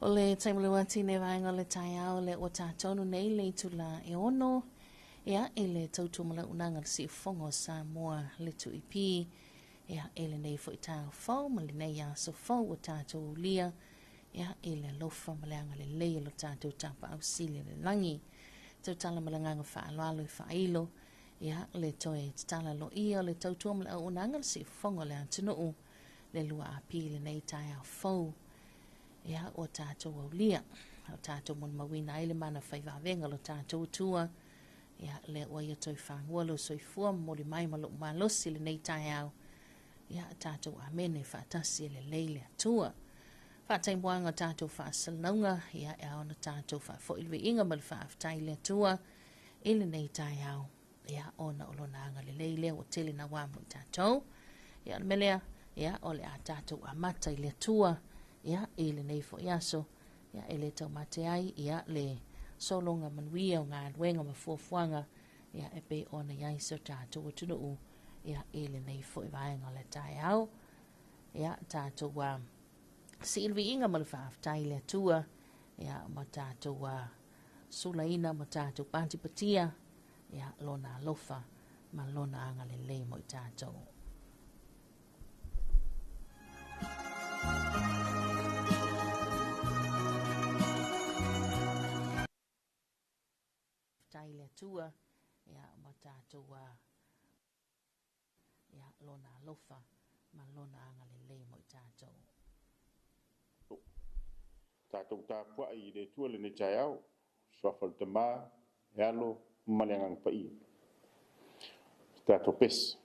O le taimi lua atu i lenei vaega o le taeao lea ua tatonu nei le itula e 6, ia, i le tautua ma le auaunaga a le Siufofoga o Samoa le 2EP, ia, i lenei foi taeao fou ma lenei aso fou ua tatou aulia, ia, i le alofa ma le agalelei o lo tatou Tapaau Sili i le lagi. Tautala ma le agaga faaaloalo e faailo, ia, le toe tatala loia o le tautua ma le auaunaga a le Siufofoga o le atunuu le 2AP i lenei taeao fou. Ia, ua tatou aulia, ua tatou molimauina ai le mana fai vavega o lo tatou Atua. Ia, lea ua ia toe fagua lou soifua momoli mai ma lou malosi i lenei taeao. Ia, tatou amene faatasi e lelei le Atua. Faataimuaga o tatou faasalalauga, ia, e ao ona tatou faafoi le viiga ma le faafetai i le Atua i lenei taeao. Ia, ona o lona agalelei lea ua tele naua mo i tatou. Ia, o le mea lea, ia, o le a tatou amata i le Atua, ia, i lenei foi aso, ia, e le taumate ai, ia, le sologa manuia o galuega ma fuafuaga, ia, e pei ona i ai si o tatou atunuu, ia, i lenei foi vaega o le taeao. Ia, tatou sii le viiga ma le faafetai i le Atua, ia, ma tatou sulaina ma tatou patipatia, ia, lona alofa ma lona agalelei mo i tatou. Faafetai i le Atua, ia, ma tatou ia, lona alofa ma lona agalelei mo i tatou. Tatou tapuai i le Atua lenei taeao, suafa o le Tama, le Alo ma le Agaga Paia. Tatou pesi.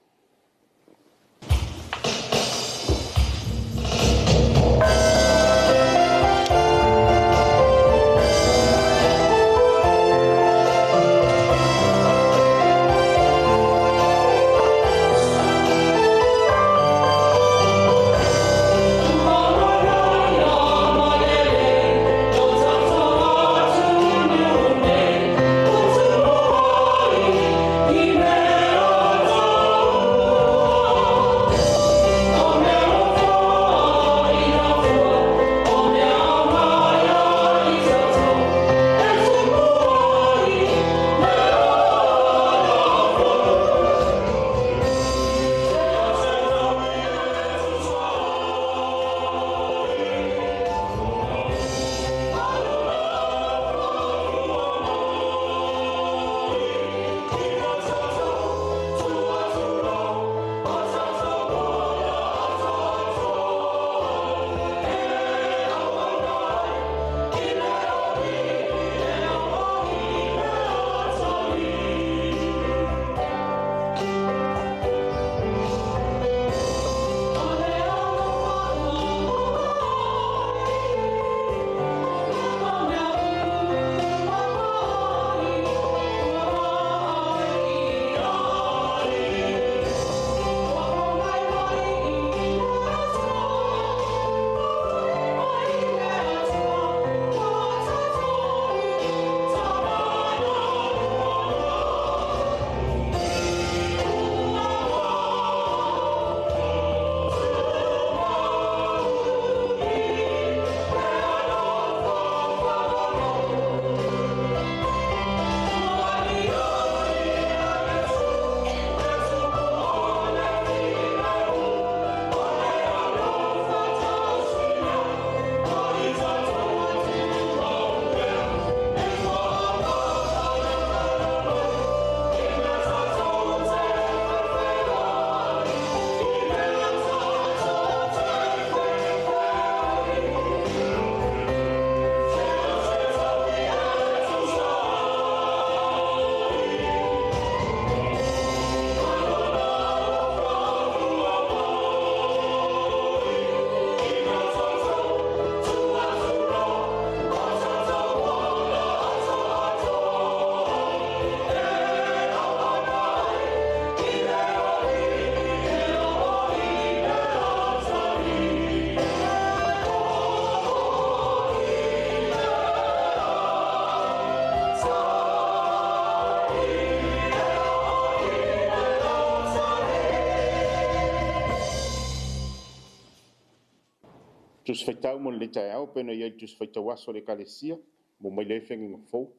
Tusi Faitau mo lenei taeao pei ona i ai le Tusi Faitau Aso a le Ekalesia ua maua mai ai fegaiga fou.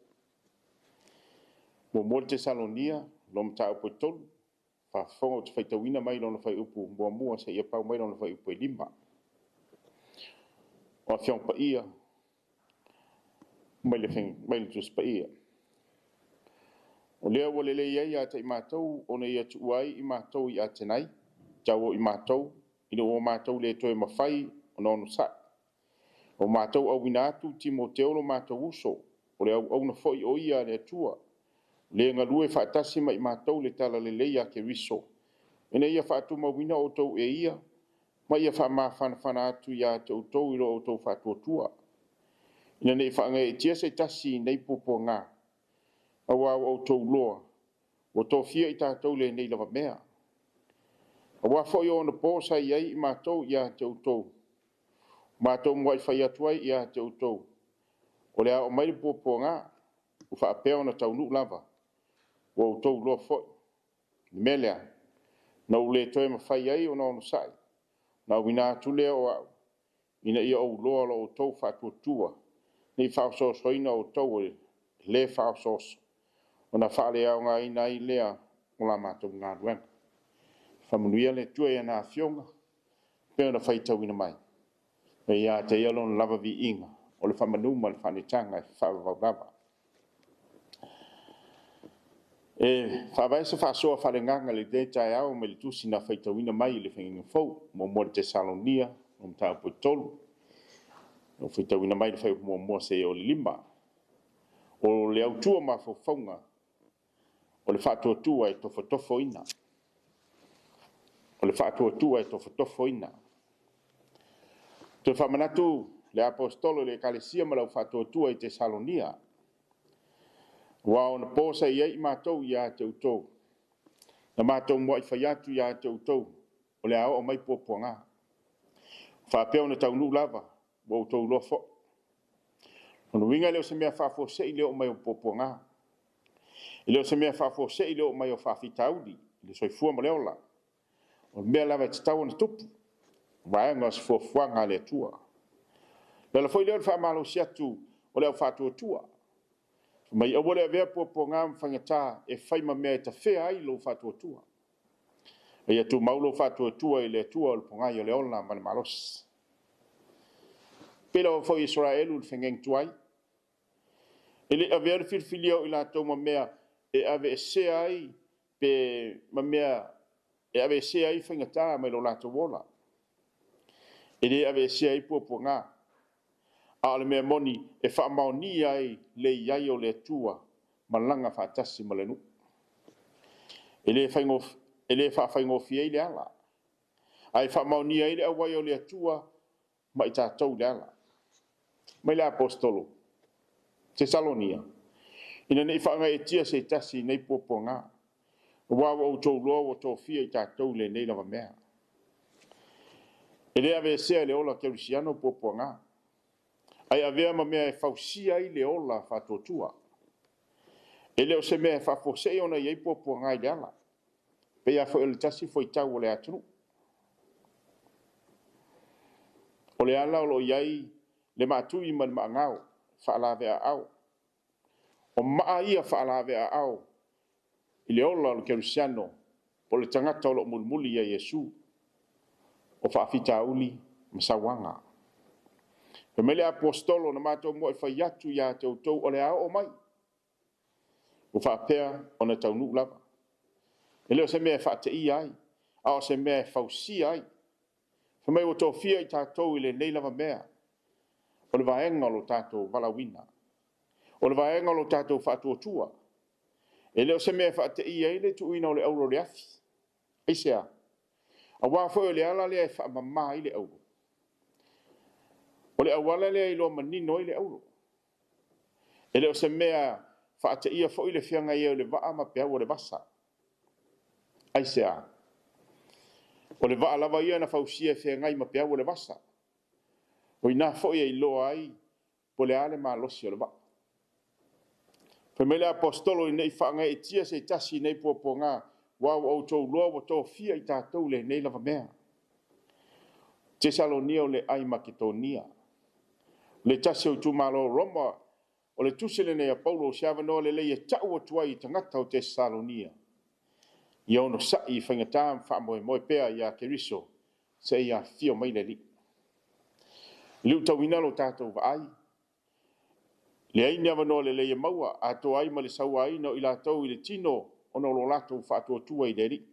Muamua le Tesalonia, lona mataupu e 3, faafofoga ou te faitauina mai lona fuaiupu 1 seia pau mai lona fuaiupu e 5. O Afioga Paia mai le Tusi Paia. O lea ua lelei ai ia te i matou ona ia tuua ai i matou i Atenai, tau o i matou, ina ua matou le toe mafai ona onosai. O matou auina atu Timoteo lo matou uso, o le auauna foi o ia a le Atua, le galue faatasi ma i matou le talalelei a Keriso, ina ia faatumauina outou e ia, ma ia faamafanafana atu ia te outou i lo outou faatuatua, ina ne i faagaeetia se tasi i nei puapuaga, aua ua outou iloa, ua tofia i tatou i lenei lava mea. Aua foi o onapo sa i ai i matou ia te outou, matou muai fai atu ai ia te outou, o le a oo mai le puapuaga, ua faapea ona taunuu lava, ua outou iloa foi. O le mea lea, na ou le toe mafai ai ona onosai, ona auina atu lea o au, ina ia ou iloa lo outou faatuatua, ne i faaosoosoina outou e le faaosooso, ona faaleaogaina ai lea o la matou galuega. Faamanuia le Atua i ana Afioga, e pei ona faitauina mai. E ia te Ia lona lava viiga, o le faamanu ma le faaneetaga e faavavau lava. E faavae se faasoa faale-Agaga i lenei taeao mai le tusi na faitauina mai i le Fegaiga Fou, muamua i le Tesalonia, o mataupu e 3, o faitauina mai le fuaiupu 1 seia oo i le 5. O le autu o mafaufauga, o le faatuatua e tofotofoina. O le faatuatua e tofotofoina. Toe faamanatu le Aposetolo i le Ekalesia ma le aufaatuatua i Tesalonia, aua o onapo sa i ai i matou ia te outou, na matou muai fai atu ia te outou, o le a oo mai puapuaga. Faapea ona taunuu lava, ua outou iloa foi. O le uiga e le o se mea faafuasei le oo mai o puapuaga. E le o se mea faafuasei le oo mai o faafitauli, le soifua ma le ola. O le mea lava e tatau ona tupu, vaega o se fuafuaga a le Atua. O le ala foi lea o le faamalosi atu o le aufaatuatua, mai aua le avea puapuaga ma faigata e fai ma mea e tafea ai lou faatuatua. A ia tumau lou faatuatua i le Atua o le pogai o le ola ma le malosi. Pei lava foi Isaraelu i le fegenituai, e le i avea le filifilia o i latou ma mea e aveesea ai pe ma mea e aveesea ai faigata mai lo latou ola. E le aveesea ai puapuaga, a o le mea moni e faamaonia ai le i ai o le Atua ma laga faatasi ma le nuu. E le faafaigofie ai le ala, ae faamaonia ai le auai o le Atua ma i tatou le ala. Mai le Aposetolo, Tesalonia, ina ne i faagaeetia se tasi i nei puapuaga, aua ua outou iloa ua tofia i tatou i lenei lava mea. E le aveesea e le ola kerisiano puapuaga, ae avea ma mea e fausia ai le ola faatuatua. E le o se mea e faafuasei ona i ai puapuaga i le ala, pei lava foi o le tasi fuaitau o le atunuu. O le ala o lo o i ai le maatui ma le maagao, faalaveaao. O maa ia faalaveaao i le ola o le kerisiano, o le tagata o lo o mulimuli ia Iesu, o faafitauli ma sauaga. Fai mai le Aposetolo na matou muai fai atu ia te outou o le a oo mai, ua faapea ona taunuu lava. E le o se mea e faateia ai, a o se mea e fausia ai. Fai mai ua tofia i tatou i lenei lava mea, o le vaega o lo tatou valaauina, o le vaega o lo tatou faatuatua. E le o se mea e faateia ai le tuuina o le auro i le afi. Aisea? Aua foi o le ala lea e faamama ai le auro. O le auala lea e iloa manino ai le auro. E le o se mea faateia foi le feagai ai o le vaa ma peau o le vasa. Aisea? O le vaa lava ia na fausia e feagai ma peau o le vasa. O i ina foi e iloa ai po o le a le malosi o le vaa. Fai mai le Aposetolo ina ne i faagaeetia se tasi i nei puapuaga, aua ua outou iloa ua tofia i tatou i lenei lava mea. Tesalonia o le ai Maketonia. O le tasi o itumalo o Roma, o le tusi lenei a Paulo o se avanoa lelei e ta'u atu ai i tagata o Tesalonia ia onosa'i i faigata ma faamoemoe pea ia Keriso seia afifio mai le Alii. Li'utauina lo tatou vaai, leai ni avanoa lelei e maua atoa ai ma le sauaina o i latou i le tino ona o lo latou faatuatua i le Alii.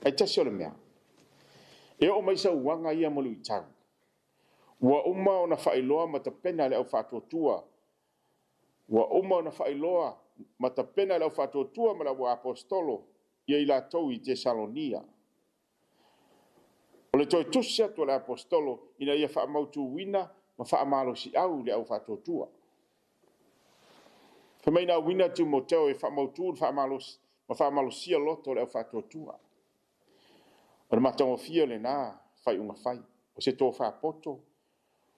Ae tasi o le mea, e oo mai sauaga ia ma luitau, ua uma ona faailoa ma tapena le au faatuatua, ua uma ona faailoa ma tapena le au faatuatua ma le au aposetolo ia i latou i Tesalonia. O le toe tusi atu o le aposetolo ina ia faamautuina ma faamalosiau le au faatuatua. Fai mai na auina Timoteo e faamautu le faamalosi ma faamalosia loto o le au faatuatua. O le matagofie lena faiuga fai. O se tofa poto,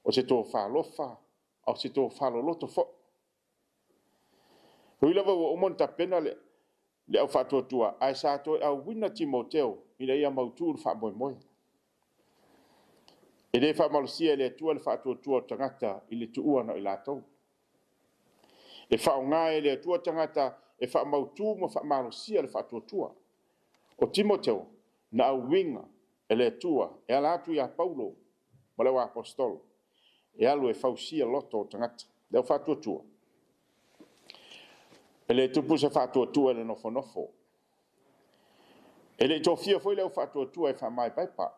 o se tofa alofa, a o se tofa loloto foi. Ui lava ua uma ona tapena le au faatuatua, ae sa toe auina Timoteo ina ia mautu le faamoemoe. E le faamalosia e le Atua le faatuatua o tagata i le tuua na o i latou. E faaaoga e le Atua tagata e faamautu ma faamalosia le faatuatua. O Timoteo na auina e le Atua e ala atu ia Paulo ma le aposetolo e alu e fausia loto o tagata. Le au faatuatua. E le tupu se faatuatua i le nofonofo. E le i tofia foi le au faatuatua e faamaepaepa.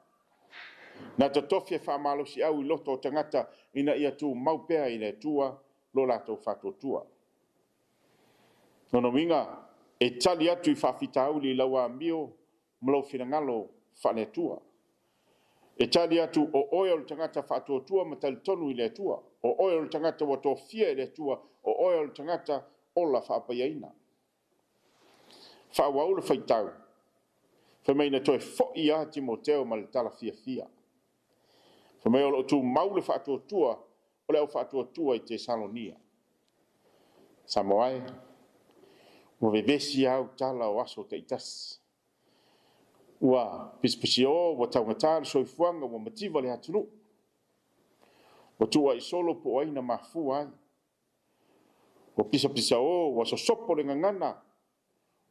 Na totofi e faamalosiau i loto o tagata ina ia tumau pea i le Atua lo latou faatuatua. Lona uiga, e tali atu i faafitauli i lau amio ma lou finagalo faale-Atua. E tali atu o oe o le tagata faatuatua ma talitonu i le Atua. O oe o le tagata ua tofia e le Atua. O oe o le tagata ola faapaiaina. Faaauau le faitau. Fai mai na toe foi lava Timoteo ma le tala fiafia. Fai mai o loo tumau le faatuatua o le au faatuatua i Tesalonia. Samoa e, ua vevesi au tala o aso taitasi. Ua pisipisio, ua taugata le soifuaga, ua mativa le atunuu. Ua tuuai solo po o ai na mafua ai. Ua pisapisao, ua sosopo le gagana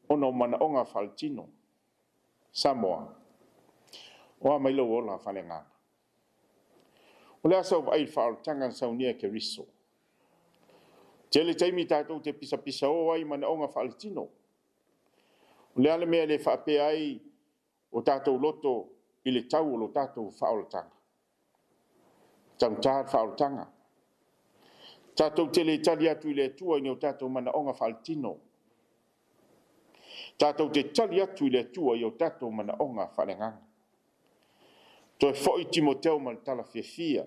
ona o manaoga faaletino. Samoa, o a mai lou ola faaleagaga. O le a sau vaai i le faaolataga na saunia e Keriso. Tele taimi tatou te pisapisao ai i manaoga faaletino. O le a le mea e le faapea ai o tatou loto i le tau o lo tatou faaolataga. Taugata le faaolataga. Tatou te le tali atu i le Atua i ni o tatou manaoga faaletino. Tatou te tali atu i le Atua i o tatou manaoga faaleagaga. Toe foi Timoteo ma le tala fiafia.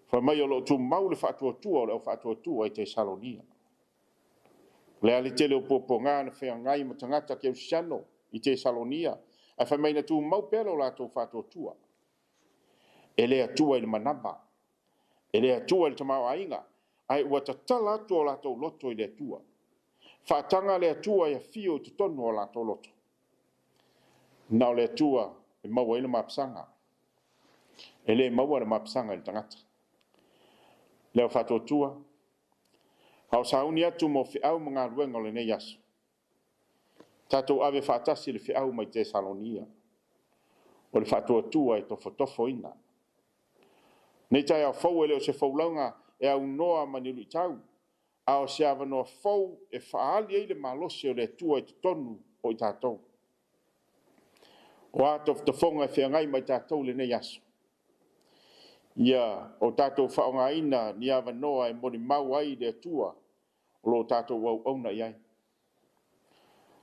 Fai mai o loo tumau le faatuatua o le au faatuatua i Tesalonia. O le a le tele o puapuaga na feagai ma tagata kerisiano i Tesalonia, ae fai mai na tumau pea lo latou faatuatua. E le Atua i le manava, e le Atua i le tamaoaiga, ae ua tatala atu o latou loto i le Atua. Faataga le Atua e afio i totonu o latou loto. Na o le Atua e maua ai le mapusaga. E le maua le mapusaga i le tagata. Le au faatuatua, a o sauni atu mo feau ma galuega o lenei aso. Tatou ave faatasi le feau mai Tesalonia. O le faatuatua e tofotofoina. Nei taeao fou e le o se foulauga e aunoa ma ni luitau, a o se avanoa fou e faaali ai le malosi o le Atua i totonu o i tatou. O a tofotofoga e feagai ma i tatou i lenei aso. Ia o tatou faaaogaina ni avanoa e molimau ai le Atua o lo tatou auauna i ai.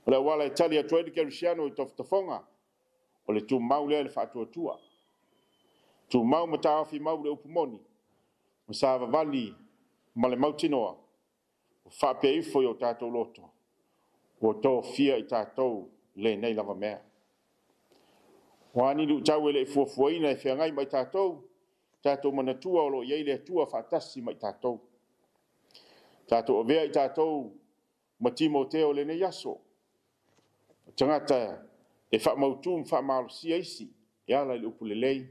O le auala e tali atu ai le kerisiano i tofotofoga, o le tumau lea i le faatuatua. Tumau ma taofi mau le upu moni, ma savavali ma le mautinoa, ua faapea ifo i o tatou loto, ua tofia i tatou lenei lava mea. O a ni luitau e le i fuafuaina e feagai ma i tatou, tatou manatua o lo o i ai le Atua faatasi ma i tatou. Tatou avea i tatou ma Timoteo i lenei aso. O tagata e faamautu ma faamalosia isi e ala i le upu lelei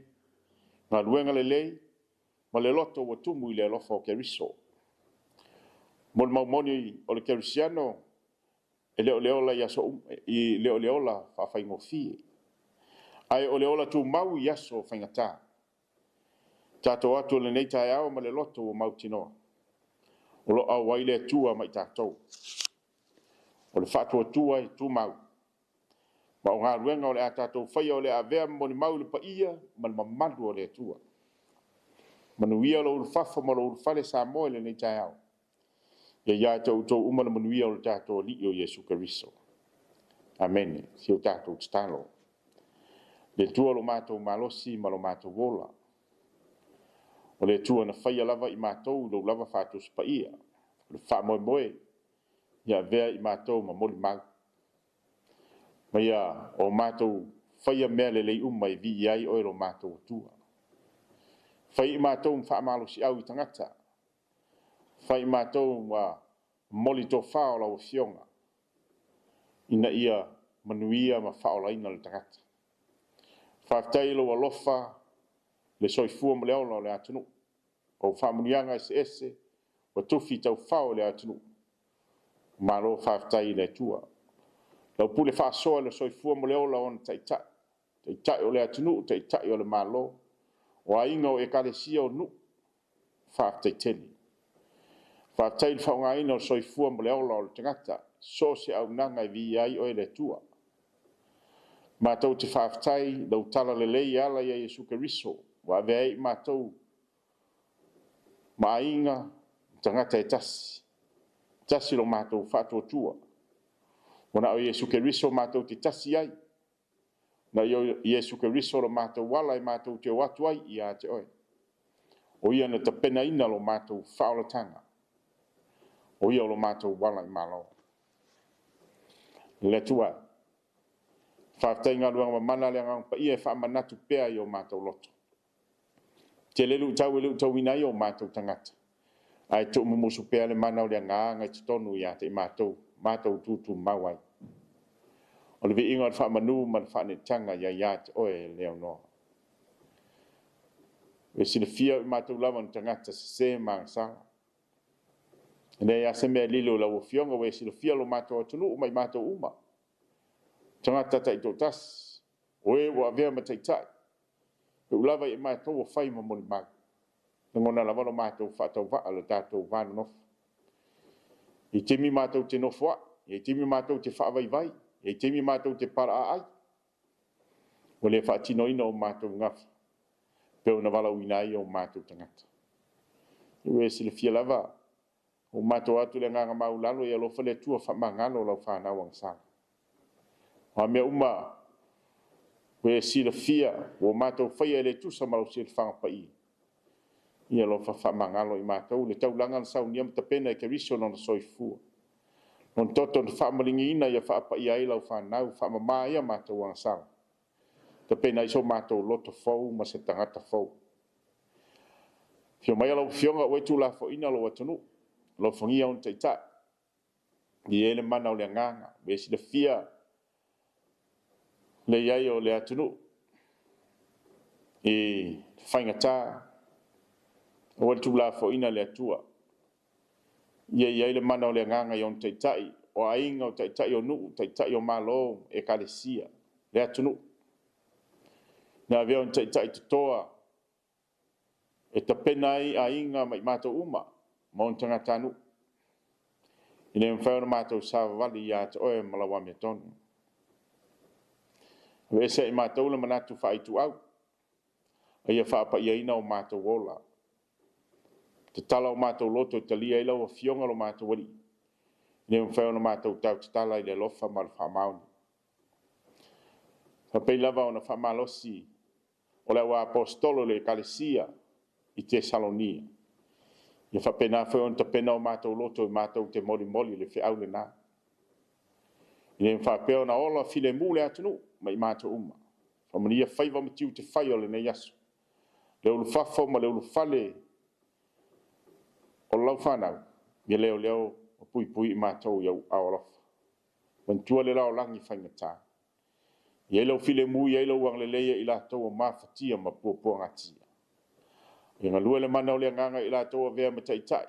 Galuega lelei ma le loto ua tumu i le alofa o Keriso. Mo le maumoni o le Kerisiano, e le o le ola i aso uma, e le o le ola faafaigofie, ae o le ola tumau i aso faigata. Tatou atu o lenei taeao ma le loto ua mautinoa, o lo o auai le Atua ma i tatou. O le faatuatua e tumau, ma o galuega o le a tatou faia o le a avea ma molimau i le paia ma le mamalu o le Atua. Manuia lou ulufafo ma lou ulufale Samoa i lenei taeao. Ia ia te outou uma le manuia o le tatou Alii o Iesu Keriso. Amene. Si o tatou tatalo. Le Atua lo matou malosi ma lo matou ola. O le Atua na faia lava i matou i lou lava faatusi paia. O le faamoemoe ia avea i matou ma molimau. Ma ia o matou faia mea lelei uma e viia ai oe lo matou Atua. Fai i matou ma faamalosiau i tagata. Fai i matou ma moli tofa o lau Afioga, ina ia manuia ma faaolaina le tagata. Faafetai i lou alofa, le soifua ma le ola o le atunuu. O faamanuiaga eseese ua tufi taufao i le atunuu. Malo faafetai i le Atua. Lau pule faasoa i le soifua ma le ola o ona taitai, taitai o le atunuu, taitai o le Malo, o aiga o ekalesia o nuu, faafetai tele. Faafetai i le faaaogaina o le soifua ma le ola o le tagata, so o se auaunaga e viia ai oe le Atua. Matou te faafetai i lau talalelei e ala ia Iesu Keriso, ua avea ai matou ma aiga, tagata e tasi, tasi lo matou faatuatua. Ua na o Iesu Keriso matou te tasi ai, na Iesu Keriso lo matou ala e matou te o atu ai ia te oe. O ia na tapenaina lo matou faaolataga, o ia o lo matou ala i Malo. Le Atua, faafetai i galuega mamana a le Agaga Paia e faamanatu pea i o matou loto. Tele luitau e luitauina ai o matou tagata, ae tuumumusu pea le mana o le agaga i totonu ia te i matou, matou tutumau ai. O le viiga o le faamanu ma le faaneetaga ia ia te oe e le aunoa. E silafia o matou lava ni tagata sese ma agasala. E leai lava se mea lilo i lau Afioga, ua e silafia lo matou atunuu ma i matou uma. Tagata taitoatasi, o e ua avea ma taitai, e ui lava i matou ua fai ma molimau. Lagona lava lo matou faatauvaa le tatou va nonofo. I taimi matou te nofoai, i taimi matou te faavaivai, i taimi matou te palaaai. Ua le faatinoina o matou gafa, pe ona valaauina ai o matou tagata. Ua e silafia lava, ua matou atu le agaga maulalo i alofa le Atua faamagalo lau fanau agasala. O a mea uma ua e silafia, ua matou faia e le tusa ma lau silafaga paia. Ia alofa faamagalo i matou le taulaga na saunia ma tapena e Keriso lona soifua. Lona toto na faamaligiina ia faapaia ai lau fanau, faamama ai a matou agasala. Tapena ai so matou loto fou ma se tagata fou. Fio mai lau Afioga ua e tuulafoaiina lou atunuu, alofagia ona taitai. Ia i ai le mana o le agaga, ua e silafia le i ai o le atunuu i faigata, ua le tuulafoaiina le Atua. Ia i ai le mana o le agaga i ona taitai, o aiga, o taitai o nuu, taitai o Malo, ekalesia, le atunuu. Na avea ona taitai totoa e tapena ai aiga ma i matou uma ma ona tagatanuu. E le mafai ona matou savavali ia te oe ma lau amiotonu. Aveese i matou le manatu faaituau, a ia faapaiaina o matou ola. Tatala o matou loto e talia ai lau Afioga lo matou Alii. E le mafai ona matou tautatala i le alofa ma le faamaoni. Faapei lava ona faamalosi o le auaposeitolo i le Ekalesia i Tesalonia. Ia faapena foi ona tapena o matou loto e matou te molimoli le feau lena. E le faapea ona ola filemu le atunuu ma i matou uma. Faamanuia faiva ma tiute fai o lenei aso. Le ulufafo ma le ulufale o lau fanau, ia leoleo ma puipui i matou i ou aao alofa. Manatua le lalolagi faigata. Ia i ai lau filemu, ia i ai lou agalelei ia i latou ua mafatia ma puapuagatia. Ia galue le mana o le Agaga i latou avea ma taitai,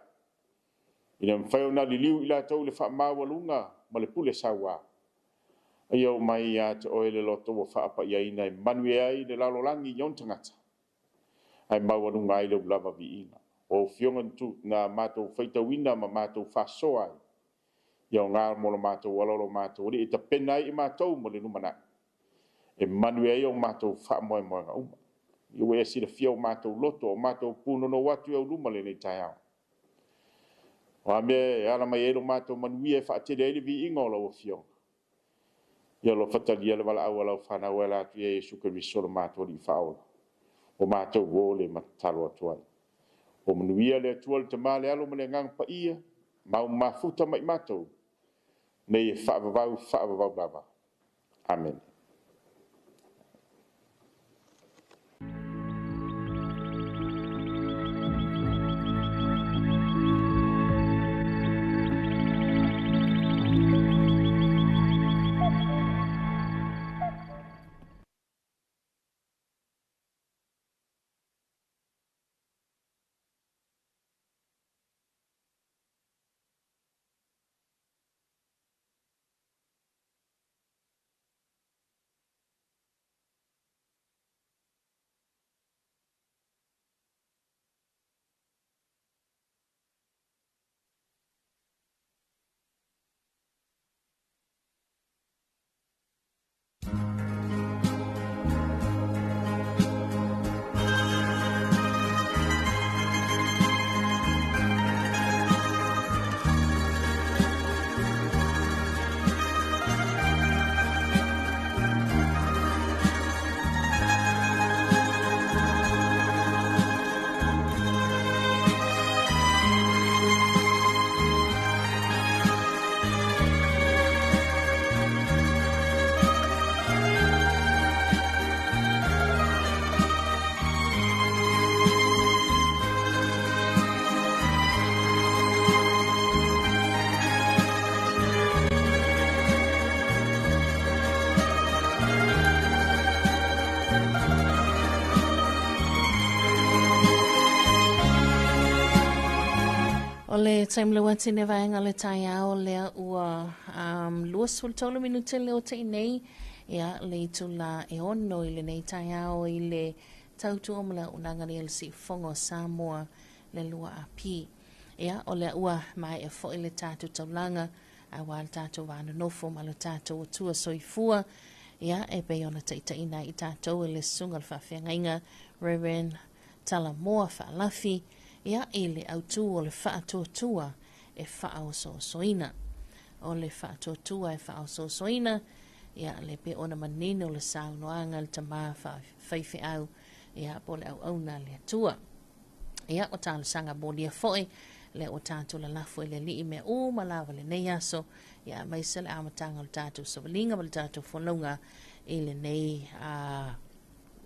ina ia mafai ona liliu i latou i le faamaualuga ma le pule saua. A ia oo mai ia te oe le loto ua faapaiaina e manuia ai le lalolagi i ona tagata, ae maualuga ai lou lava viiga. O au Afioga na matou faitauina ma matou faasoa ai, ia aoga mo lo matou ola o lo matou Alii, e tapena ai i matou mo le lumanai, e manuia ai o matou faamoemoega uma. Ia ua e silafia o matou loto, o matou punonou atu i ou luma lenei taeao. O a mea e ala mai ai lo matou manuia e faatele ai le viiga o lau Afioga, ia alofa talia le valaau a lau fanau e ala atu ia Iesu Keriso lo matou Alii Faaola, ua matou o le ma tatalo atu ai. Ua manuia le Atua le Tama le Alo ma le Agaga Paia, mau mafuta ma i matou, nei e faavavau, faavavau lava. Amene. O le taimi lau atu i vaega o le taeao lea ua 23 minute le o tei nei ia le itula e 6 i lenei taeao i le tautua ma le auaunaga nei a le Siufofoga o Samoa le 2AP. Ia, o lea ua maea foi le tatou taulaga aua le tatou va nonofo ma lo tatou Atua soifua. Ia, e pei ona taitaiina ai i tatou e le Susuga o le Faafeagaiga Reverend Talamoa Faalafi, ia, i le autū o le faatuatua e faaosoosoina. O le faatuatua e faaosoosoina, ia, le pei ona manino le saunoaga a le tama faifeau, ia, po o le auauna a le Atua. Ia, o talosaga molia foi, lea ua tatou lalafo i le Alii mea uma lava lenei aso, ia, aemaise le amataga o le tatou savaliga ma le tatou folauga i lenei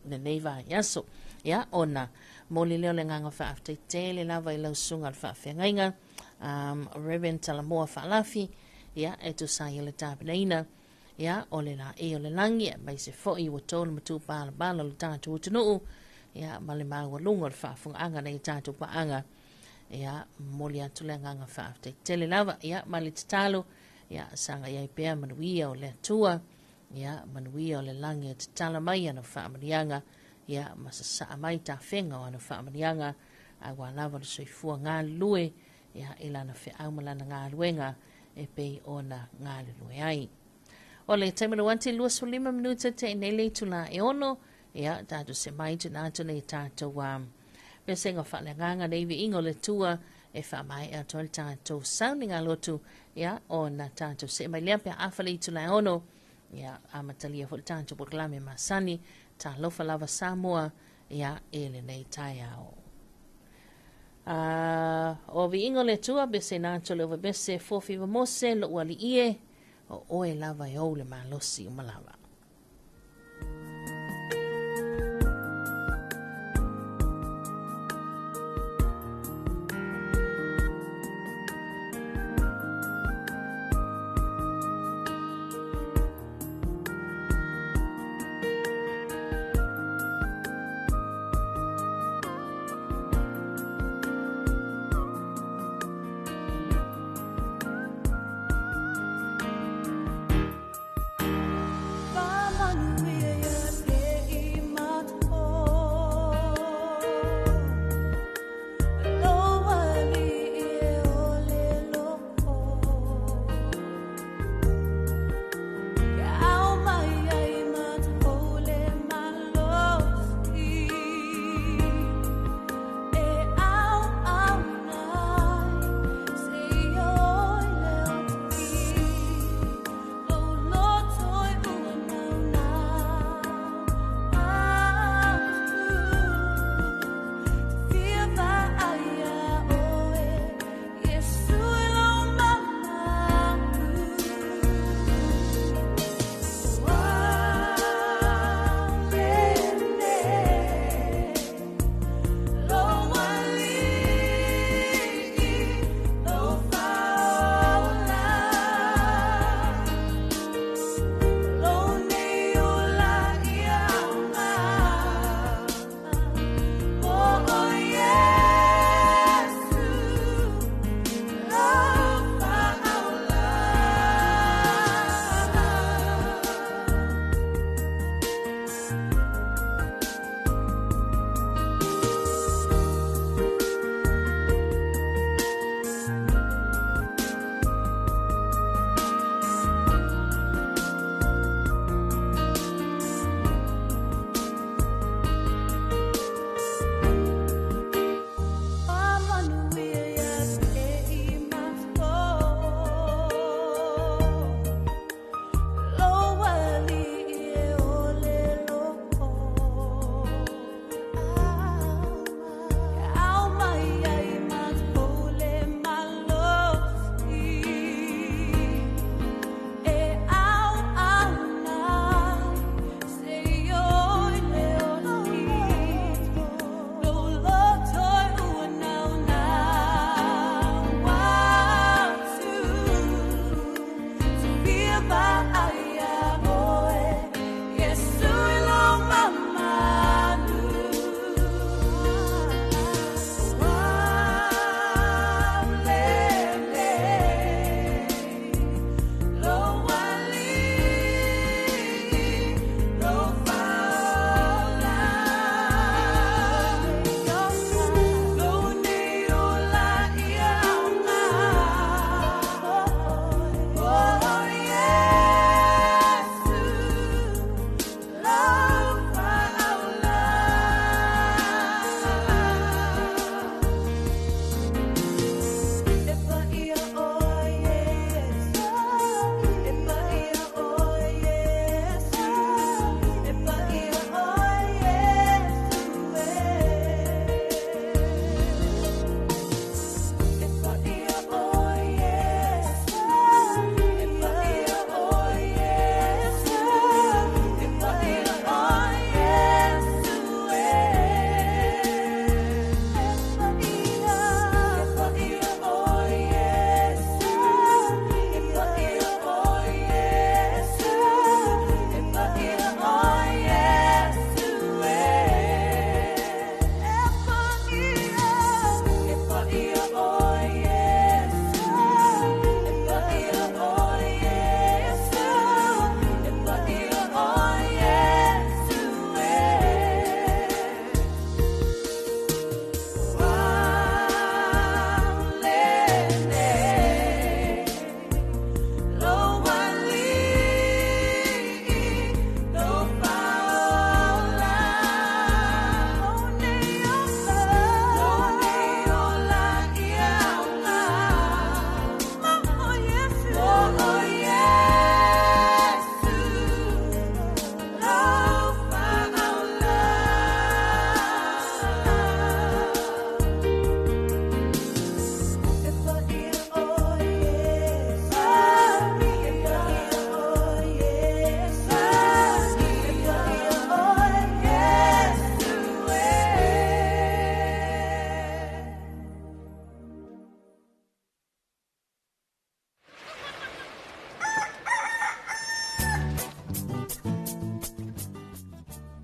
lenei vaiaso. Ia, ona moli lea o le agaga faafetai tele lava i lau susuga o le faafeagaiga, Reverend Talamoa Faalafi, ia, e tusa ai o le tapenaina, ia, o le laei o le lagi, aemaise foi ua to le matupalapala o le tatou atunuu, ia, ma le maualuga o le faafofogaaga a nai a tatou paaga. Ia, momoli atu le agaga faafetai tele lava, ia, ma le tatalo, ia, sagai ai pea manuia o le Atua, ia, manuia o le lagi e tatala mai ana faamanuiaga, ia, ma sasaa mai tafega o ana faamanuiaga, aua lava le soifua galulue, ia, i lana feau ma lana galuega e pei ona galulue ai. O le taimi lau atu i 25 minute te nei le itula e 6, ia, tatou se mai tuna atu nei tatou pesega faaleagaga nei viiga o le Atua e faamaea atu ai le tatou sauniga lotu, ia, ona tatou see mai lea pe a afa le itula e 6, ia, amatalia foi le tatou polokalame masani, Talofa Lava Samoa, ia, i lenei taeao. O viiga o le Atua, bese na atu le bese fofi mose lo uali ie, o oe lava e ou le malosi uma lava.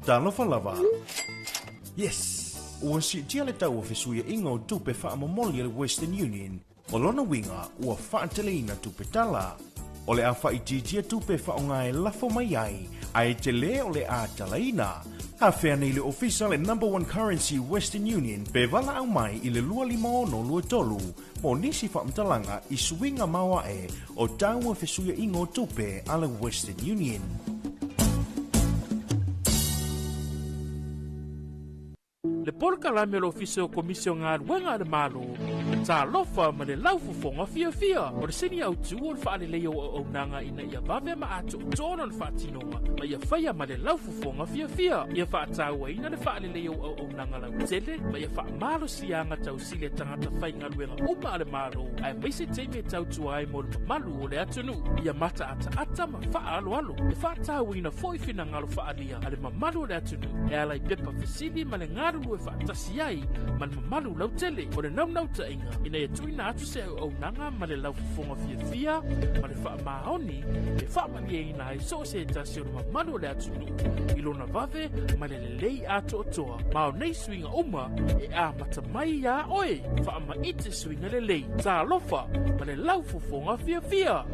Talofa lava! Yes! Ua siitia le tau o fesuiaiga o tupe faamomoli a le Western Union. O lona uiga, ua faateleina tupe tala. O le a faaitiitia tupe e faaaoga e lafo mai ai, ae tele o le a talaina. Afea nei le ofisa le Number One Currency Western Union pe valaau mai i le 25623 mo nisi faamatalaga i suiga maoae o tau o fesuiaiga o tupe a le Western Union. Le polokalame o le Ofisa o Komisi o Galuega a le Malo, Talofa ma le Laufofoga Fiafia. O le sini autu o le faaleleia o auaunaga ina ia vave ma atoatoa lona faatinoga ma ia faia ma le laufofoga fiafia. Ia faatauaina le faaleleia o auaunaga lautele ma ia faamalosia tausili a tagata faigaluega uma a le Malo, aemaise taimi e tautua ai mo le mamalu o le atunuu. Ia mataataata ma faaaloalo. E faatauaina foi finagalo faaalia a le mamalu o le atunuu e ala i pepa fesili ma le galulue faatasi ai ma le mamalu lautele. O le naunautaiga ina ia tuuina atu se auaunaga ma le laufofoga fiafia ma le faamaoni e faamalieina ai so o se tasi o le mamalu o le atunuu i lona vave ma le lelei atoatoa. Ma o nei suiga uma e amata mai iā oe. Faamaite suiga lelei. Talofa ma le laufofoga fiafia!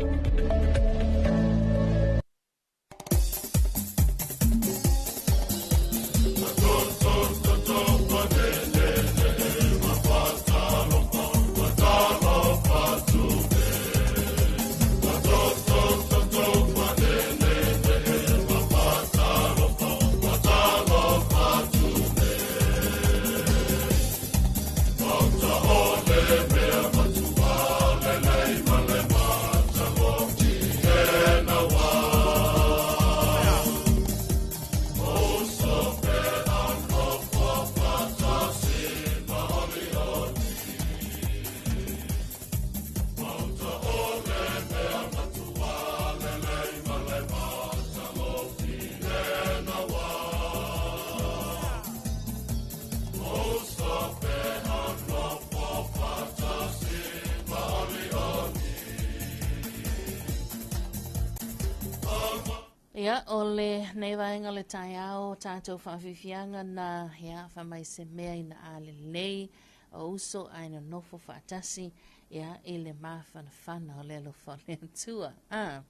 Ia, o lenei vaega o le taeao, tatou faafiafiaga na, ia, fai mai se mea ina a lelei o uso ae nonofo faatasi, ia, i le mafanafana o le alofa o le Atua. Ah,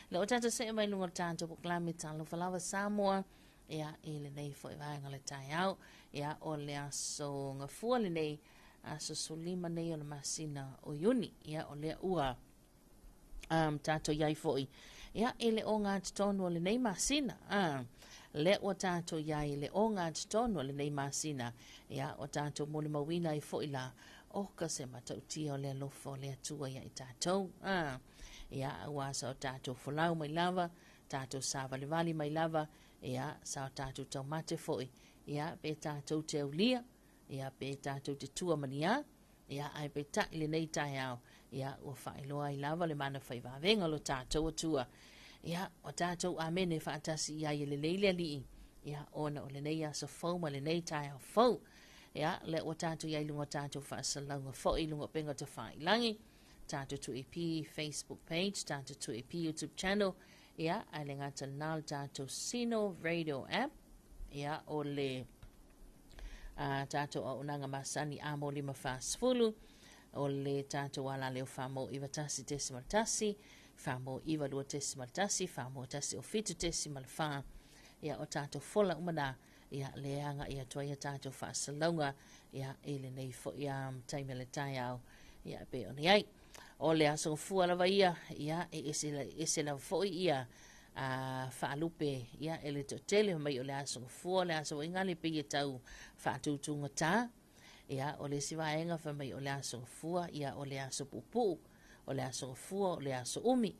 le o tatou see mai luga o le tatou polokalame Talofa Lava Samoa, ia, i lenei foi vaega o le taeao, ia, o le aso Gafua lenei, aso 15 nei o le masina o Iuni, ia, o lea ua tatou i ai foi, ia, i le ogatotonu o lenei masina, lea ua tatou i ai i le ogatotonu o lenei masina, ia, ua tatou molimauina ai foi la, oka se matautia o le alofa o le Atua ia i tatou, ia, aua sa o tatou folau mai lava, tatou savalivali mai lava, ia, sa o tatou taumate foi, ia, pe tatou te aulia, ia, pe tatou te tua ma ni a, ia, ae peitai lenei taeao, ia, ua faailoa ai lava le mana faivavega o lo tatou Atua. Ia, o tatou amene faatasi i ai e lelei le Alii, ia, ona o lenei aso fou ma lenei taeao fou. Ia, lea ua tatou i ai i luga o tatou faasalalauga foi i luga o upega tafailagi, tatou 2AP Facebook page, tatou 2AP YouTube channel, ia, ae le gata lena o le tatou Sino Radio app, ia, o le a tatou auaunaga masani a mo 540, o le tatou alaleo famo 91.1, famo 92.1, famo 107.4, ia, o tatou fola uma na, ia, le agai atu ai a tatou faasalalauga, ia, i lenei foi taimi o le taeao, ia, pei ona i ai. O le aso Gafua lava ia, ia, e ese, ese lava foi ia faalupe, ia, e le toatele mai o le aso Gafua, o le aso foi gale pei e tau faatutugata. Ia, o le isi vaega fai mai o le aso Gafua, ia, o le aso puupuu, o le aso Gafua, o le aso umi.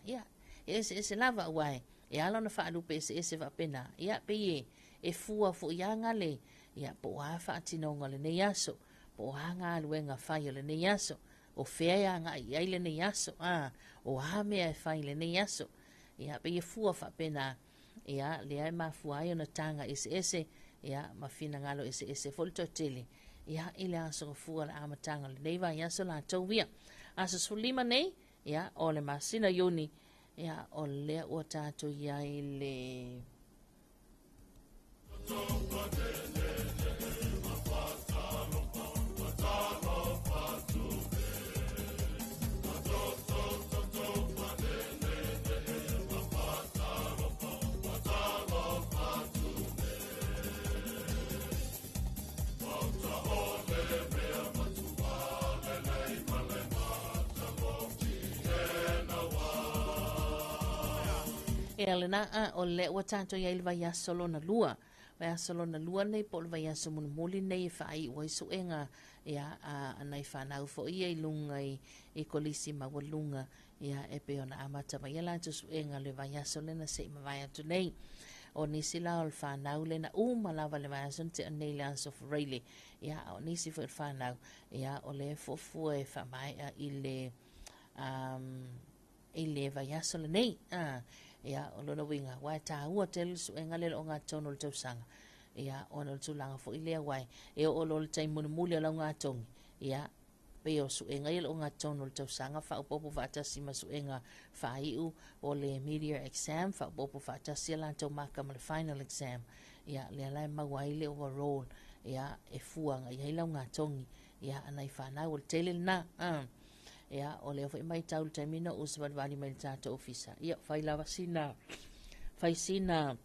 Ia, e eseese lava aua e, e ala ona faalupe eseese faapena, ia, pei e, e fua foi lava gale, ia, po o a faatinoga o lenei aso, po o a galuega fai o lenei aso, o fea e agai i ai lenei aso, o a mea e fai i lenei aso. Ia, pei e fua faapena, ia, lea e mafua ai ona taga eseese, ia, ma finagalo eseese foi le toatele, ia, i le aso Gafua le amataga o lenei vaiaso latou ia. Aso 15 nei, ia, o le masina Iuni, ia, o lea ua tatou i ai le... Ea lena a o le ua tatou i ai le vaiaso lona lua. Vaiaso lona lua nei po o le vaiaso mulimuli nei e faaiu ai suega ia a, a nai fanau foi ia i luga i, i kolisi maualuga ia e pei ona amata mai ai latou suega le vaiaso lena se i mavae atu nei. O nisi la o le fanau lena uma lava le vaiaso na tea nei le aso Faraile, ia a o nisi foi o le fanau, ia o lea e fuafua e faamaea i le um, i le vaiaso lenei. Ah, ia, o lona uiga, aua e taua tele le suega lea o le ogatotonu o le tausaga. Ia, ona o le tulaga foi lea, aua e oo loa i le taimi mulimuli o le augatogi, ia, pei o suega ia o le ogatotonu o le tausaga faaopoopo faatasi ma suega faaiu o le mid-year exam, faaopoopo faatasi a latou maka ma le final exam. Ia, lea la e maua ai le overall, ia, e fua agai ai le augatogi, ia, a nai fanau, o le tele lena. Ah. Ia, o lea foi maitau i le taimi na ou savalivali mai i le tatou ofisa, ia, fai lava sina, fai sina,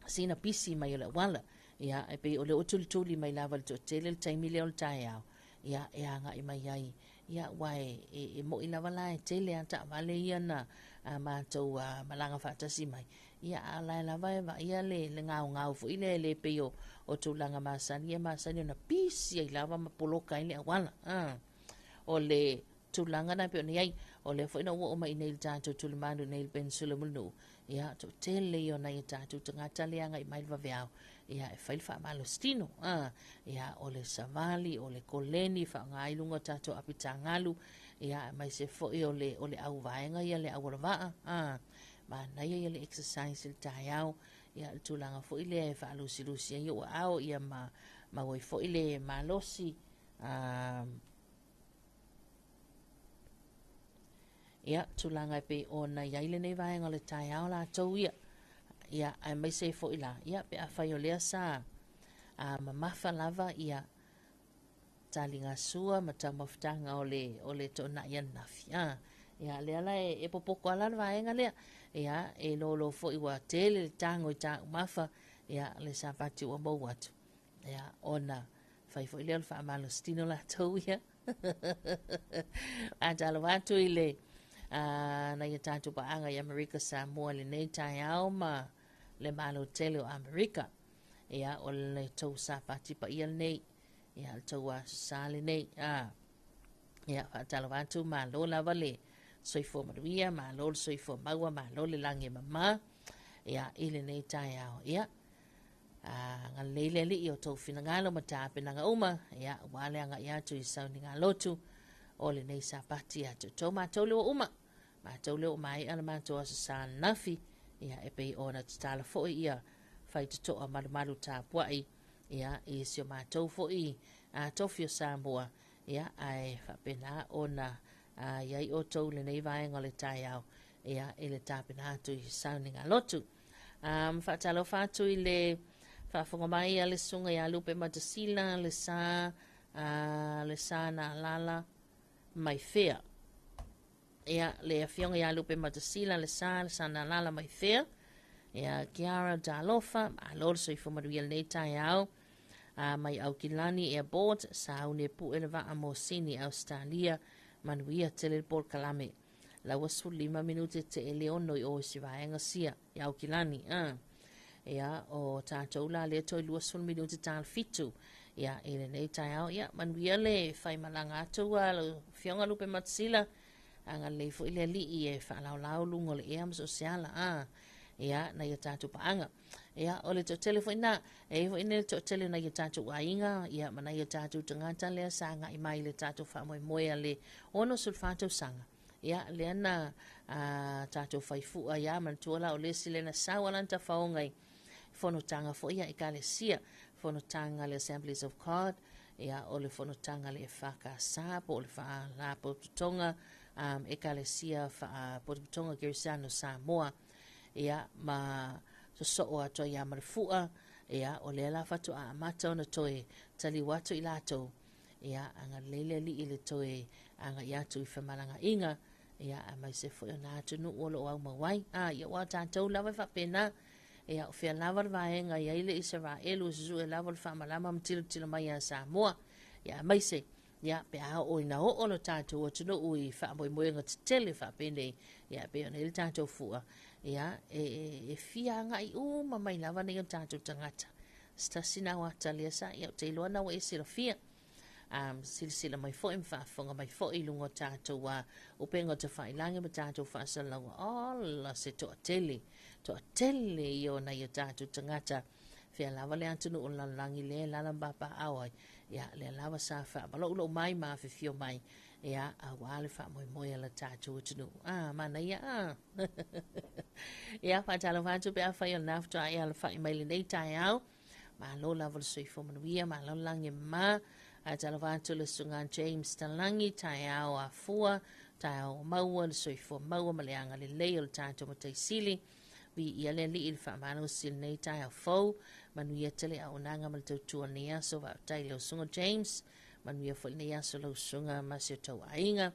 sina pisi mai o le auala. Ia, e pei o lea ua tulituli mai lava i le toatele le taimi lea o le taeao, ia, e agai mai ai. Ia, aua e, e, e moni lava la e tele lava taavale ia na a matou a, malaga faatasi mai. Ia, a o la e lava e vaaia le, le gaogao foi lea e le pei o, o tulaga masani ia e masani ona pisi ai lava ma poloka ai le auala. Ah. O le tulaga na e pei ona i ai, o lea foi na ou oo mai i nei i le tatou tulimanu i nei i le Peninsula Mulinuu, ia, toatele ia o nai o tatou tagata lea e agai mai i le vaveao, ia, e fai le faamalositino, a, ia, o le savali, o le koleni, faaaoga ai luga o tatou apitagalu, ia, aemaise foi o le, o le auvaega ia, le aualavaa, a, manaia ia le exercise i le taeao, ia, le tulaga foi lea e faalusilusi ai ou aao, ia, ma maua ai foi le malosi, a, Ia, tulaga e pei ona i ai lenei vaega o le taeao latou ia. Ia, aemaise ai foi la, ia, pe afai o lea sa a, mamafa lava ia taligasua ma taumafataga o le, o le toonai ananafi. A, ia, lea la e, e popoko ala le vaega lea. Ia, e lolo foi ua tele le tago i taumafa, ia, le sapati ua mou atu. Ia, ona fai foi lea o le faamalositino latou ia. A talo atu i le uh, nai a tatou paaga i Amerika Samoa i lenei taeao ma le Malo tele o Amerika. Ia, o le tou sapati paia lenei. Ia, le tou aso sa lenei. Ah. Ia, faatalo atu, malo lava le soifua manuia, malo le soifua maua, malo le lagi e mama. Ia, i lenei taeao. Ia, Agalelei le Alii i o tou finagalo ma tapenaga uma, ia, aua le agai atu i sauniga lotu o lenei Sapati ia te outou. Matou le ua uma, matou le ua maea le matou aso sa ananafi, ia, e pei ona tatala foi ia faitotoa malumalu tapuai, ia, i si o matou foi a, tofi o Samoa, ia, ae faapena ona a, i ai outou i lenei vaega o le taeao, ia, i le tapena atu i sauniga lotu. Um, faatalofa atu i le faafofoga mai a le susuga ia Lupe Matasila, le sa, uh, le sa na alala mai fea. Ia, le afioga ia Lupe Matasila, le sa, le sa na alala mai fea. Ia, Kiara Talofa, malo le soifua manuia lenei taeao. A mai Aukilani Airport, sauni e pue le vaa mo Sini, Australia, manuia tele le polokalame. La ua 15 minute te e le ono i o i si vaega sia i Aukilani. A. Ia, o tātou la lea toi 20 minute tā le fitu. Ia, i lenei taeao, ia, manuia le whaimalaga atu a lau Afioga Lupe Matasila, agalelei foi le Alii e faalaolao luga o le ea ma so o se ala, a. Ia, nai o tātou paaga. Ia, o le toatele foi na, e i ai foi nei le toatele o nai o tātou aiga, ia, ma nai o tātou tagata lea sa agai mai i le tātou faamoemoe a le 64 tausaga. Ia, lea na a, tātou faifua ia, manatua la o le isi lea na sau a lana tafaoga i fonotaga foi a Ekalesia, fonotaga a le Assemblies of God, ia, o le fonotaga a le EFKS po o le Faalapotopotoga um, Ekalesia Faapotopotoga Kerisiano Samoa, ia, ma sosoo atu ai ia ma le fua, Ia, o lea la faatoa amata ona toe taliu atu i latou, ia, agalelei le Alii i le toe agai atu i femalagaaiga, ia, aemaise foi o nā atunuu o lo o aumau ai. A, ia, aua o tatou lava e faapena, ia, o fea lava le vaega e i ai le Isaraelu e susue lava le faamalama ma tilotilo mai ia Samoa, ia, aemaise, ia, pe a oo ina oo lo tatou atunuu i faamoemoega tetele faapenei, ia, e pei ona i ai le tatou fua, ia, e, e, e fia agai uma mai lava nei o tatou tagata. Se tasi na o ata lea sa, ia, ou te iloa na ua e silafia. Um, silasila mai foi ma faafofoga mai foi i luga o tatou uh, upega o tafailagi ma tatou faasalalauga. Ola se toatele, toatele ia o nai o tatou tagata. Fea lava le atunuu o le lalolagi lea e lala ma papaaao ai, ia, lea lava sa faamaloulou mai ma afifio mai, ia, auā le faamoemoe a le tatou atunuu. Ah, manaia, ah. Ia, faatalofa atu pe afai o lena faatoa e alafai mai lenei taeao. Malo lava le soifua manuia, malo le lagi e mama. Faatalofa atu le susuga James Talangi, taeao afua, taeao maua le soifua maua ma le agalelei o le tatou Matai Sili. Viia le Alii i le faamalosi i lenei taeao fou. Manuia tele auaunaga ma le tautua o lenei aso. Faafetai i lau susuga James. Manuia foi lenei aso lau susuga ma si o tou aiga.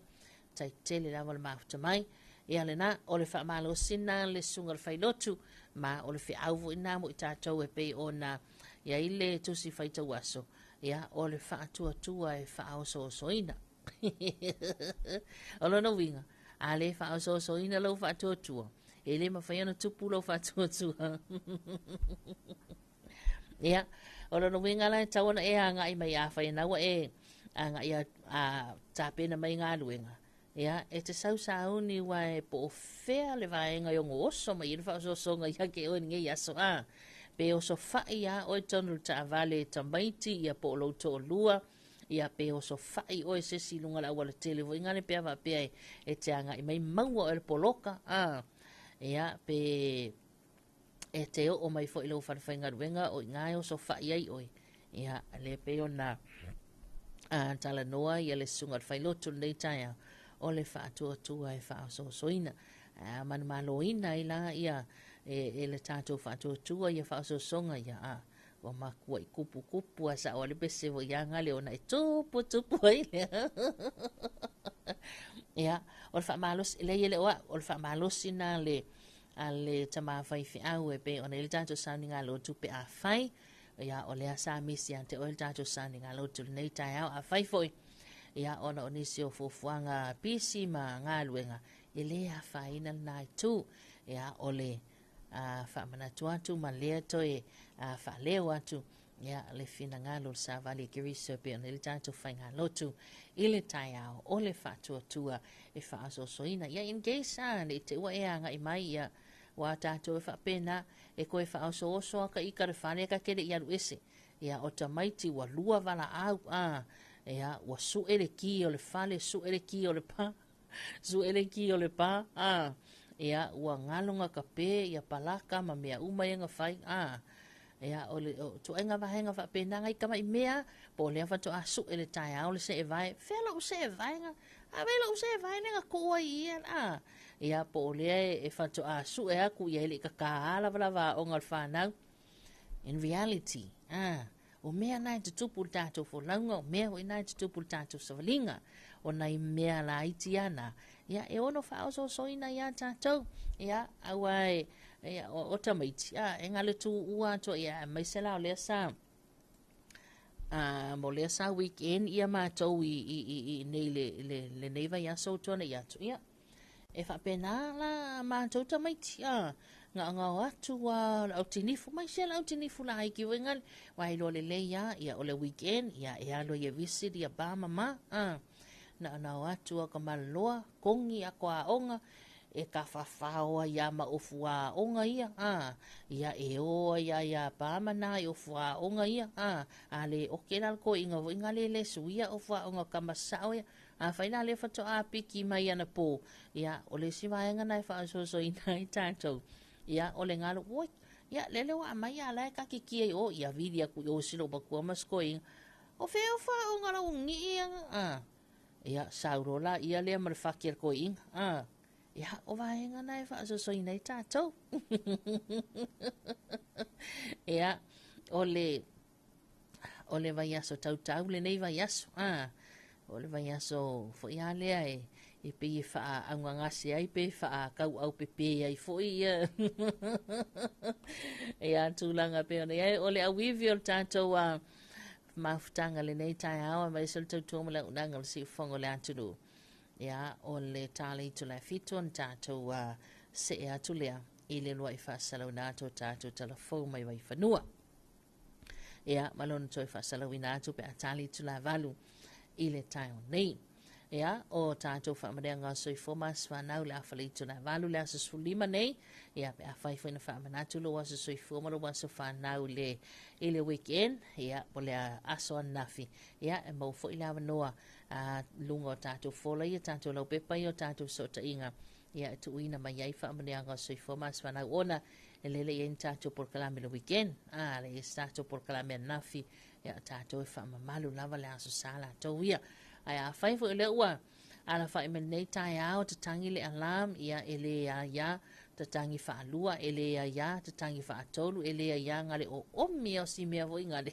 Tai tele lava le mafuta mai. Ia lena, o le faamalosi na le susuga le failotu, ma o le feau foi na mo i tatou e pei ona i ai le tusi faitau aso, ia o le faatuatua e faaosoosoina. O lona uiga, a le faaosoosoina lou faatuatua, e le mafai ona tupu lou faatuatua. Ia, o lona uiga la e tatau ona e agai mai afai na ua e agai a, a tapena mai galuega, ia, e te sau sauni ua e po o fea le vaega e ono oso mai ai le faaosoosoga ia te oe i lenei aso a. Pe osofai lava oe i totonu o le taavale e tamaiti ia po o lou toalua, ia pe osofai oe se isi i luga o le aualatele foi nale pe a faapea e, e te agai mai maua oe le poloka, a. Ia, pe e te oo mai foi i lou falefaigaluega o i ina e osofai ai oe. Ia, lea pei ona a, talanoa ia le susuga i le failotu i lenei taeao, o le faatuatua e faaosoosoina. A manumaloina ai la ia e, e le tatou faatuatua ia faaosoosoga ia, a, ua makuaʻi kupukupu a sao a le pese foi ia gale ona e tupu tupu ai lea. Ia, o le faamalosi, leai e le o au, o le faamalosi na le a le tama faifeau e pei ona i ai le tatou sauniga lotu pe afai ia o lea sa misi ia te oe le tatou sauniga lotu i lenei taeao. Afai foi ia ona o nisi o fuafuaga pisi ma galuega e le afaina lena itu, ia o le a, faamanatu atu ma lea toe a, faaleo atu ia le finagalo o le savali e Keriso e pei ona i ai le tatou faigalotu i le taeao o le faatuatua e faaosoosoina. Ia in case a ne i te ua e agai mai ia ua tatou e faapena e toe faaosooso a ka ika le fale ka ke le i alu ese. Ia o tamaiti ua lua valaau a ia ua sue le ki o le fale, sue le ki o le pa. Sue le ki o le pa, a ia ua galo ga kape ia palaka ma mea uma ia ga fai, a ia o le o ituaiga vaega faapena ga i tamaʻi mea po o lea faatoa sue le taeao le seevae, fea loʻu seevae ga ave loʻu seevae lea ga tuu ai i ia a ia po o lea e faatoa sue atu ia e le i kakā lavalava aoga o le fanau. In reality, a O mea na e tutupu i le tatou folauga, o mea foi na e tutupu i le tatou savaliga. O nai mea laiti ia na, ia e ono faaosoosoina iā tatou. Ia, aua e, ia, o, o tamaiti, a, e gale tuua atu ai, ia, aemaise la o lea sa, a, mo lea sa weekend ia matou i, i, i, i nei le, le, lenei vaiaso ua tuanai atu, ia, E faapena la matou tamaiti, a, gaogao atu a le autinifu, mai sia le autinifu laiti foi ngale, wa iloa lelei a, ia o le weekend, ia e alu ai e visit ia pa ma ma, a, naonao atu a ka maloloa, kogi a ko aoga, e kafafao ai a ma ofu aoga ia, a, ia e o ai a ia pa ma na i ofu aoga ia, a, a le oke la le koiga foi ngale le suia ofu aoga kama sao ia, Afai la lea faatoa piki mai ana pō, ia, o le isi vaega na e faaosoosoina ai tatou, ia, o le galo, oi, ia, lele ua aumai a la e kakiki ai o, ia, vili aku i o si lou matua ma si toeaina, o fea o faaoga lau nii ia, a, ia, sau loa la ia lea ma le faki a le toeaina, a, ia, o vaega na e faaosoosoina ai tatou. Ia, o le o le vaiaso tautau lenei vaiaso. A, o le vaiaso foi lava lea e, e pei e faaaaugagase ai pe faakauaupepe ai foi ia ia tulaga pei ona i ai. O le auivi o le tatou a, mafutaga lenei taeao aemaise o le tautua ma le auaunaga o le siufofoga o le atunuu. Ia, o le tala i itula e 7 ona tatou a, see atu lea i le uluai faasalauina atu o tatou tala fou mai Vaifanua. Ia, ma lona toe faasalauina atu pe a tali itula e 8 i le taeao nei. Ia, o tatou faamaneaga o soifua ma aso fanau le afa le itula e 8 le aso 15 nei. Ia, pe afai foi na faamanatu lou aso soifua ma lou aso fanau le, i le weekend, ia, po le aso ananafi, ia, e maua foi le avanoa a luga o tatou fola ia, tatou laupepa ia, o tatou fesootaiga, ia, e tuuina mai ai faamanuiaga o soifua ma aso fanau ona e lele i ai ni tatou polokalame le weekend. A, le i se tatou polokalame ananafi, ia, o tatou e faamamalu lava le aso sa latou ia. Ae afai foi o lea ua alafai mai lenei taeao, tatagi le alarm, ia, e le aiā, tatagi faalua, e le aiā, tatagi faatolu, e le aiā, gale oomi o si mea foi gale.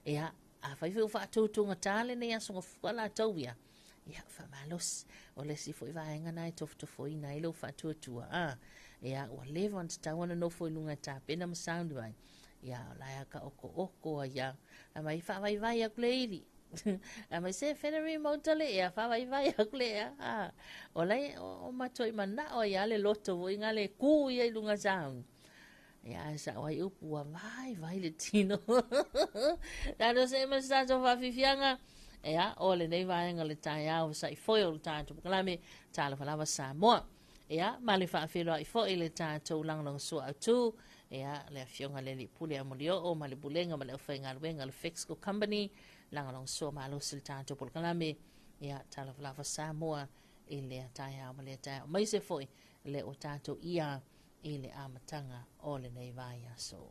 Ia, afai foi ua faatutugata lenei aso gafua latou ia, ia, faamalosi. O le isi foi vaega na e tofotofoina ai lou faatuatua. A, ia, ua leva ona tatau ona nofo i luga e tapena ma sauni mai. Ia, o la e aka oko oko ai ia. A mai faavaivai aku le ili. A mai se fena remote le ia faavaivai aku le ia. A, o lai o matoi manao ia le loto foi nga le ku ia i luga sauni. Ia, ae sao ai upu ua vaivai le tino. Tatou see ma se tatou faafiafiaga. Ia, o lenei vaega o le taeao sa'i foi o le tatou polokalame Talofa Lava Samoa. Ia, ma le faafeiloai foi le tatou lagolagosua autu, ia, le afioga le Alii Pule a Molioo ma le Pulega ma le aufaigaluega le Fexco Company, lagolagosua malosi le tatou polokalame, ia, Talofa Lava Samoa i lea taeao ma lea taeao. Aemaise foi le o tatou ia i le amataga o lenei vaiaso.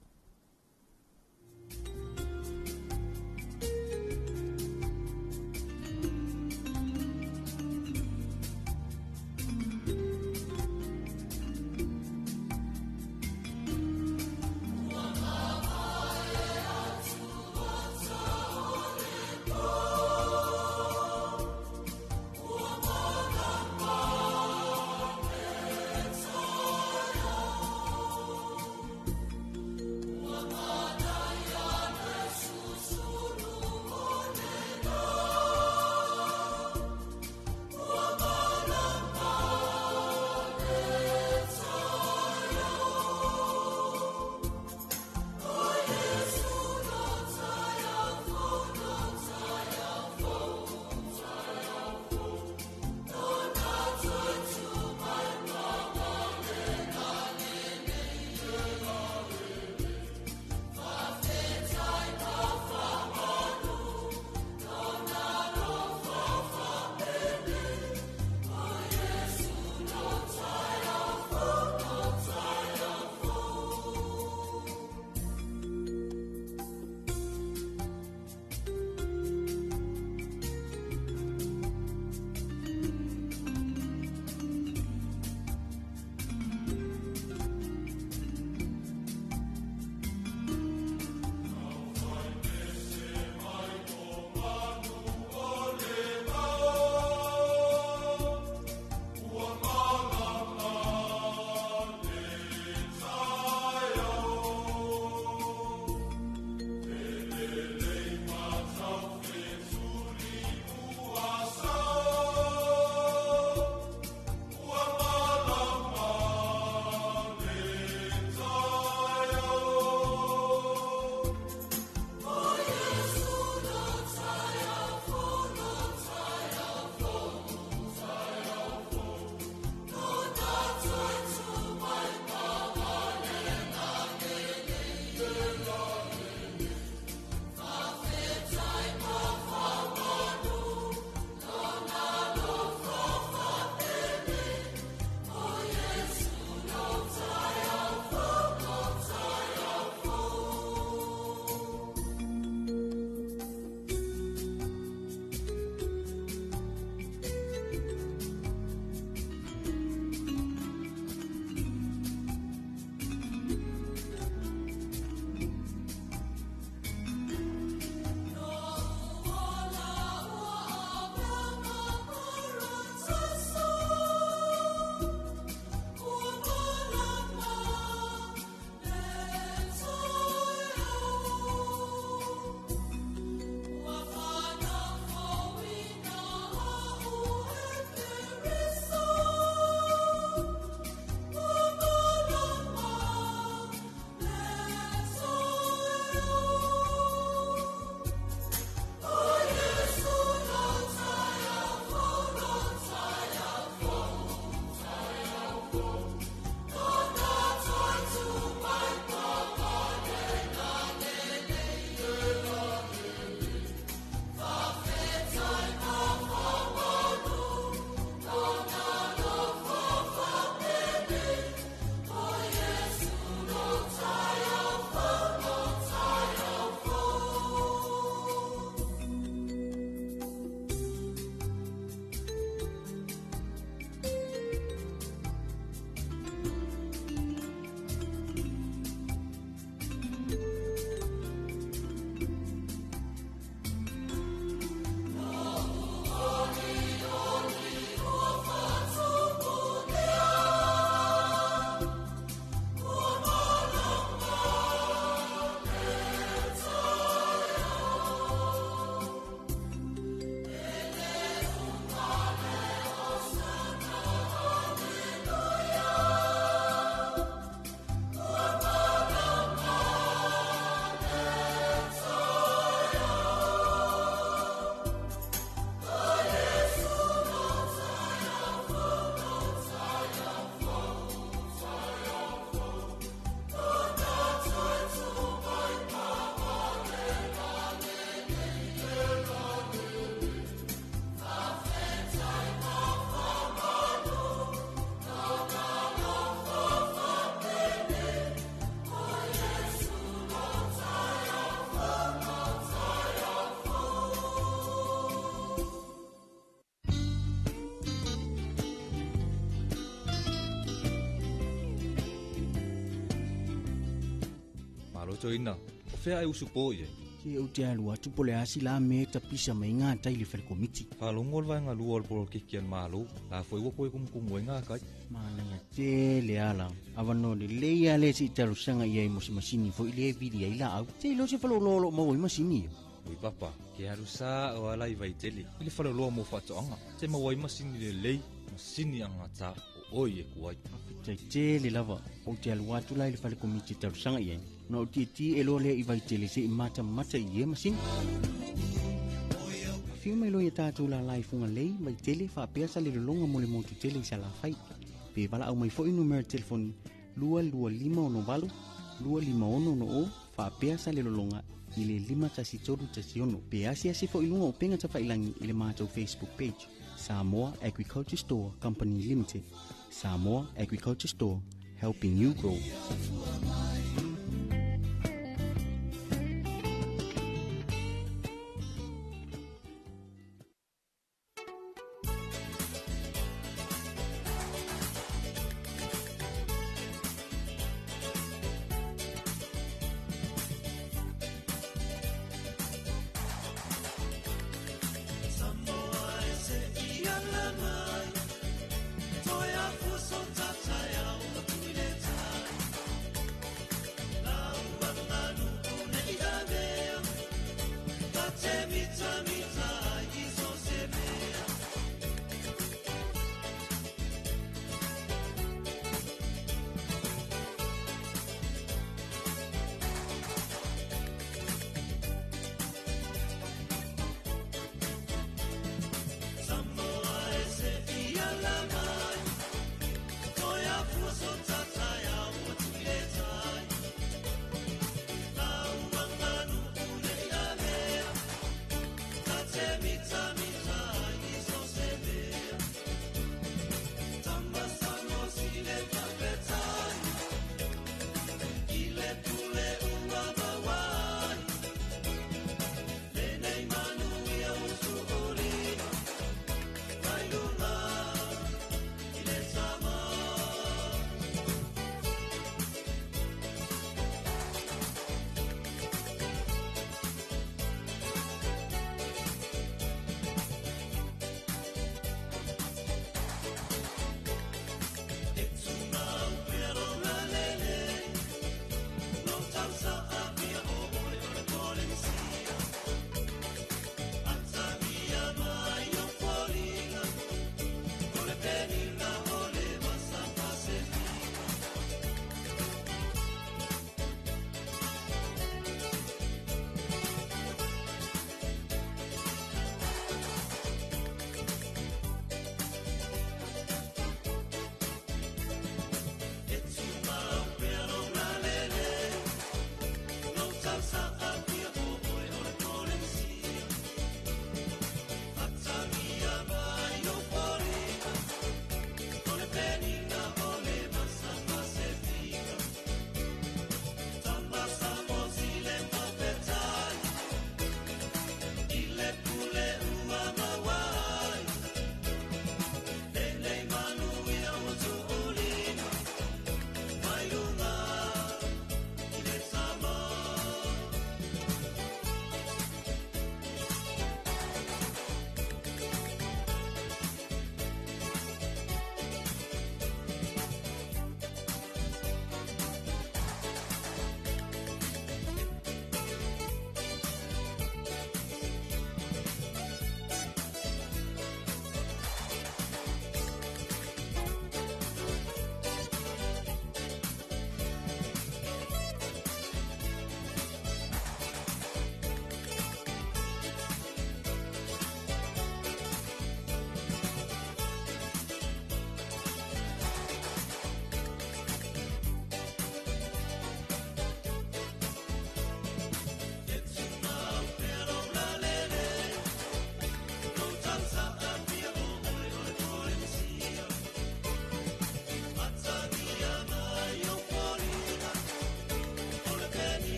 Toeina, o fea e usu po i ai. Se ou te alu atu po o le a se la mea e tapisa mai ai gatai i le fale komiti. Faalogo le vaega lua o le polokiki a le Malo, la foi ua toe kumukumu ai gakai. Manaia tele ala. Avanoa lelei lava lea se i talosaga i ai mo se masini foi lea e vili ai laau. Se iloa se faleoloa o lo o maua ai masini ia. Oi papa, ke alu sa'o lava la i Vaitele i le faleoloa mo faatoaga, te maua ai masini lelei, masini agata o oe e ku ai. Faafetai tele lava. Ou te alu atu la i le fale komiti e talosaga i ai, ona ou tietie loa lea i Vaitele se i matamata i ia masini. Afio mai loa ia tatou lala i Fugalei, Vaitele, faapea Salelologa mo le motu tele i Salafai. Pe valaau mai foi numera telefoni 22568 25660 faapea Salelologa i le 51316 pe asiasi foi i luga o upega tafailagi i le matou Facebook page Samoa Agriculture Store Company Limited. Samoa Agriculture Store, helping you grow.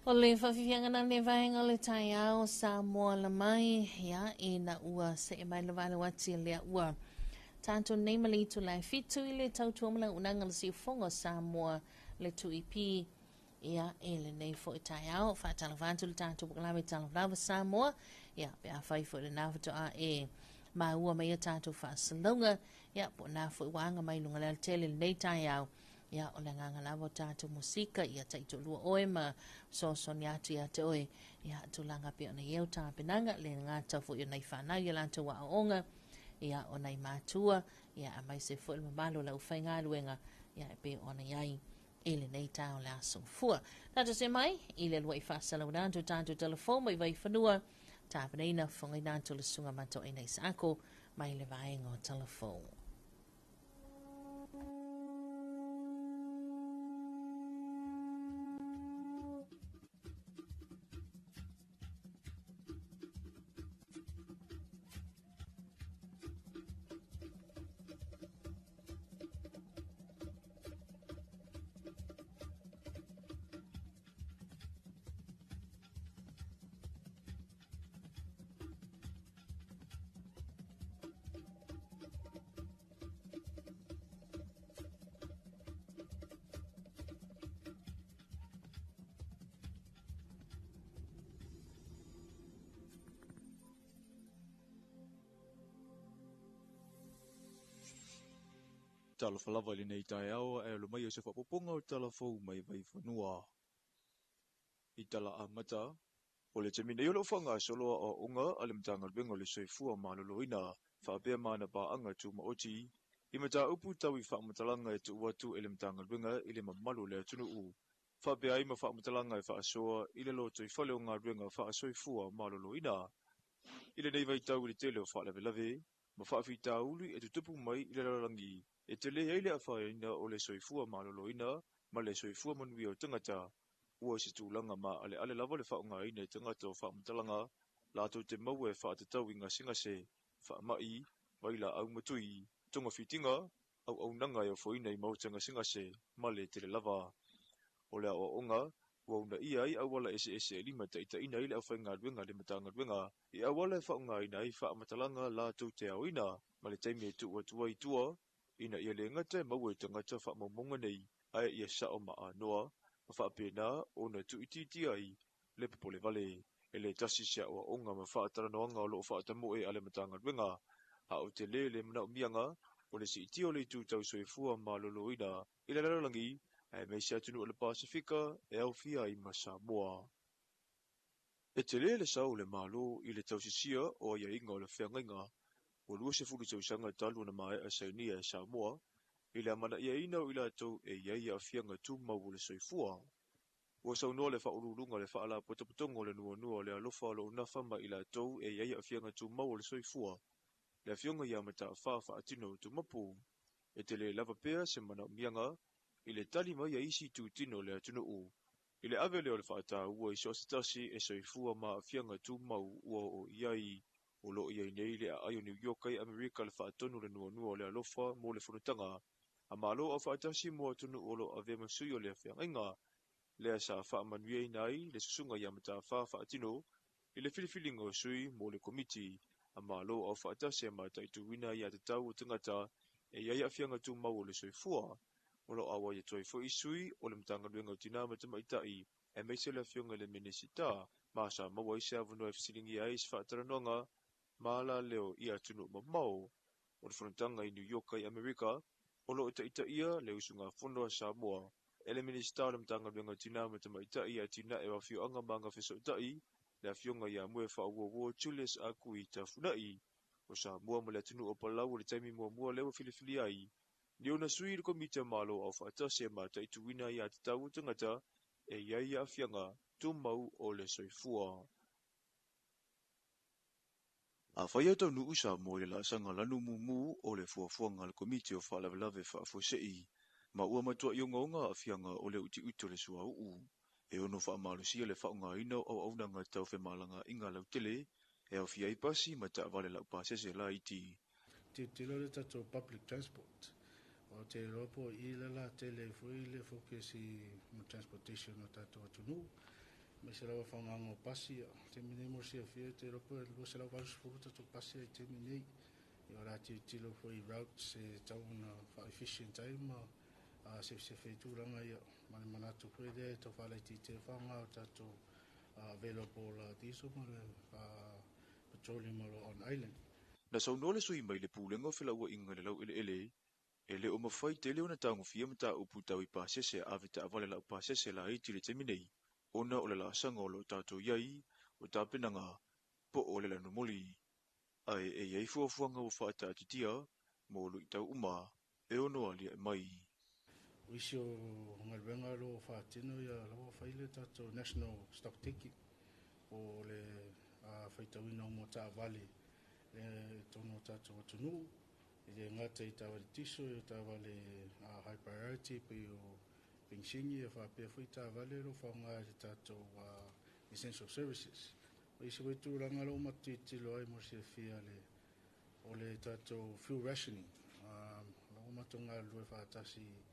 O le faafiafiaga na le vaega o le taeao Samoa la mai, ia, ina ua see mai le vale ati lea ua tatou nei ma le itula e 7 i le tautua ma le auaunaga le siufofoga o Samoa le 2EP, ia, e lenei foi taeao faatalofa atu le tatou polokalame Talofa Lava Samoa, ia, pe afai foi lena faatoa e maua mai a tatou faasalauga, ia, po o na foi ua aga mai luga le alatele lenei taeao. Ia, o le agaga lava o tatou musika, ia taitoalua oe ma fesoasoani atu ia te oe, ia, tulaga pei ona i ai au tapenaga, le gata foi o nai fanau i a latou aoaoga, ia, o nai matua, ia, aemaise foi le mamalu o le aufaigaluega, ia, e pei ona i ai i lenei taeao o le aso Gafua. Tatou see mai i le uluai faasalauina atu o tatou talafou mai Vaifanua, tapenaina fofogaina atu le susuga Matoaina Isaako mai le vaega o Talafou. Talofa lava i lenei taeao ae alo mai o se faaopoopoga o tala fou mai Vaifanua. I tala amata, o le taimi nei o lo o faagasolo aoaoga a le Matagaluega o le Soifua Maloloina faapea ma ana paaga tumaoti i mataupu tau i faamatalaga e tuu atu e le Matagaluega i le mamalu o le atunuu, faapea ai ma faamatalaga e faasoa i le lotoifale o galuega faasoifua maloloina. I lenei vaitau i le tele o faalavelave ma faafitauli e tutupu mai i le lalolagi e tele ai le afaina o le soifua maloloina ma le soifua manuia o tagata, ua se tulaga maaleale lava le faaaogaina e tagata o faamatalaga latou te maua e faatatau i gasegase, faamai, vailaau matui, togafitiga, auaunaga e ofoina i maota gasegase ma le tele lava. O le aoaoga ua uunaia ai auala eseese e limataitaiina ai le aufaigaluega a le Matagaluega i auala e faaaogaina ai faamatalaga latou te aoina ma le taimi e tuu atu ai i tua ina ia le gata e maua i tagata faamaumauga nei ae ia sao ma anoa ma faapena ona tuuitiitia ai le popolevale. E le tasi se aoaoga ma faatalanoaga o lo o faatamoe a le Matagaluega, a o tele le manaomiaga o le siitia o le itu tau soifua maloloina i le lalolagi aemaise atunuu o le Pasefika e aofia ai ma Samoa. E tele le sao o le Malo i le tausisia o aiaiga o le feagaiga ua 20 tausaga talu ona maea sainia e Samoa i le amanaiaina o i latou e i ai aafiaga tumau o le soifua. Ua saunoa le Faauluuluga o le Faalapotopotoga o le Nuanua o le Alofa o lo o nafa ma i latou e i ai aafiaga tumau o le soifua, le Afioga ia Mataafa Faatino Tumapu. E tele lava pea se manaomiaga i le tali mai a isi itutino o le atunuu i le ave lea o le faataua i so o se tasi e soifua ma aafiaga tumau ua oo i ai. O lo o i ai nei le aai o New York i Amerika le faatonu o le Nuanua o le Alofa mo le Fonotaga a Malo Aufaatasi mo atunuu o lo o avea ma sui o le feagaiga lea sa faamanuiaina ai le susuga ia Mataafa Faatino i le filifiliga o sui mo le Komiti a Malo Aufaatasi e mataituina ia tatau o tagata e i ai aafiaga tumau o le soifua. O lo o auai atu ai foi sui o le Matagaluega o Tinā ma Tamaitai aemaise le Afioga i le Minisita ma sa maua ai se avanoa e fesiligia ai se faatalanoaga ma alaleo i atunuu mamao. O le fonotaga i New York i Amerika o lo o taitaia le usugafono a Samoa e le Minisita o le Matagaluega o Tinā ma Tamaitai Atinae o Afioaga ma Agafesootai, le Afioga ia Moefaauouo Julius Akui Tafuna'i. O Samoa ma le atunuu o Palau o le taimi muamua lea ua filifilia ai ni ona sui i le Komiti a Malo Aufaatasi e mataituina ia tatau o tagata e i ai aafiaga tumau o le soifua. Afai e taunuu Samoa i le laasaga lanu mumu o le fuafuaga a le Komiti o Faalavelave Faafuasei ma ua matuai ogaoga aafiaga o le utiuti o le suauu, e ono faamalosia le faaaogaina o auaunaga tau femalagaaiga lautele e aofia ai pasi ma taavale laupasese laiti. Tilotilo le tatou public transport. O te iloa po o i le la tele ai foi le focus i transportation o tatou atunuu. Aemaise lava faaaogaina o pasi. Ia, o le taimi nei mo le silafia, ou te iloa po o le 280 tatou pasi i le taimi nei. Ia, o le a tilotilo foi i routes e tatau ona faa-efficient ai ma sefe ai tulaga ia, ma le manatu foi lea e tau faalaitiitia le faaaoga o tatou available diesel ma le petroleum o lo o on island. Na saunoa le sui mai le Pulega o Felauaiga i le Laueleele, e le o mafai tele ona tagofia mataupu tau i pasese ave taavale laupasese laiti i le taimi nei, ona o le laasaga o lo o tatou i ai, o tapenaga po o le lanumoli. Ae e i ai fuafuaga ua faataatitia mo luitau uma e ono aliae mai. O isi o galuega o lo o faatino, ia la ua fai le tatou national stock taking, po o le faitauina uma o taavale i totonu o tatou atunuu, e le gata i taavale tiso, o taavale high priority pei o penisini, e faapea foi taavale o lo o faaaoga i le tatou essential services. O isi foi tulaga o lo o matou ai mo le silafia le o le tatou fuel rationing. O lo o matou galulue faatasi i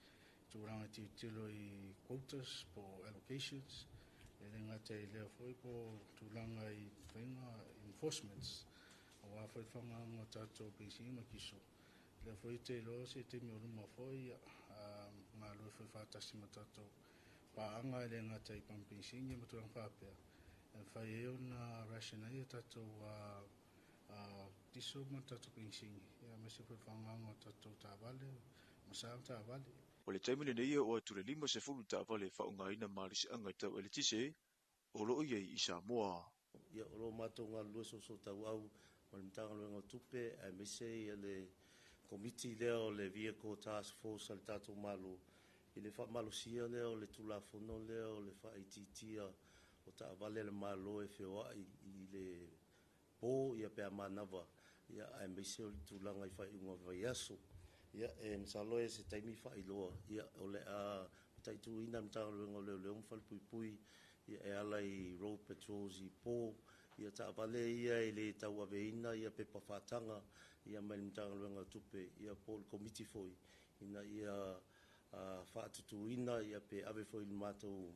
tulaga tilotilo i quotas po o allocations, e le gata i lea foi po o tulaga i faiga enforcements aua foi le faaaogaina o tatou penisini ma kiso. Lea foi te iloa se taimi o luma foi galulue foi faatasi ma tatou paaga, e le gata i pamu penisini ma tulaga faapea, e mafai ai ona ration ai tatou diesel ma tatou penisini, aemaise foi le faaaogaina o tatou taavale ma sa ma taavale. O le taimi lenei o atu le 50 taavale faaaogaina malosiaga tau eletise o lo o i ai i Samoa. Ia, o lo o matou galulue soosootaua ma le Matagaluega o Tupe aemaise ia le komiti lea o le Vehicle Task Force a le tatou Malo i le faamalosia lea o le Tulafono lea o le faaitiitia o taavale a le Malo e feoai i le po ia pe a manava, ia aemaise o le tulaga i faaiuga o vaiaso. Ia, e masalo e se taimi faailoa, ia o le a mataituina le Matagaluega o Leoleo ma Falepuipui, ia e ala i road patrols i po, ia taavale ia e le tauaveina ia pepa faataga ia mai le Matagaluega o Tupe, ia po o le komiti foi ina ia faatutuina ia pe ave foi i le matou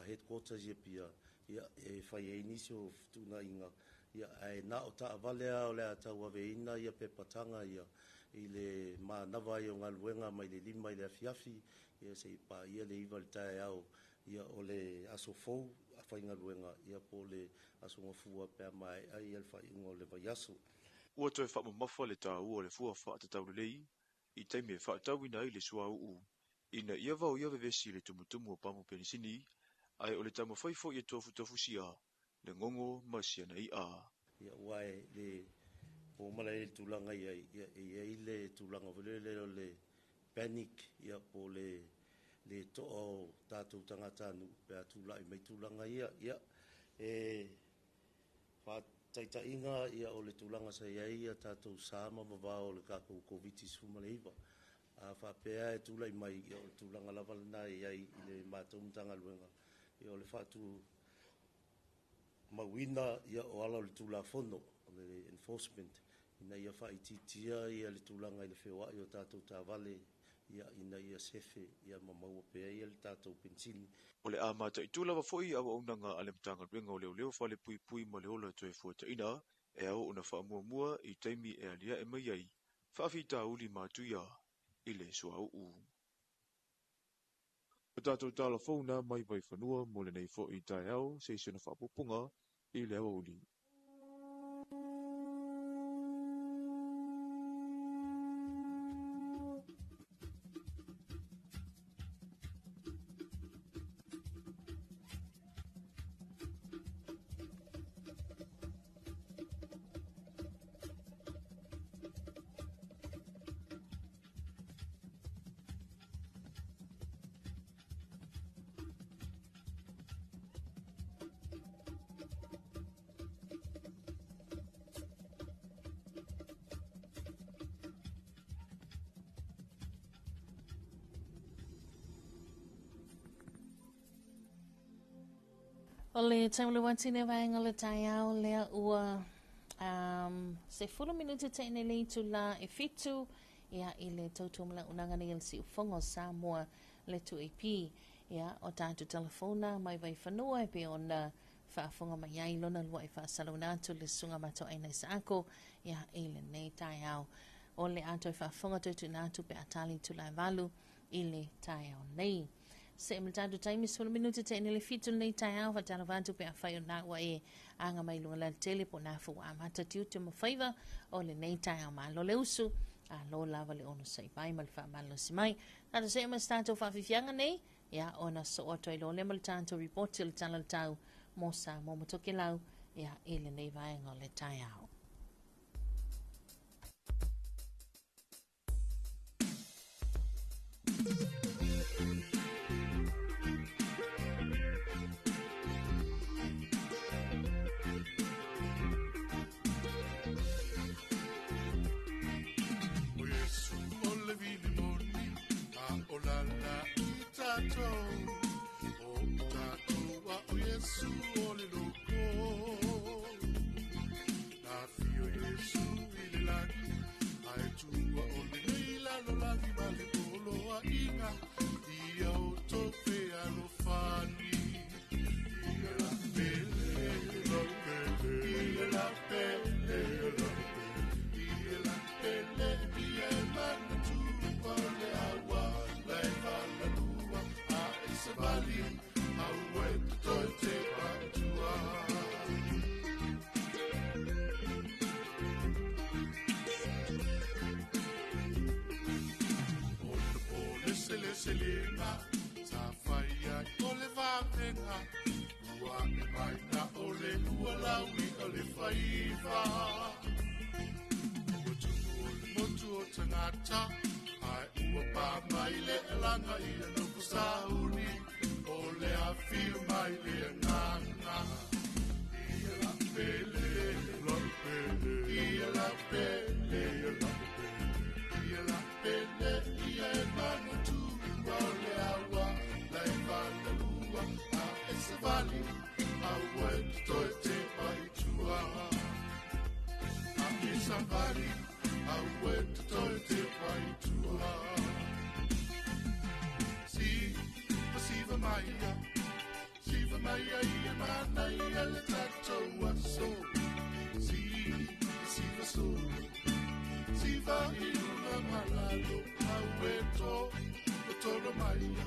headquarters ia pia ia e fai ai nisi o fetuunaiga. Ia, ae na o taavale lava o le a tauaveina ia pepa taga ia i le manava ai o galuega mai le 5 i le afiafi ia seia paia le 9 i le taeao, ia o le aso fou faigaluega, ia po o le aso gafua pe a maea ia le faaiuga o le vaiaso. Ua toe faamamafa le taua o le fua faatatau lelei i taimi e faatauina ai le suauu ina ia vaoia vevesi i le tumutumu o pamu penisini, ae o le taumafai foi e tofutofusia le gogo ma siana i'a. Ia, ua e le po mala i le tulaga i ai, ia e i ai le tulaga foi lele o le panic, ia po o le toa o tatou tagatanuu pe a tulai mai tulaga ia. Ia, e faataitaiga, ia o le tulaga sa i ai ia tatou sa ma vavao o le tatou Koviti-19, a faapea e tulai mai, ia o le tulaga lava lena e i ai i le matou Matagaluega, ia o le faatu mauina ia o ala o le Tulafono o le enforcement ina ia faaitiitia ia le tulaga i le feoai o tatou taavale, ia ina ia sefe ia ma maua pea ia le tatou penisini. O le a mataitu lava foi auaunaga a le Matagaluega o Leoleo, Falepuipui ma le Ola Toefuataiga e ao ona faamuamua i taimi e aliae mai ai faafitauli matuia i le suauu. O tatou tala fou na mai Vaifanua mo lenei foi taeao se isi ona faapupuga i le aoauli. O le taimi le watine vaega o le taeao lea ua 10 minute teine le itula e 7 ia i le tautua malaunaga nei o le siufogo o Samoa le 2AP. Ia, o tatou telefona mai Vaifanua e pei ona faafofoga mai ai lona lua'i faasalauina atu le Susuga Matoaina Isaako, ia, i lenei taeao. O le a toe faafofoga toe tuuina atu pe a tali itula e 8 i le taeao nei. Se'e ma le tatou taimi, 10 minute te'i nei le 7 lenei taeao, faatalofa atu pe afai o lena ua e aga mai luga alatele po o na foi ua amata tiute ma faiva o lenei taeao. Malo le usu, alo lava le onosai mai ma le faamalolosi mai. Tatou se'e ma se tatou faafiafiaga nei, ia, ona soo atu ai loa lea ma le tatou ripoti o le Tala o le Tau mo Samoa ma Tokelau, ia, i lenei vaega o le taeao. O Iesu o le vili moni, a o lala i tatou. O i tatou a o Iesu o le loko. Na fio Iesu i le lagi, ae tua o lenei lalolagi ma le poloaiga. Ia o tope alofani. Ia la pele, la pele, ia la pele, la pele, ia la pele, ia e manatua o le aua, la e valalua, a e savali, aua e totoe te patua. O le pole seleselega, sa fai ai o le vavega, ua e mai na o le lua laui o le faiva. Ua tumu o le motu o tagata, ae ua pa mai le alaga ia nofo sauni, o le afio mai le agaga. Ia la pele, la pele, ia la pele, la pele, ia la pele, ia e manatua o le aua, la e valalua, a e savali, aua e totoe te paitua. A e savali, aua e totoe te paitua. Si, pasiva maia, siva maia ia mana ia le tatou aso. Si, pasiva solo, siva i luna malalo, aue to, totolo maia,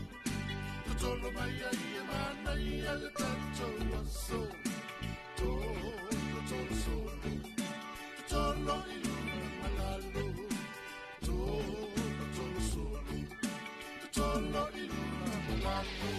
totolo maia ia mana ia le tatou aso. To, totolo solo, totolo i luna malalo, to, totolo solo, totolo i luna malalo.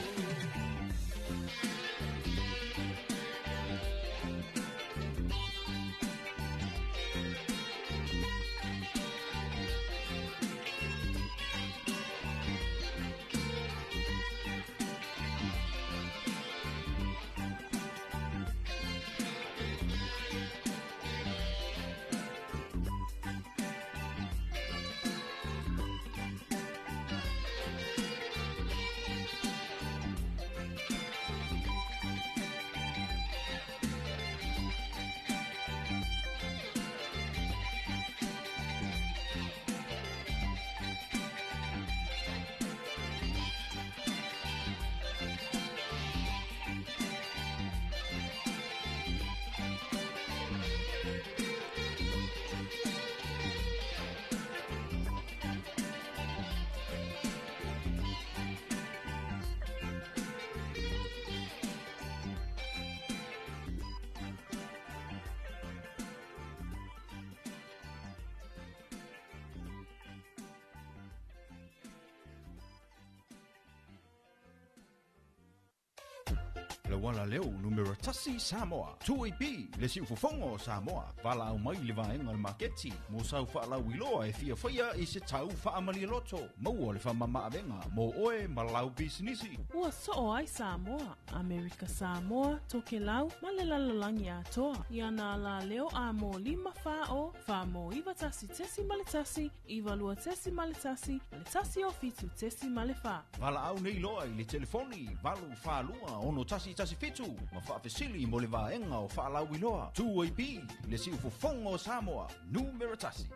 Le wala leo numero tasi Samoa. 2AP, le siufofoga o Samoa. Valaau mai le vaega o le maketi mo sau faalauiloa e fiafaia i se tau faamalialoto. Maua le faamamaavega mo oe ma lau pisinisi. Ua soo ai Samoa, Amerika Samoa, Tokelau ma le lalolagi atoa. Ia nā la leo a mō 5 4 o, 4 mō 9 1.1, 9 2 1, ma le 1 o 7 0.4. Valaau nei loa i le telefoni 8 4 2 6 1 7 ma faafesili mo le vaega o faalauiloa. 2AP, le siufofoga o Samoa, numero tasi.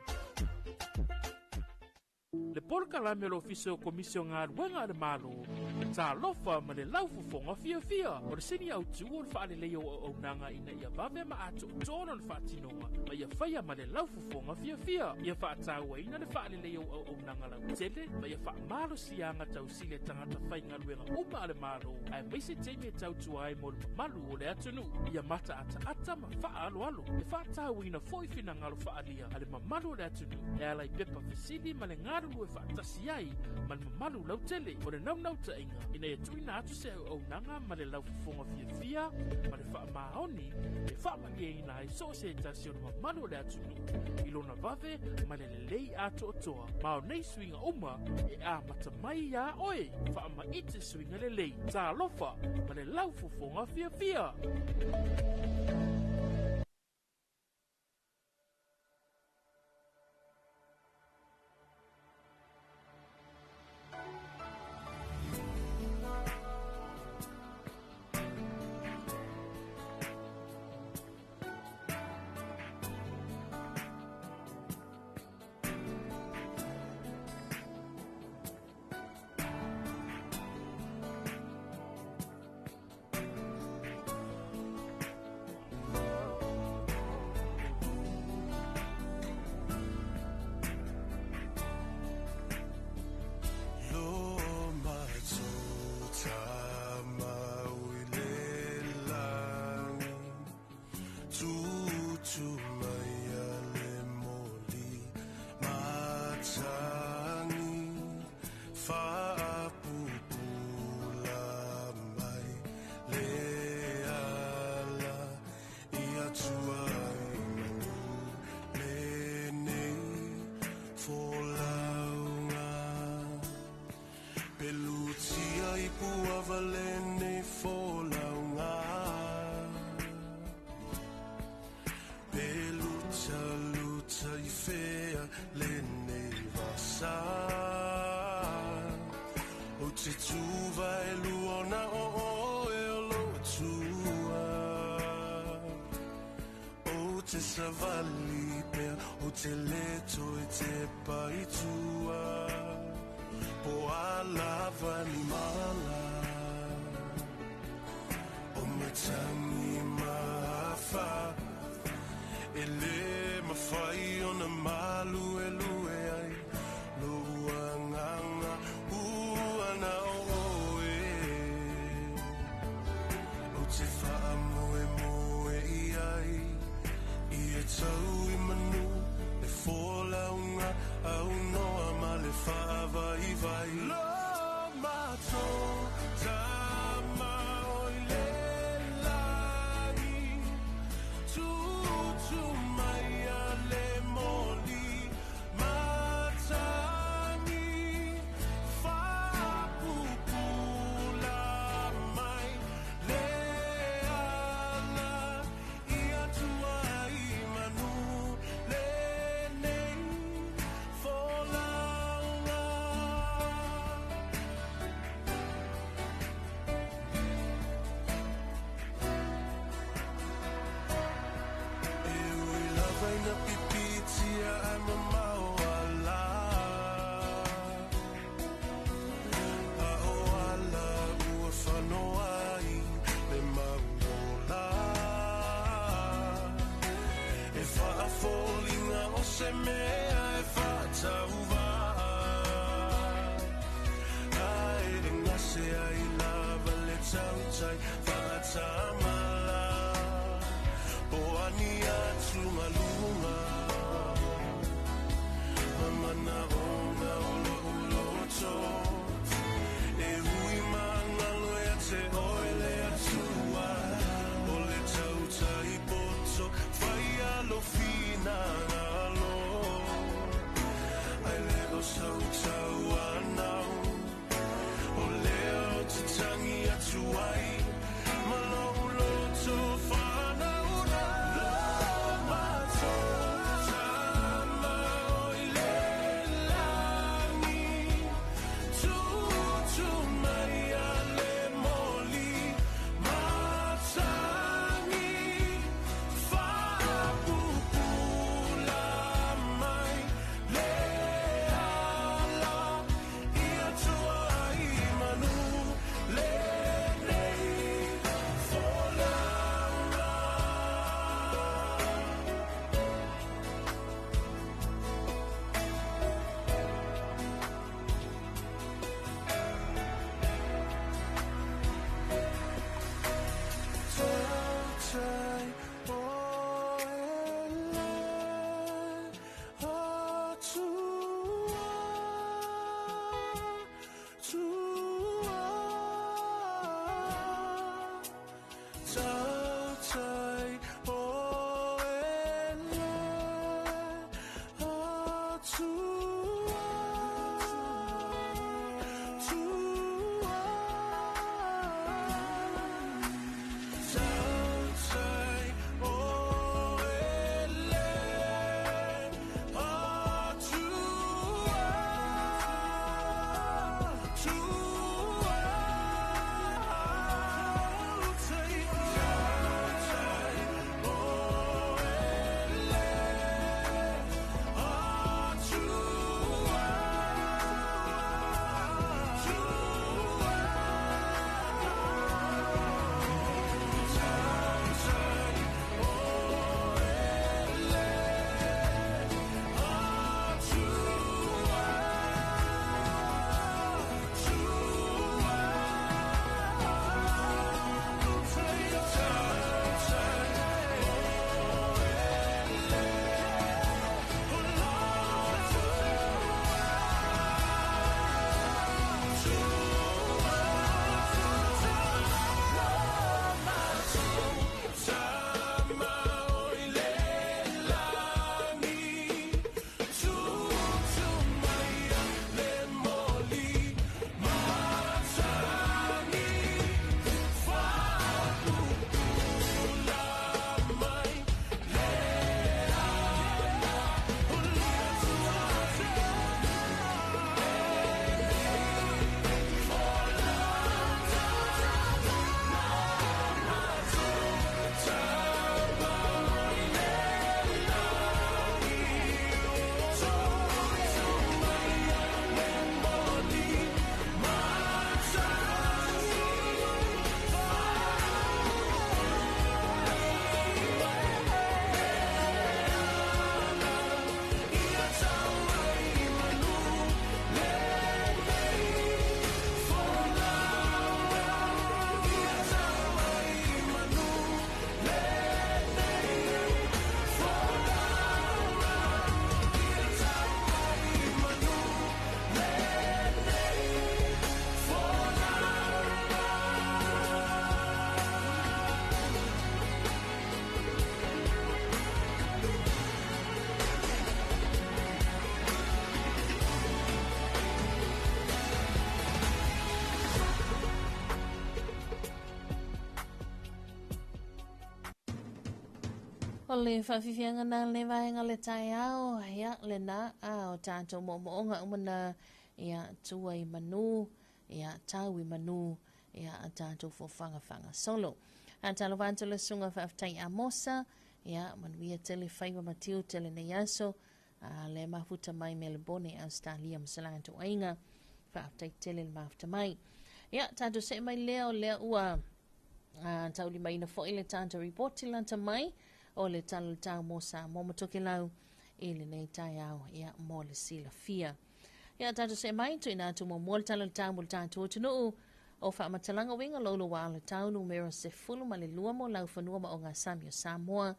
Le polokalame o le Ofisa o Komisi o Galuega a le Malo, Talofa ma le laufofoga fiafia. O le sini autu o le faaleleia o auaunaga ina ia vave ma atoatoa lona faatinoga ma ia faia ma le laufofoga fiafia. Ia faatauaina le faaleleia o auaunaga lautele ma ia faamalosiaga tausili a tagata faigaluega uma a le Malo, aemaise taimi e tautua ai mo le mamalu o le atunuu. Ia mataataata ma faaaloalo. E faatauaina foi finagalo faaalia a le mamalu o le atunuu e ala i pepa fesili ma le galulue faatasi ai ma le mamalu lautele. O le naunautaiga ina ia tuuina atu se auaunaga ma le laufofoga fiafia ma le faamaoni e faamalieina ai so o se tasi o le mamalu o le atunuu i lona vave ma le lelei atoatoa. Ma o nei suiga uma e amata mai iā oe. Faamaite suiga lelei. Talofa ma le laufofoga fiafia. Savali pea o te leto e te paitua po alava ni mala o matangi mafa e le mawhai o na malu e lue ai lo uanganga uana o oe o te whaamoe moe i ai e tau i manu le fōlaunga au noa ma le whaavai vai. Lo mato tama o i le lagi tutu mai a le moli matani whapupula mai le ala i atua i manu le nei fōlaunga. E ui lava ina pipitia ai mamao ala A o ala ua whanoa ai le mauola E whaafolinga o se mea e whātauva Ai e ngase ai lava le tautai whaatamala O ani atu malunga Mamana onga o lo uloto E hui mangalo e te oele atua O le tautai poto whai alo fina ngalo Ai le o sautau anau O leo te tangi atu ai Ma lo uloto whanau rā. Lo mato tama o i le langi Tutu mai a le moli matangi Whapupula O le faafiafiaga na le vaega le taeao, ia lena a o tatou moomooga uma na, ia tua i manu, ia tau i manu, ia a tatou fofaga faagasolo. A talofa atu le susuga faafetai Amosa, ia manuia tele faiva ma tiute lenei aso, a le mafuta mai Melebone, Australia ma se latou aiga. Faafetai tele le mafuta mai. Ia, tatou see mai lea o lea ua taulimaina foi le tatou ripoti lata mai o le Tala o le Tau mo Samoa ma Tokelau i lenei taeao, ia, mo le silafia. Ia, tatou see mai, tuuina atu muamua le Tala o le Tau mo le tatou atunuu o faamatalaga uiga louloua o le tau numera 12 mo laufanua ma ogasami o Samoa,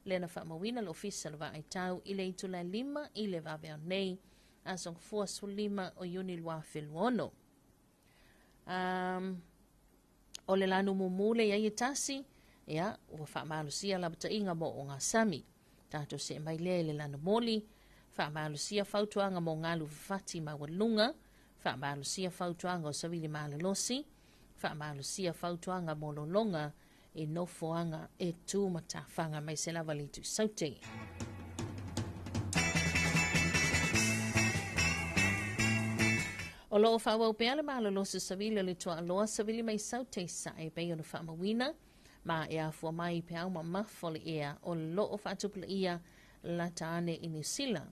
lea na faamauina le Ofisa o le Vaai Tau i le itula e 5 i le vaveao nei, aso Gafua 15 o Iuni 2026. O le lanu mumu le iai e tasi, ia, ua faamalosia lapataiga mo ogasami. Tatou see mai lea i le lanu moli, faamalosia fautuaga mo galu fafati maualuluga, faamalosia fautuaga o savili malolosi, faamalosia fautuaga mo lologa i nofoaga e tu matafaga mai se lava le itu saute. O loo faaauau pea le malolosi savili o le tuaaloa savili mai saute i sae e pei ona faamauina ma e afua mai i peau mamafa o le ea o loo faatupulaia lata ane i Niu Sila.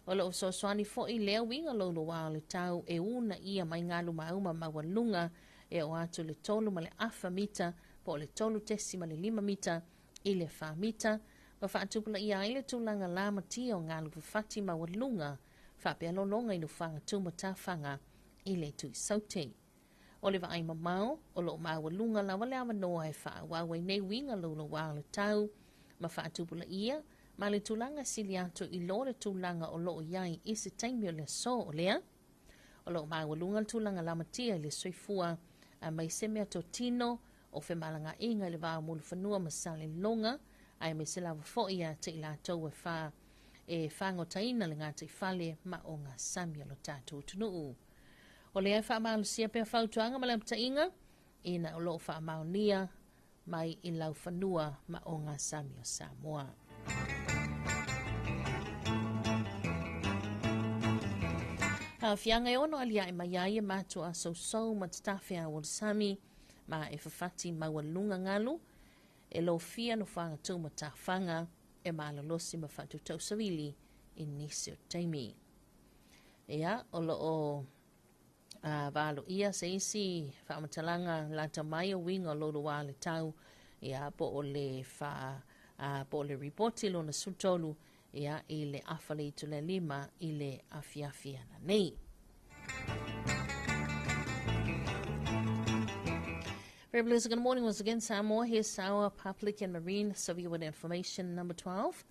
O loo fesoasoani foi lea uiga louloua o le tau e uunaia mai galu mauma maualuluga e oo atu i le 3.5 mita po o le 3.5 mita i le 4 mita ma faatupulaia ai le tulaga lamatia o galu fafati maualuluga faapea lologa i nufaga tumatafaga i le Tuisaute. O le vaai mamao, o lo o maualuga lava le avanoa e faaauau ai nei uiga louloua o le tau ma faatupulaia ma le tulaga sili atu i lo le tulaga o lo o i ai i se taimi o le aso o lea. O lo o maualuga le tulaga lamatia i le soifua aemaise meatotino o femalagaaiga i le va o Mulifanua ma Salelologa, aemaise lava foi ia te i latou e fa e fagotaina le gataifale ma ogasami o lo tatou atunuu. O lea e faamalosia pea fautuaga ma le amataina ina o loo faamaonia mai i laufanua ma ogasami o Samoa. Aafiaga e ono aliae mai ai e matua sousou ma tatafeau o le sami ma e fafati maualuga galu e lofia nofoaga tu ma tafaga e malolosi ma faatutau savili i nisi o taimi. Ia, o loo valoia se isi faamatalaga lata mai o uiga o louloua le tau, ia, po o le fa, po o le ripoti lona 13, ia, i le afa le itula e 5 i le afiafi ananei. Very blessed good morning once again, Samoa. Here's our public and marine severe weather information number 12,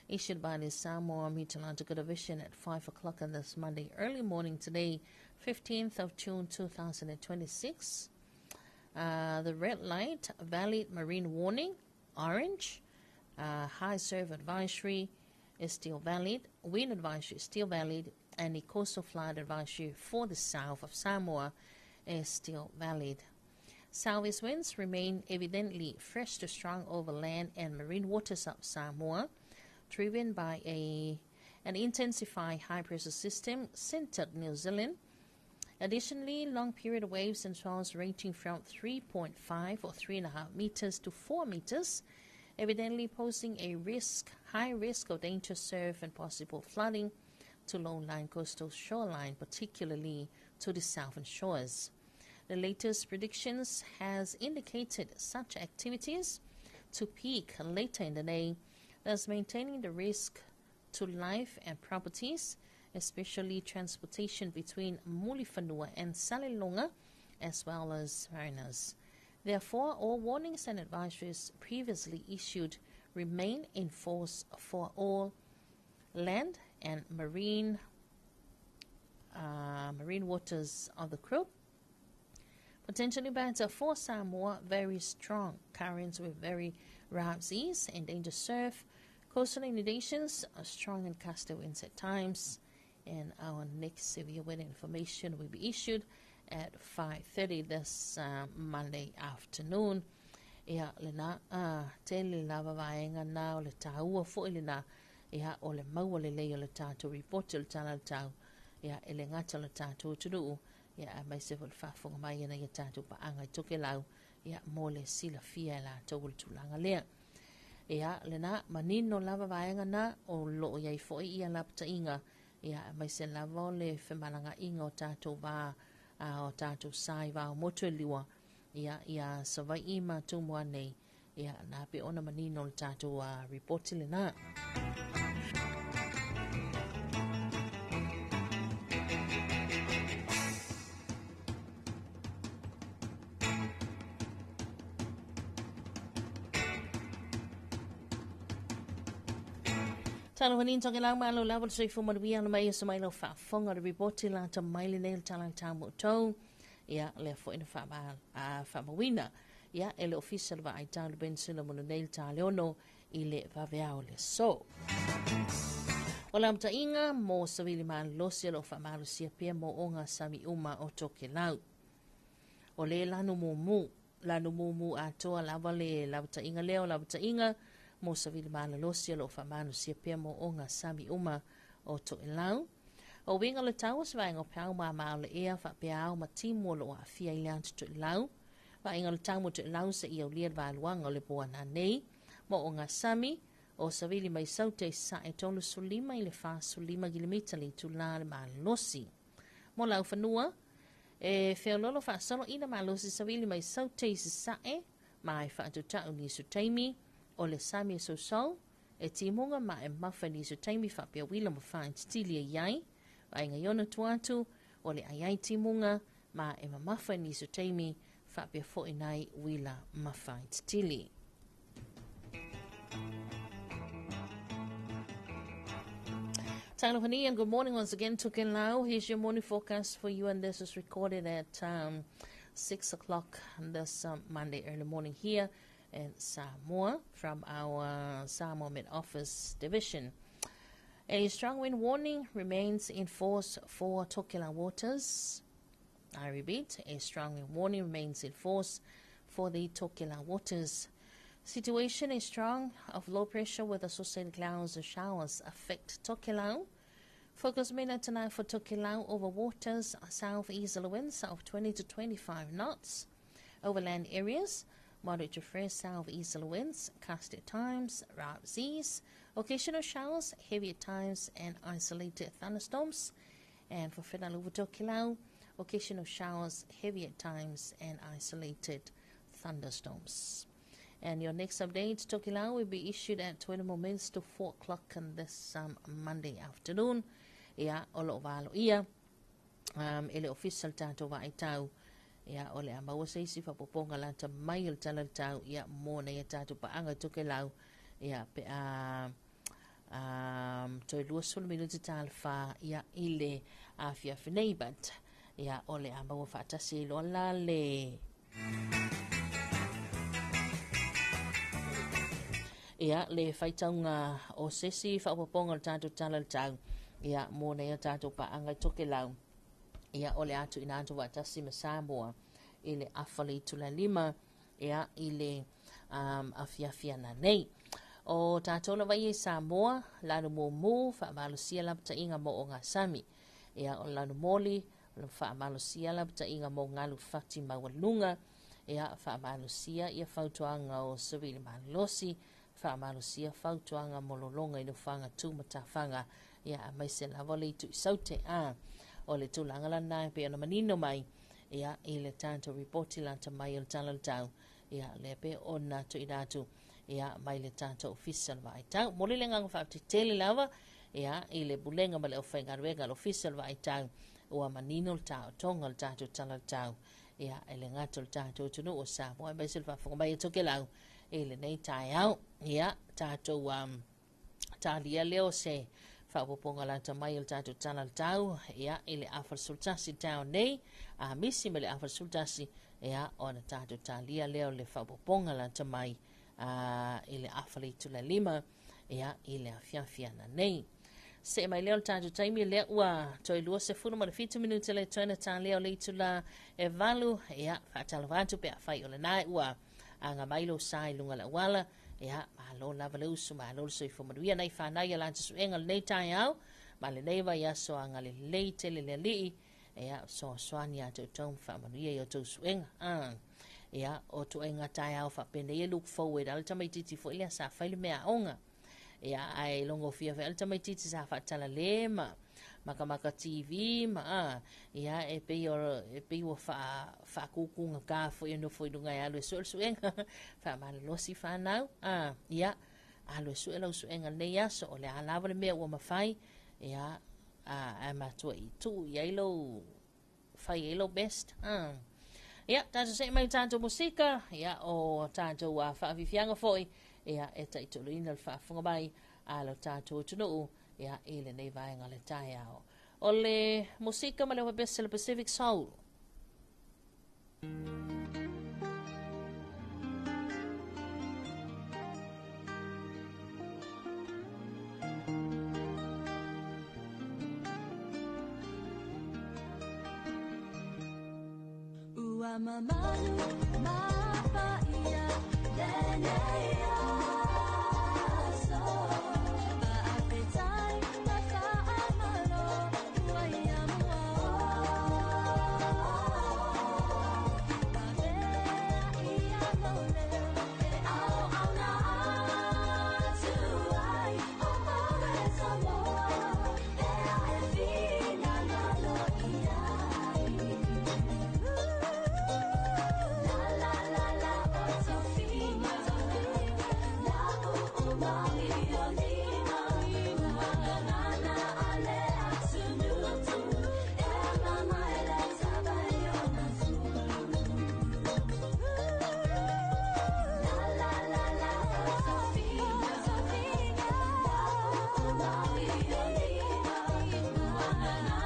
issued by the Samoa Meteorological Division at 5 o'clock on this Monday early morning today, 15th of June 2026. The red light, valid marine warning, orange, high surf advisory is still valid, wind advisory is still valid, and the coastal flood advisory for the south of Samoa is still valid. Southeast winds remain evidently fresh to strong over land and marine waters of Samoa, driven by an intensified high-pressure system centered New Zealand. Additionally, long-period waves and swells ranging from 3.5 or 3.5 meters to 4 meters, evidently posing a high risk of dangerous surf and possible flooding to low-lying coastal shoreline, particularly to the southern shores. The latest predictions has indicated such activities to peak later in the day, thus maintaining the risk to life and properties, especially transportation between Mulifanua and Salelologa, as well as mariners. Therefore, all warnings and advisories previously issued remain in force for all land and marine waters of the group. Potentially better for Samoa, very strong currents with very rough seas and dangerous surf, coastal inundations, strong and gusty winds at times, and our next severe weather information will be issued at 5:30 this Monday afternoon. Ia, lena, a, tele lava vaega na o le tāua foi lena, ia, o le maua lelei o le tatou ripoti o le Tala o le Tau, ia, e le gata o le tatou atunuu, ia, aemaise foi le faafofoga mai a nai a tatou paaga i Tokelau, ia, mo le silafia e latou o le tulaga lea. Ia, lena, manino lava vaega na, o lo o i ai foi ia lapataiga, ia, aemaise lava o le femalagaaiga o tatou va, a, o tatou sa i va o motu e lua, ia, iā Savaii ma Tumua nei, ia, na pei ona manino le tatou ripoti lena. Talo hanin toke lau malo lava le soifua manuia na mai e sa mai lau faafofoga le ripoti lata mai lenei o le Tala i le Tau mo outou. Ia, lea foi na faamauina ia, e le Ofisa o le Vaai Tau le Penisula mo lenei le Taleono i le vaveao le aso. O le amataina mo savili malolosi o lo o faamalosia pea mo oga sami uma o Tokelau. O le lanu mumu, lanu mumu atoa lava le lavataʻiga lea o lavataʻiga mo savili malolosi o lo o faamalosia pea mo oga sami uma o Tokelau. O uiga o le tau o se vaega o peau māmā o le ea faapea ao ma timu o lo o aafia i le atu Toelau. Vaaiga o le tau mo Toelau seia aulia le valuaga o le po ananei. Mo Ogasami, o savili mai Saute i sae 35 i le 45 kilimita le itulā le malosi. Mo Laufanua, e feololo faasolo ina malosi savili mai Saute i sasae ma e faatutau nisi o taimi o le sami e sousou, E timuga ma e mafa i nisi o taimi faapea uila ma faaititili e i ai, vaaiga i ona tua atu, o le ai ai timuga ma e mamafa i nisi o taimi faapea foi nai uila ma faaititili. Talofa and good morning once again to Tokelau. Here's your morning forecast for you, and this is recorded at 6 o'clock this Monday early morning here in Samoa from our Samoa Met Office Division. A strong wind warning remains in force for Tokelau waters. I repeat, a strong wind warning remains in force for the Tokelau waters. Situation is strong of low pressure with associated clouds and showers affect Tokelau. Focus mainly tonight for Tokelau over waters, southeasterly winds of 20 to 25 knots. Overland areas, moderate to fresh southeasterly winds, gusty at times, rough seas, occasional showers, heavy at times, and isolated thunderstorms. And for Finalovu Tokelau, occasional showers, heavy at times, and isolated thunderstorms. And your next update, Tokelau, will be issued at 20 more minutes to 4 o'clock on this Monday afternoon. Ia, o lo valo ia, e le ofisa le tatou vaaitau, ia, o le a maua se isi faaopoopoga lata mai o le tala o le tau, ia, mo nai a tatou paaga i Tokelau, ia, pe a toe 20 minute ta le 4, ia, i le afiafi nei, but, ia, o le a maua faatasi ai loa la le ia, le faitauga o se isi faaopoopoga o le tatou tala o le tau, ia, mo nai a tatou paaga i Tokelau, ia, o le a tuuina atu faatasi ma Samoa i le afa le itula 5, ia, i le afiafi ana nei. O tatou lava ia i Samoa, lanu mumu, faamalosia lapataiga mo ogasami. Ia, o lanu moli, faamalosia lapataiga mo galu fati maualuga. Ia, faamalosia ia fautuaga o savili malosi, faamalosia fautuaga mo lologa i nofoaga tumatafaga, ia, aemaise lava o le itu i saute. A o le tulaga lana e pei ona manino mai, ia, i le tatou ripoti lata mai o le Tala o le Tau, ia, lea pei ona tuuina atu, ia, mai le tatou Ofisa o le Vaai Tau. Momoli le agaga faafetai tele lava, ia, i le Pulega ma le Aufaigaluega a le Ofisa o le Vaai Tau, ua manino le taotoga o le tatou Tala o le Tau, ia, e le gata o le tatou atunuu o Samoa, aemaise le faafofoga mai a Tokelau i lenei taeao. Ia, tatou talia lea o se faaopoopoga lata mai o le tatou Tala o le Tau, ia, i le afa 11 taeao nei, a misi ma le afa 11, ia, ona tatou talia lea o le faaopoopoga lata mai i le afa le itula 5, ia, i le afiafi ana nei. See mai lea o le tatou taimi lea ua toe 27 minute le toe na talia o le itula e 8, ia, faatalofa atu pe afai o lena ua Aga mai lou sa i luga o le auala, ia, malo lava le uso, malo le soifua manuia nai fanau ia latou suega i lenei taeao ma lenei vaiaso agalelei tele le Alii, ia, fesoasoani ia te outou ma faamanuia i a outou suega. Ia, o ituaiga taeao faapenei e look forward a le tamaitiiti foi lea sa fai le meaaoga. Ia, ae logofia foi le tamaitiiti sa faatalale ma makamaka TV ma a, ia, e pei o, e pei ua faa, faakukugata foi e nofo i luga e alu e sue le suega, faamalolosi fanau, a, ia, alu e sue lau suega lenei aso, o le a lava le mea ua mafai, ia, a, ae matua i tuu i ai lou, fai ai lou best, a. Ia, tatou see mai i tatou musika, ia, o tatou faafiafiaga foi, ia, e taitoluina le faafofoga mai a lo tatou atunuu, ia, i lenei vaega o le taeao. O le musika ma le pese le Pacific Soul. Ua mamalu ma paia lenei aso, faafetai ma faamalo ua ia mua Lavea ia lou leo e auauna atu ai, o oe Samoa, lea e finagalo i ai. La la la la o tofiga, la uumai o lima, uagagana a le atunuu, e mamae le tavai o na fulu. La la la la o tofiga, la uumai o lima, uagagana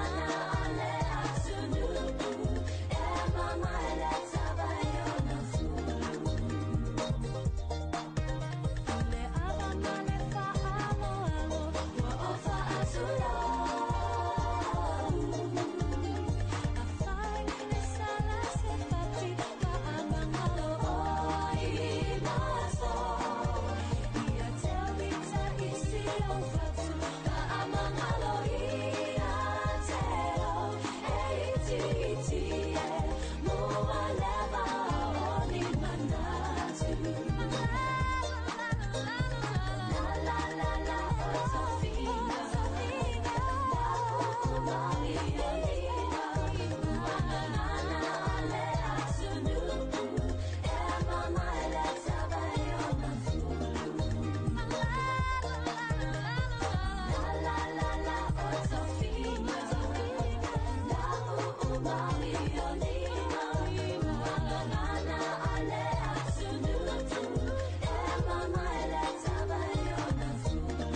a le atunuu, e mamae le tavai o na fulu. Le ava ma le faaaloalo ua ofa atu Afai e sala se fati faamagalo oi maso. Ia te uita isi o fatu faamagalo ia te o e iti iti e mua leva o ni manatu. La la la la o tofiga, la uumai o lima, uagagana a le atunuu, e mamae le tavai o na fulu. La la la la o tofiga, la uumai o lima, uagagana a le atunuu, e mamae le tavai o na fulu.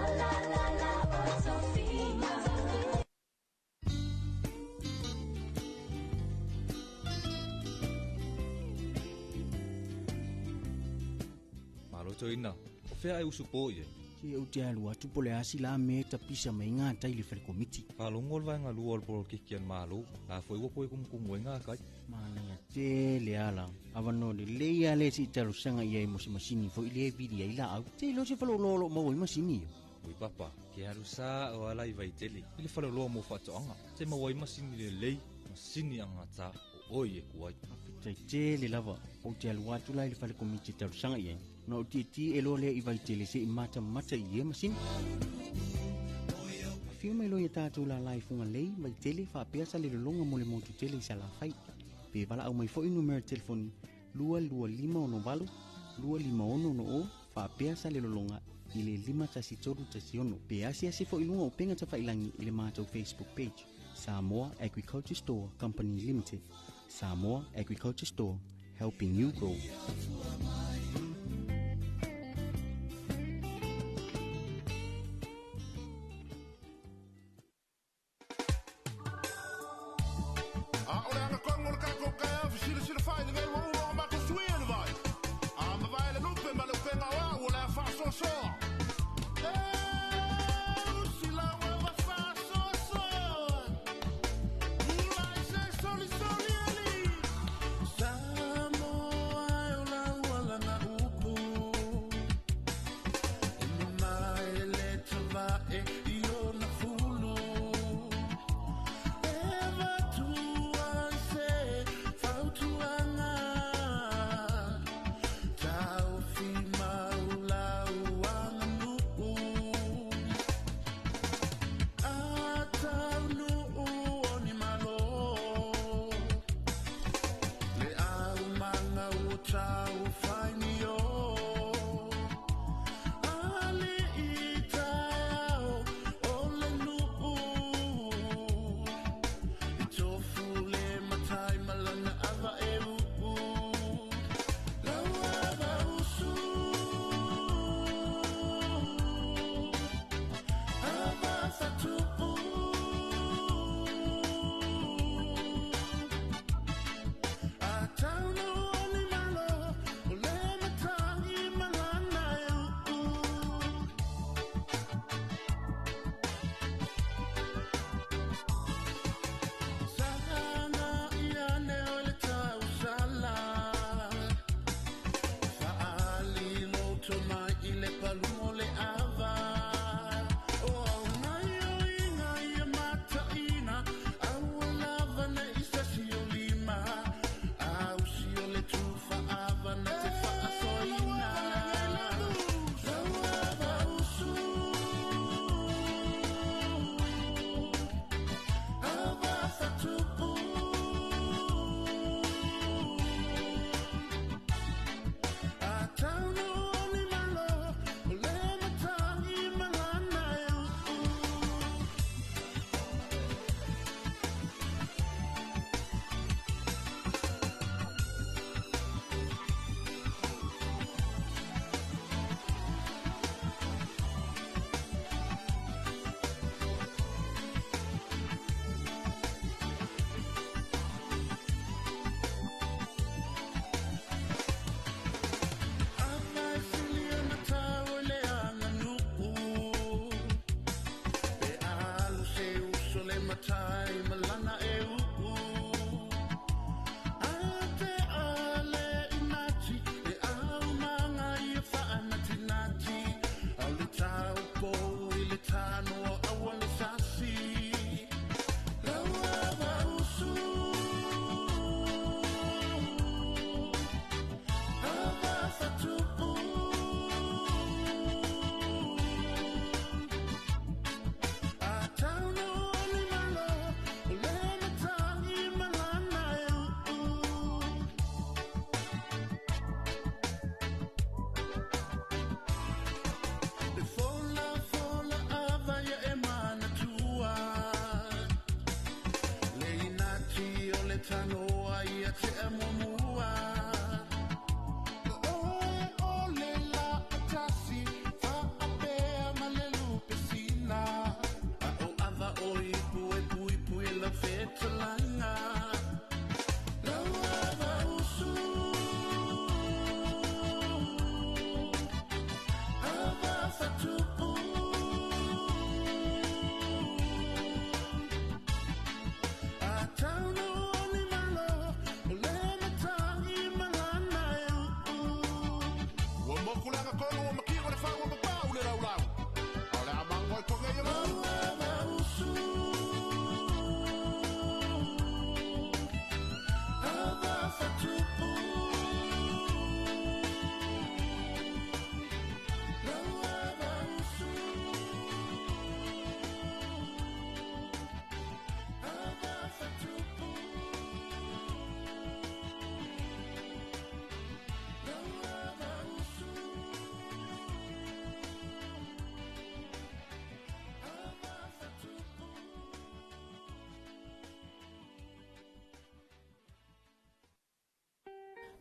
La la la la o tofiga. Malo toina. O fea e usu po i ai. Se ou te alu atu po le asi la me tapisa mai ngā tai le fale komiti. Whalongo le vaenga lua o le polokiki a le Malo, la foi ua poe kumukumu ai ngā kai. Manaia tele ala. Avanoa lelei a le si talosaga i ai mo se masini foi le e vili ai laau. Te ilo se faleoloa o loo maua ai masini ia. Ui papa, ke alu sa o ala i Vaitele. I le faleoloa mo faatoaga. Te maua ai masini lelei, masini angata o oi e kuai. Faafetai tele lava. Ou te alu atu la i le fale komiti e talosaga i ai. Na ou tietie e loa lea i Vaitele se i matamata i ia masini. Afio mai loa ia tatou lala i Fugalei, Vaitele, faapea sa le lologa mo le motu tele i Salafai. Pe valaau mai foi numera telefoni 22568 256 o faapea sa le lologa i le 51316. Pe asiasi foi luga o upega tafailangi i le matou Facebook page, Samoa Agriculture Store Company Limited. Samoa Agriculture Store. Helping you grow.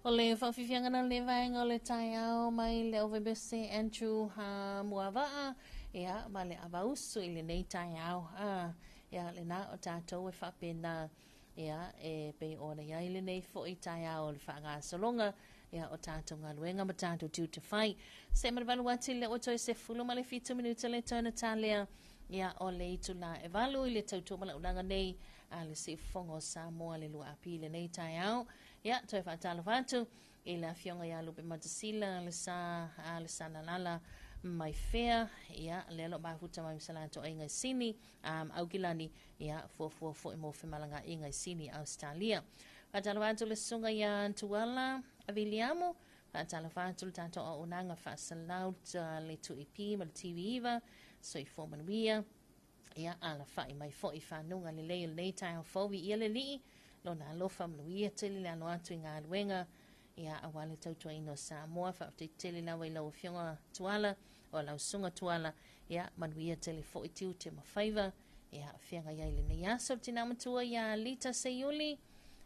O le faafiafiaga na le vaega o le taeao mai le OVBC Andrew Muavaa, ia, ma le avausu i lenei taeao. Ia, lena o tatou e faapena, ia, e pei ona i ai lenei foi taeao o le faagasologa, ia, o tatou galuega ma tatou tiute fai. Se ma le valu ati le ua toe 17 minuta le toe na talea, ia, o le itula e 8 i le tautua malaulaga nei a le Siufofoga o Samoa le 2AP i lenei taeao. Ia, toe faatalofa atu i le afioga ia Lupe Matasila, le sa a le Sanalala mai fea, ia, lea lo mafuta mai masalato ai ngai sini, Aukilani, ia, fuafua foi mo femalanga i ngai sini Australia. Faatalofa atu le susuga ia Tuala Viliamu, faatalofa atu le tatou auaunaga faasalau le 2EP ma le TV9, soifua manuia. Ia, alafai mai foi fanuga lelei o lenei taeao fou i ia le alii, lona alofa manuia tele le alo atu i galuega, ia, aua le tautuaina o Samoa. Faafetai tele lava i lau afioga Tuala, o lau susuga Tuala, ia, manuia tele foi tiute ma faiva, ia, feagai ai lenei aso. Le tina matua ia Lita Seiuli,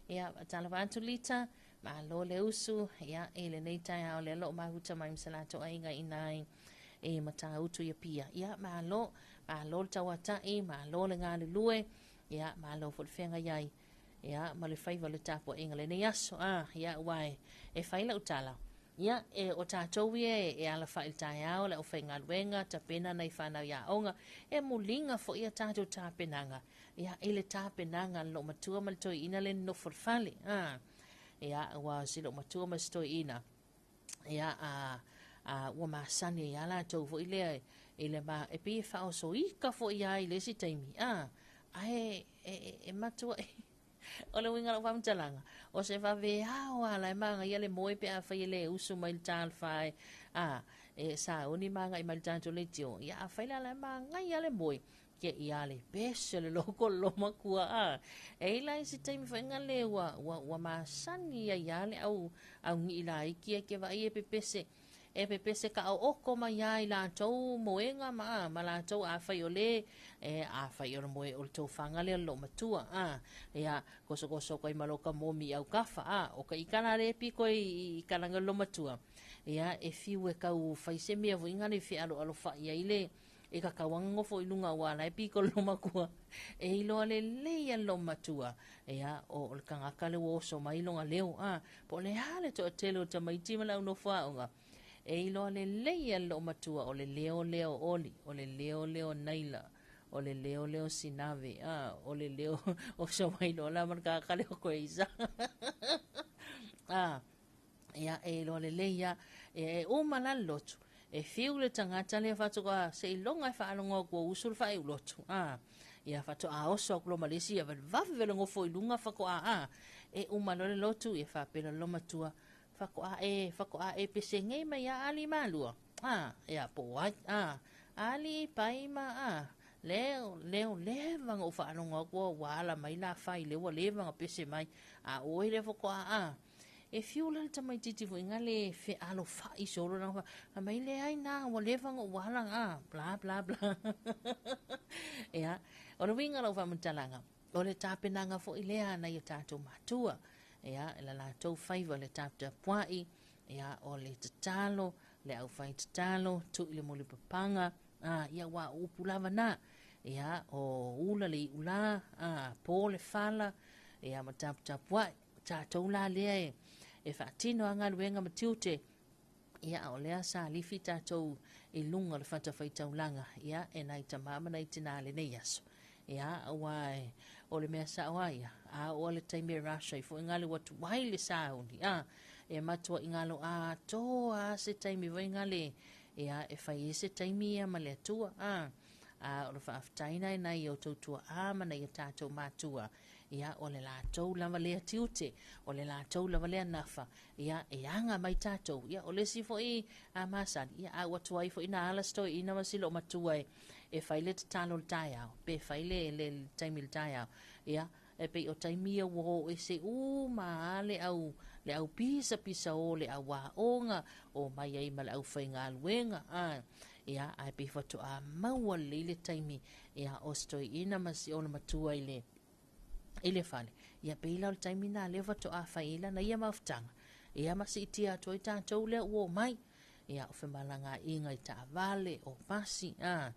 ia, faatalofa atu Lita, malo le usu, ia, i lenei taeao lea loo mahuta mai ma se latou aiga i nai e Matautu ia Pia. Ia, malo, malo le tauatai, malo le galulue, ia, malo foi le feagai ai, ia, ma le faiva o le tapuaiga lenei aso. Ia, ua e fai lau tala. Ia, e o tatou ia e alafai i le taeao, le aufaigaluega, tapena nai fanau i aoga, e muliga foi ia tatou tapenaga. Ia, i le tapenaga le loomatua ma le toeaina le nonofo le fale. Ia, ua si loomatua ma si toeaina. Ia, ua masani ai a latou foi lea i le ma, e pei e faaosoika foi lava i le isi taimi, ae e matua o le uiga o lau faamatalaga, o se vaveao lava la e magaia le moe pe afai e le usu mai le talofa e, e sauni ma agai mai le tatou leitio, ia afai la la e magaia le moe, ke ia le pese le loko lo matua a. E i la isi taimi foi nga le ua masani ia ia le au au ngi la iki e ke vai e pepese. E pepese ka o oko mai ia i latou moenga ma latou a fai o le, e a fai o le moe o le tofanga le lo matua, ia koso koso koi maloka momi au kafa, o ka ikana le piko i kalanga lo matua. Ia e fiu e kau fai se mea foi nga le fi alo alo fa ia i le, e ka kauanga ngofo i lunga ua lai piko lo makua. E iloa le lei a lo matua. Ia, o le kangaka le ua oso mai longa leo, po le a le toatele o tamaiti ma lau nofo aoga. E iloa le lei a lo matua o le leo leo oli, o le leo leo naila, o le leo leo sinave, o le leo o so mai loa la ma le kangaka leo koe isa. Ia, e iloa le lei a, e uma la le lotu. E fiu le tangata le whatoka se ilonga e whaalonga kua usu le whae ulotu. Ia whato a oso aku loma lesi ia vave vele ngofo i lunga whako a. E uma lo le lotu ia whapela loma tua. Whako a e, whako a e pese ngei mai a ali malua. Ia po ai, ali pai ma Leo, leo, leva ngau whaalonga kua wala mai la whai lewa leva ngau pese mai. A oe le whako a. E fiu la le tamaititi foi nga le fe alo fai solo na fa, mai le ai na, ua leva ngau wala nga, bla bla bla. Ia, o le winga lau faamatalaga, o le tapenaga foi lea na ia tatou matua. Ia, e la latou faiva le taputapuai, ia, o le tatalo, le aufai tatalo, tui le mulipapaga, ia ua upu lava na. Ia, o ula le iulā, po le fala, ia, ma taputapuai. Tatou la lea e faatino a galuega ma tiute, ia, o lea sa lifi tatou i luga o le fatafaitaulaga, ia, e nai tamā ma nai tinā lenei aso. Ia, ua o le mea sao a ia, a o le taimi e rasha i foi ngale ua tuai le sauni, e matua i ngalo a toa se taimi foi ngale, ia, e fai e se taimi ia ma le atua, a o le faafetaina e nai o tautua a ma nai o tatou matua. Ia, o le latou lava lea tiute, o le latou lava lea nafa, ia, e aga mai tatou, ia, o le isi foi a masani, ia, a ua tuai foi na ala stoi ina ma silo matua e fai le tatalo le taeao, pe fai le taimi le taeao, ia, e pei o taimi ia ua o e se uma a le au pisa pisa o le au aoga, o mai ai ma le au faigaluega, ia, ai pei faatoa maua lelei le taimi, ia, o stoi ina ma si ona matua i le fale. Ia, pei la o le taimi na lea faatoa fai ai lana ia mafutaga. Ia ma siitia atu ai tatou lea ua omai. Ia, o femalagaaiga i taavale, o pasi, a,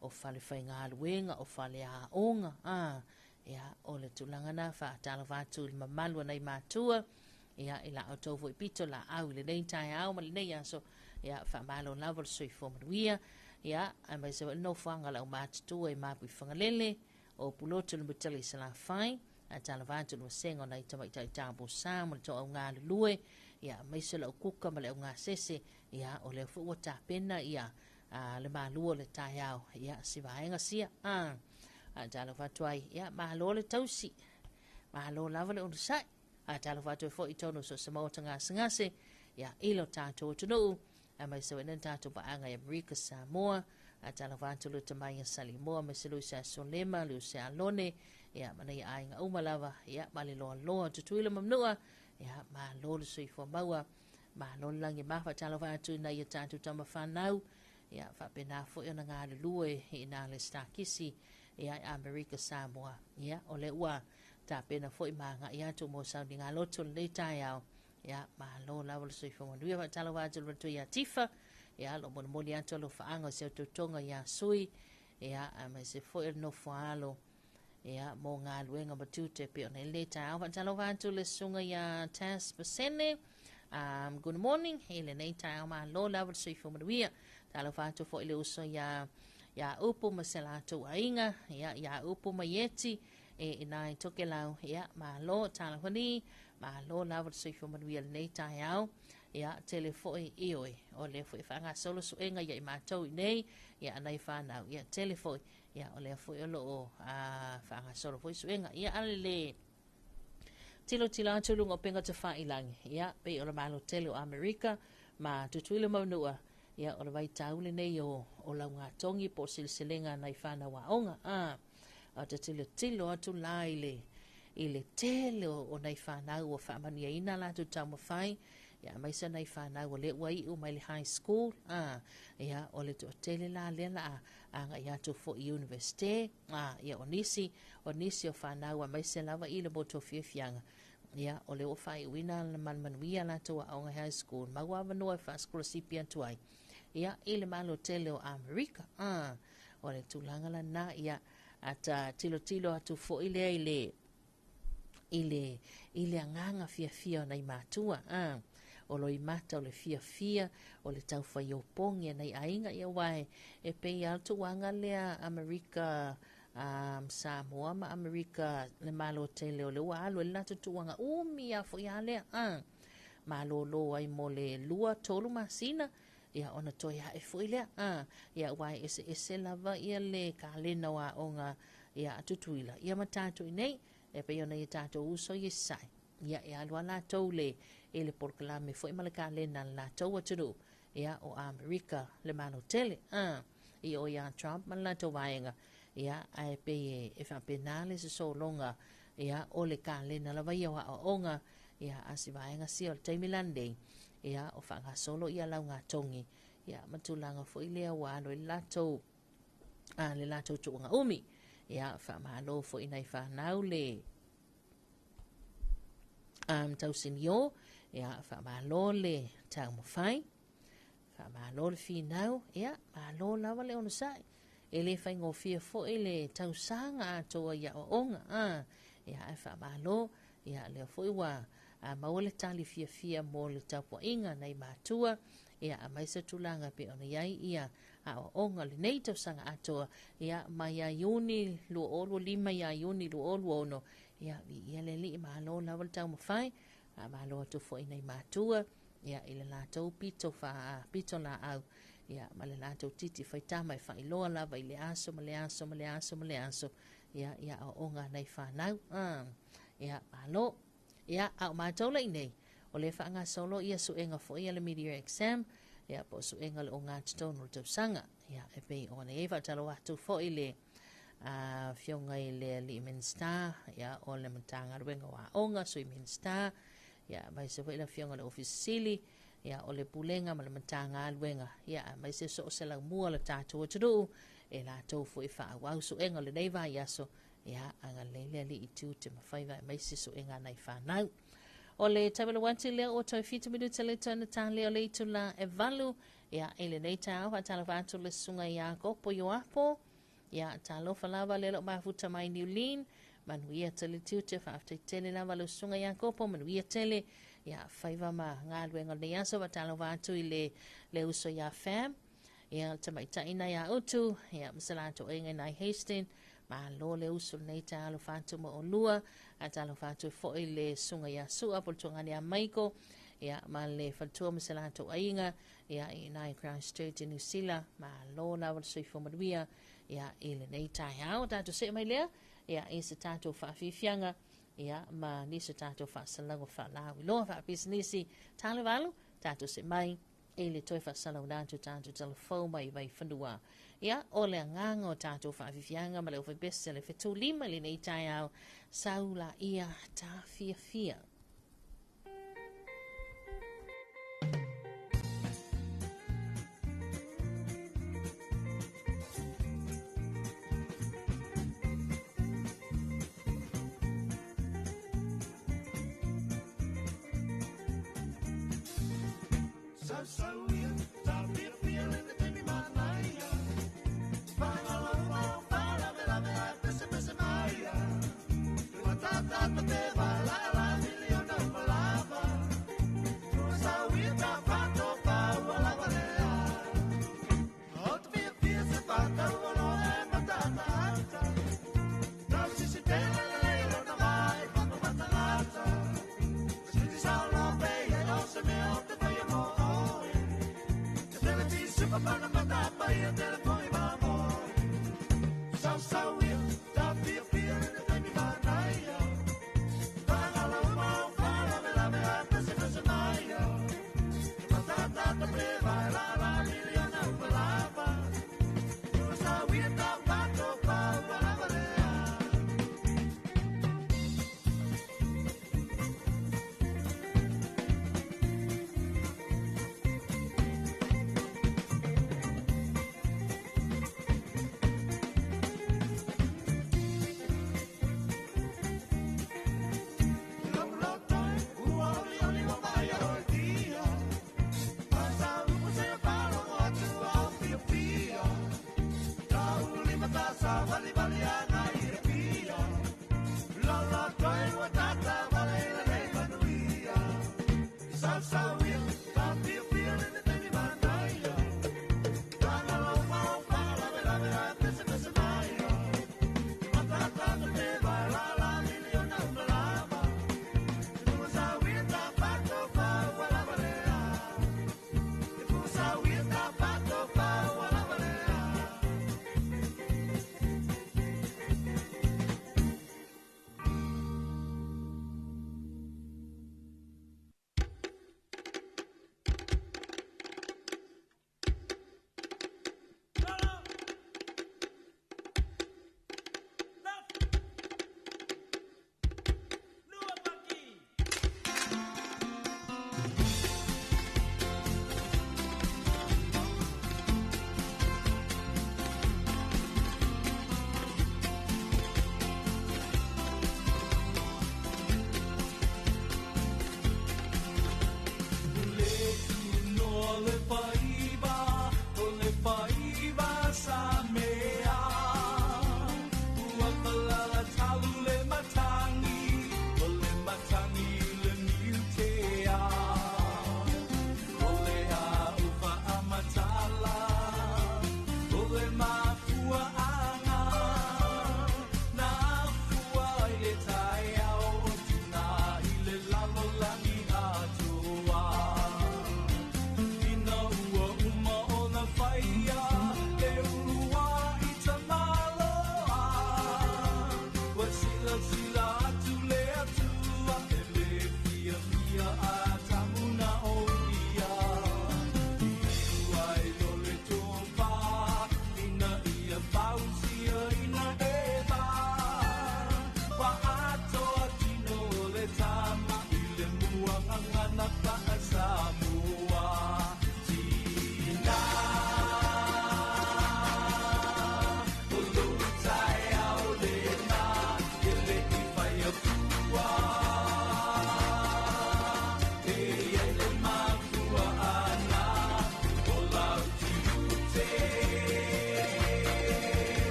o fale faigaluega, o fale aoga, a, ia, o le tulaga na faatalofa atu i le mamalu o nai matua, ia, i la outou foi pito laau i lenei taeao ma lenei aso, ia, faamalo lava le soifua manuia, ia, aemaise foi le nofoaga a le aumatutua i Mapuifagalele, o Pulotu le Mutala i Salafai, ae talofa atu i le vasega o nai tamaitai tabosa ma le toau galulue, ia, aemaise le au kuka ma le au gasese, ia, o lea foi ua tapena ia le malu o le taeao, ia, si vaega sia, a, ae talofa atu ai, ia, malo le tausi, malo lava le onosai, ae talofa atu ai foi i totonu o so o se maota gasegase, ia, i lo tatou atunuu, aemaise foi le tatou paaga i Amerika Samoa, ae talofa atu le tamaia Salimoa, aemaise Luisa Solema, Luisa Alone, ia, ma nai aiga uma lava, ia, ma le loaloa o Tutuila ma Manua, ia, malo le soifua maua, malo le lagi e mafa, talofa atu i nai a tatou tama fanau, ia, faapena foi ona galulue i nā le Stakisi, ia, i Amerika Samoa, ia, o lea ua tapena foi ma agai atu mo sauniga loto lenei taeao, Ia, malo lava le soifua manuia. Faatalofa atu i le matua ia Tifa. Ia, lo molimoli atu alofaaga o si au tautoga ia Sui. Ia, aemaise foi o le nofo a alo. Ia, mo galuega ma tiute e pei ona i lenei taeao. Faatalofa atu le susuga ia Tas Pasene. Good morning i lenei taeao, malo lava le soifua manuia. Talofa atu foi le uso ia ia Upu ma se latou aiga, ia ia Upu ma Ieti, e i nai Tokelau, ia malo, talofa ni, malo lava le soifua manuia i lenei taeao. Ia, tele foi ioe, o lea foi e faagasolo suega ia i matou i nei, ia anai whanau, ia tele foi, ia o lea foi o loo faagasolo foi suega. Ia ale le tilotilo atu i luga o pega tafailangi, ia pei o le malo tele o Amerika ma Tutuila ma Manua, ia o le vaitau lenei o laugatogi po o seleselega a nai whanau aoga. A ta tilotilo atu la i le i le tele o nai whanau ua faamanuiaina latou taumafai, ia aemaise nai whanau o lea ua iu mai le high school, ia o le toatele la lea la a agai atu foi i universite, ia o nisi o nisi o whanau aemaise lava i le motu o fiafiaga, ia o lea ua faaiuina ma le manuia latou aoga high school, maua avanoa e faasikolasipi atu ai, ia i le malo tele o Amerika, o le tulaga lana, ia a ta tilotilo atu foi lea i le i le i le agaga fiafia o nai matua, o loimata o le fiafia o le taufaiopogi a nai aiga, ia aua e pei lava le tulaga lea Amerika Samoa ma Amerika le malo tele o lea ua alu ai le latou tulaga umi lava foi lava lea, malolo ai mo le 2 3 masina, ia ona toe ae foi lea, ia aua e eseese lava ia le kalena o aoga ia a Tutuila ia ma tatou i nei, e pei ona ia tatou uso ia i Sasae, ia e alu lava latou le i le polokalame foi ma le kalena a le latou atunuu, ia o Amerika le malo tele, i o ia Trump ma le latou vaega, ia ae pei e faapena le sosologa, ia o le kalena lava ia o aoaoga, ia a si vaega sia o le taimi la lenei, ia o faagasolo ia laugatogi, ia ma tulaga foi lea ua alo i le latou le latou tuuga umi. Ia faamalo foi nai whanau le tausinio, ia faamalo le taumafai, faamalo le finau, ia malo lava le onosai. E le faigofie foi le tausaga atoa i aoaoga, ia ae faamalo, ia lea foi ua maua le tali fiafia mo le tapuaiga nai matua, ia aemaise tulaga pei ona i ai ia aoaoga lenei tausaga atoa, ia mai ia Iuni 2025 ia Iuni 2026, ia viia le Alii, malo lava le taumafai, malo atu foi nai matua, ia i le latou pito fa pito laau, ia ma le latou titi faitama e faailoa lava i le aso ma le aso ma le aso ma le aso, ia ia aoaoga nai whanau, ia malo. Ia a o matou la i nei, o lea faagasolo ia suega foi a le mid-year exam, ia po o suega o le ogatotonu o le tausaga, ia e pei ona i ai faatalofa atu foi le afioga i le alii Minisita, ia o le Matagaluega o Aoga, Sui Minisita, ia aemaise foi le afioga i le Ofisa Sili, ia o le Pulega ma le Matagaluega, ia aemaise so o se laumua o le tatou atunuu, e latou foi faaauau suega o lenei vaiaso, ia agalelei le Alii i tiute ma faiva aemaise suega a nai fanau. O le tamalawati lea ua toe 7 minute le toe na tale o le itula e 8. Ia, i lenei taeao faatalofa atu le susuga ia Kopo Ioapo. Ia, talofa lava le lo mafuta mai Niulin. Manuia tele tiute, faafetai tele lava le susuga ia Kopo, manuia tele. Ia, faiva ma galuega o lenei aso, faatalofa atu i le, le uso ia Fam. Ia, le tamaitaina ia Utu, ia, ma se latou aiga i nai Hastings. Malo le uso lenei taeao atu ma olua. A talofa atu foi le susuga ia Sua, po o le tuagane ia Maiko. Ia, ma le faletua ma se latou aiga. Ia, i nai Christchurch i New Zealand. Malo lava le soifua manuia. Ia, i lenei taeao. Tatou see mai lea. Ia, i se tatou faafiafiaga. Ia, ma nisi o tatou faasalaga faalauiloa faapisinisi. Talevalu, tatou see mai i le toe faasalauina atu tatou telefou mai Vaifanua. Ia, o le agaga o tatou faafiafiaga ma le aufaipese le fetulima i lenei taeao, sau laia tafiafia. Sa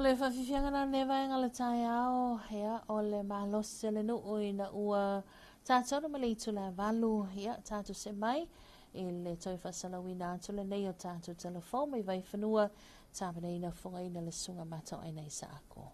le faafiafiaga na lenei vaega o le taeao, ia, o le malosi o le nuu ina ua tatonu ma le itula 8, ia, tatou see mai i le toe faasalauina atu lenei o tatou telefoni mai Vaifanua, tapenaina fogaina le susuga Matauaina i Saako.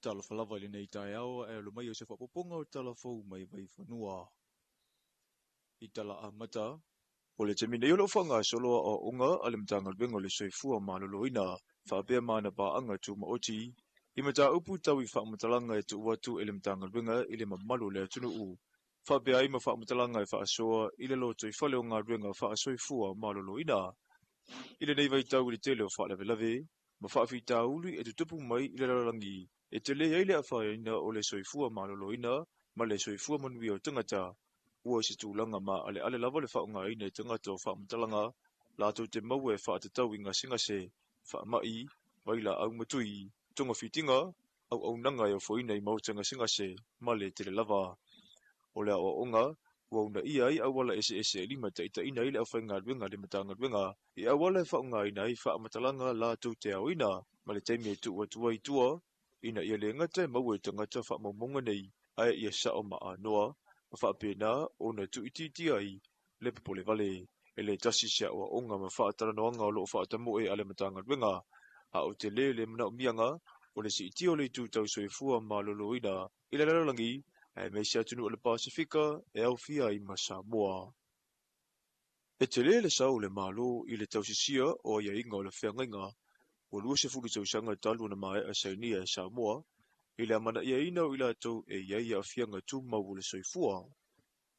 Talofa lava i lenei taeao ae alo mai o se faaopoopoga o tala fou mai Vaifanua. I tala amata, o le taimi nei o lo o faagasolo aoaoga a le Matagaluega o le Soifua Maloloina faapea ma ana paaga tumaoti i mataupu tau i faamatalaga e tuu atu e le Matagaluega i le mamalu o le atunuu faapea ai ma faamatalaga e faasoa i le lotoifale o galuega faasoifua maloloina. I lenei vaitau i le tele o faalavelave ma faafitauli e tutupu mai i le lalolagi e tele ai le afaina o le soifua maloloina ma le soifua manuia o tagata, ua i se tulaga maaleale lava le faaaogaina e tagata o faamatalaga latou te maua e faatatau i gasegase, faamai, vailaau matui, togafitiga, auaunaga e ofoina i maota gasegase ma le tele lava. O le aoaoga ua uunaia ai auala eseese e limataitaiina ai le aufaigaluega a le Matagaluega i auala e faaaogaina ai faamatalaga latou te aoina ma le taimi e tuu atu ai i tua ina ia le gata e maua i tagata faamaumauga nei ae ia sao ma anoa ma faapena ona tuuitiitia ai le popolevale. E le tasi se aoaoga ma faatalanoaga o lo o faatamoe a le Matagaluega, a o tele le manaomiaga o le siitia o le itu tau soifua maloloina i le lalolagi aemaise atunuu o le Pasefika e aofia ai ma Samoa. E tele le sao o le Malo i le tausisia o aiaiga o le feagaiga ua 20 tausaga talu ona maea sainia e Samoa i le amanaiaina o i latou e i ai aafiaga tumau o le soifua.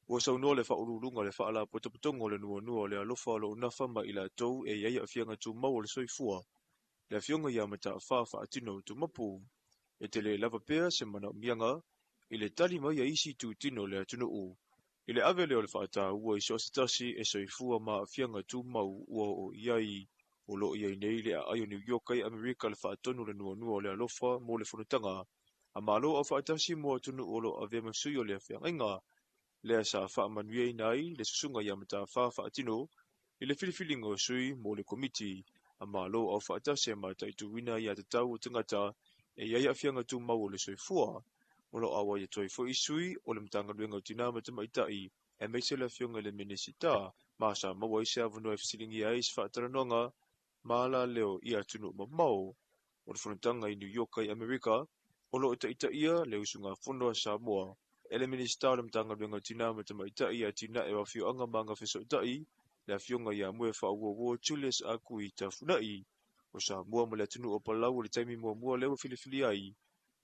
Ua saunoa le Faauluuluga o le Faalapotopotoga o le Nuanua o le Alofa o lo o nafa ma i latou e i ai aafiaga tumau o le soifua, le Afioga ia Mataafa Faatino Tumapu. E tele lava pea se manaomiaga i le tali mai a isi itutino o le atunuu i le ave lea o le faataua i so o se tasi e soifua ma aafiaga tumau ua oo i ai. O lo o i ai nei le aai o New York i Amerika le faatonu o le Nuanua o le Alofa mo le Fonotaga a Malo Aufaatasi mo atunuu o lo o avea ma sui o le feagaiga lea sa faamanuiaina ai le susuga ia Mataafa Faatino i le filifiliga o sui mo le Komiti a Malo Aufaatasi e mataituina aiatatau o tagata e i ai aafiaga tumau o le soifua. O lo o auai atu ai foi sui o le Matagaluega o Tina ma Tamaitai aemaise le Afioga i le Minisita ma sa maua ai se avanoa e fesiligia ai se faatalanoaga ma alaleo i atunuu mamao. O le fonotaga i New York i Amerika o lo o taitaia le usugafono a Samoa e le Minisita o le Matagaluega o Tina ma Tamaitai Atinae o Afioaga ma Agafesootai, le Afioga ia Moefaauouo Julius Akui Tafunai. O Samoa ma le atunuu o Palau o le taimi muamua lea ua filifilia ai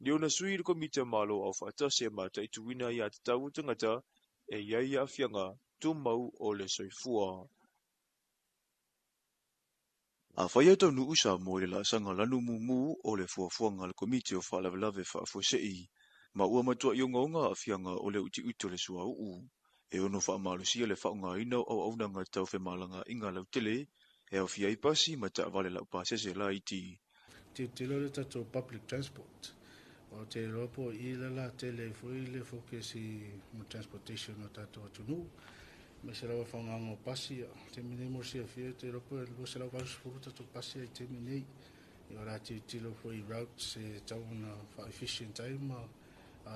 ni ona sui i le Komiti a Malo Aufaatasi e mataituina aiatatau o tagata e i ai aafiaga tumau o le soifua. Afai e taunuu Samoa i le laasaga lanu mumu o le fuafuaga a le Komiti o Faalavelave Faafuasei, ma ua matuai ogaoga aafiaga o le utiuti o le suauu, e ono faamalosia le faaaogaina o auaunaga tau femalagaaiga lautele e aofia ai pasi ma taavale laupasese laiti. Tilotilo le tatou public transport. O te iloa po o i le la tele ai foi le focus i mo transportation o tatou atunuu. Aemaise lava faaaogaga o pasi. Taimi nei mo le silafia, te iloa po e 280 tatou pasi ai taimi nei. Ia o le a tilotilo foi i routes e tatau ona faa-efficient ai ma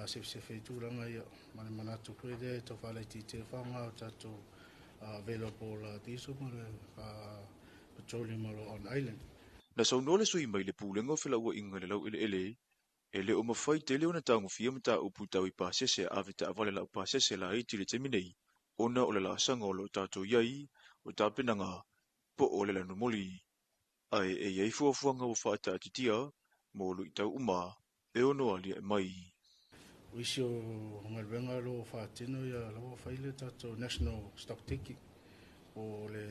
sefe ai tulaga ia. Ma le manatu foi lea e tau faalaitiitia le faaaoga o tatou available diesel ma le petroleum o lo o on island. Na saunoa le sui mai le Pulega o Felauaiga i le Laueleele, e le o mafai tele ona tagofia mataupu tau i pasese a ave taavale laupasese laiti i le taimi nei, ona o le laasaga o lo o tatou i ai o tapenaga po o le lanumoli. Ae e i ai fuafuaga ua faataatitia mo luitau uma e ono aliae mai. O isi o galuega o lo o faatino ia la ua fai le tatou national stock taking po o le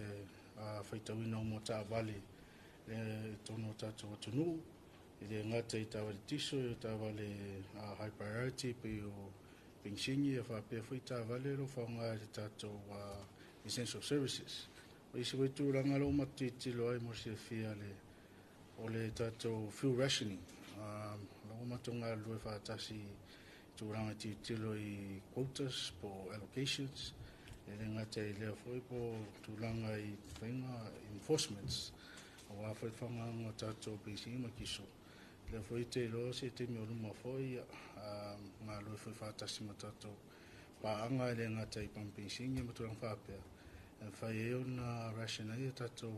faitauina uma o taavale i totonu o tatou atunuu, e le gata i taavale tiso, o taavale high priority pei o penisini ia faapea foi taavale o lo o faaaoga i le tatou essential services. O isi foi tulaga o lo o matou tilotilo ai mo le silafia o le tatou fuel rationing, o la ua matou galulue faatasi i tulaga e tilotilo i quotas po o allocations, e le gata i lea foi po o tulaga i faiga enforcements aua foi le faaaogaina o tatou penisini ma kiso. Lea foi te iloa se taimi o luma foi galulue foi faatasi ma tatou paaga e le gata i pamu penisini ma tulaga faapea e mafai ai ona ration ai tatou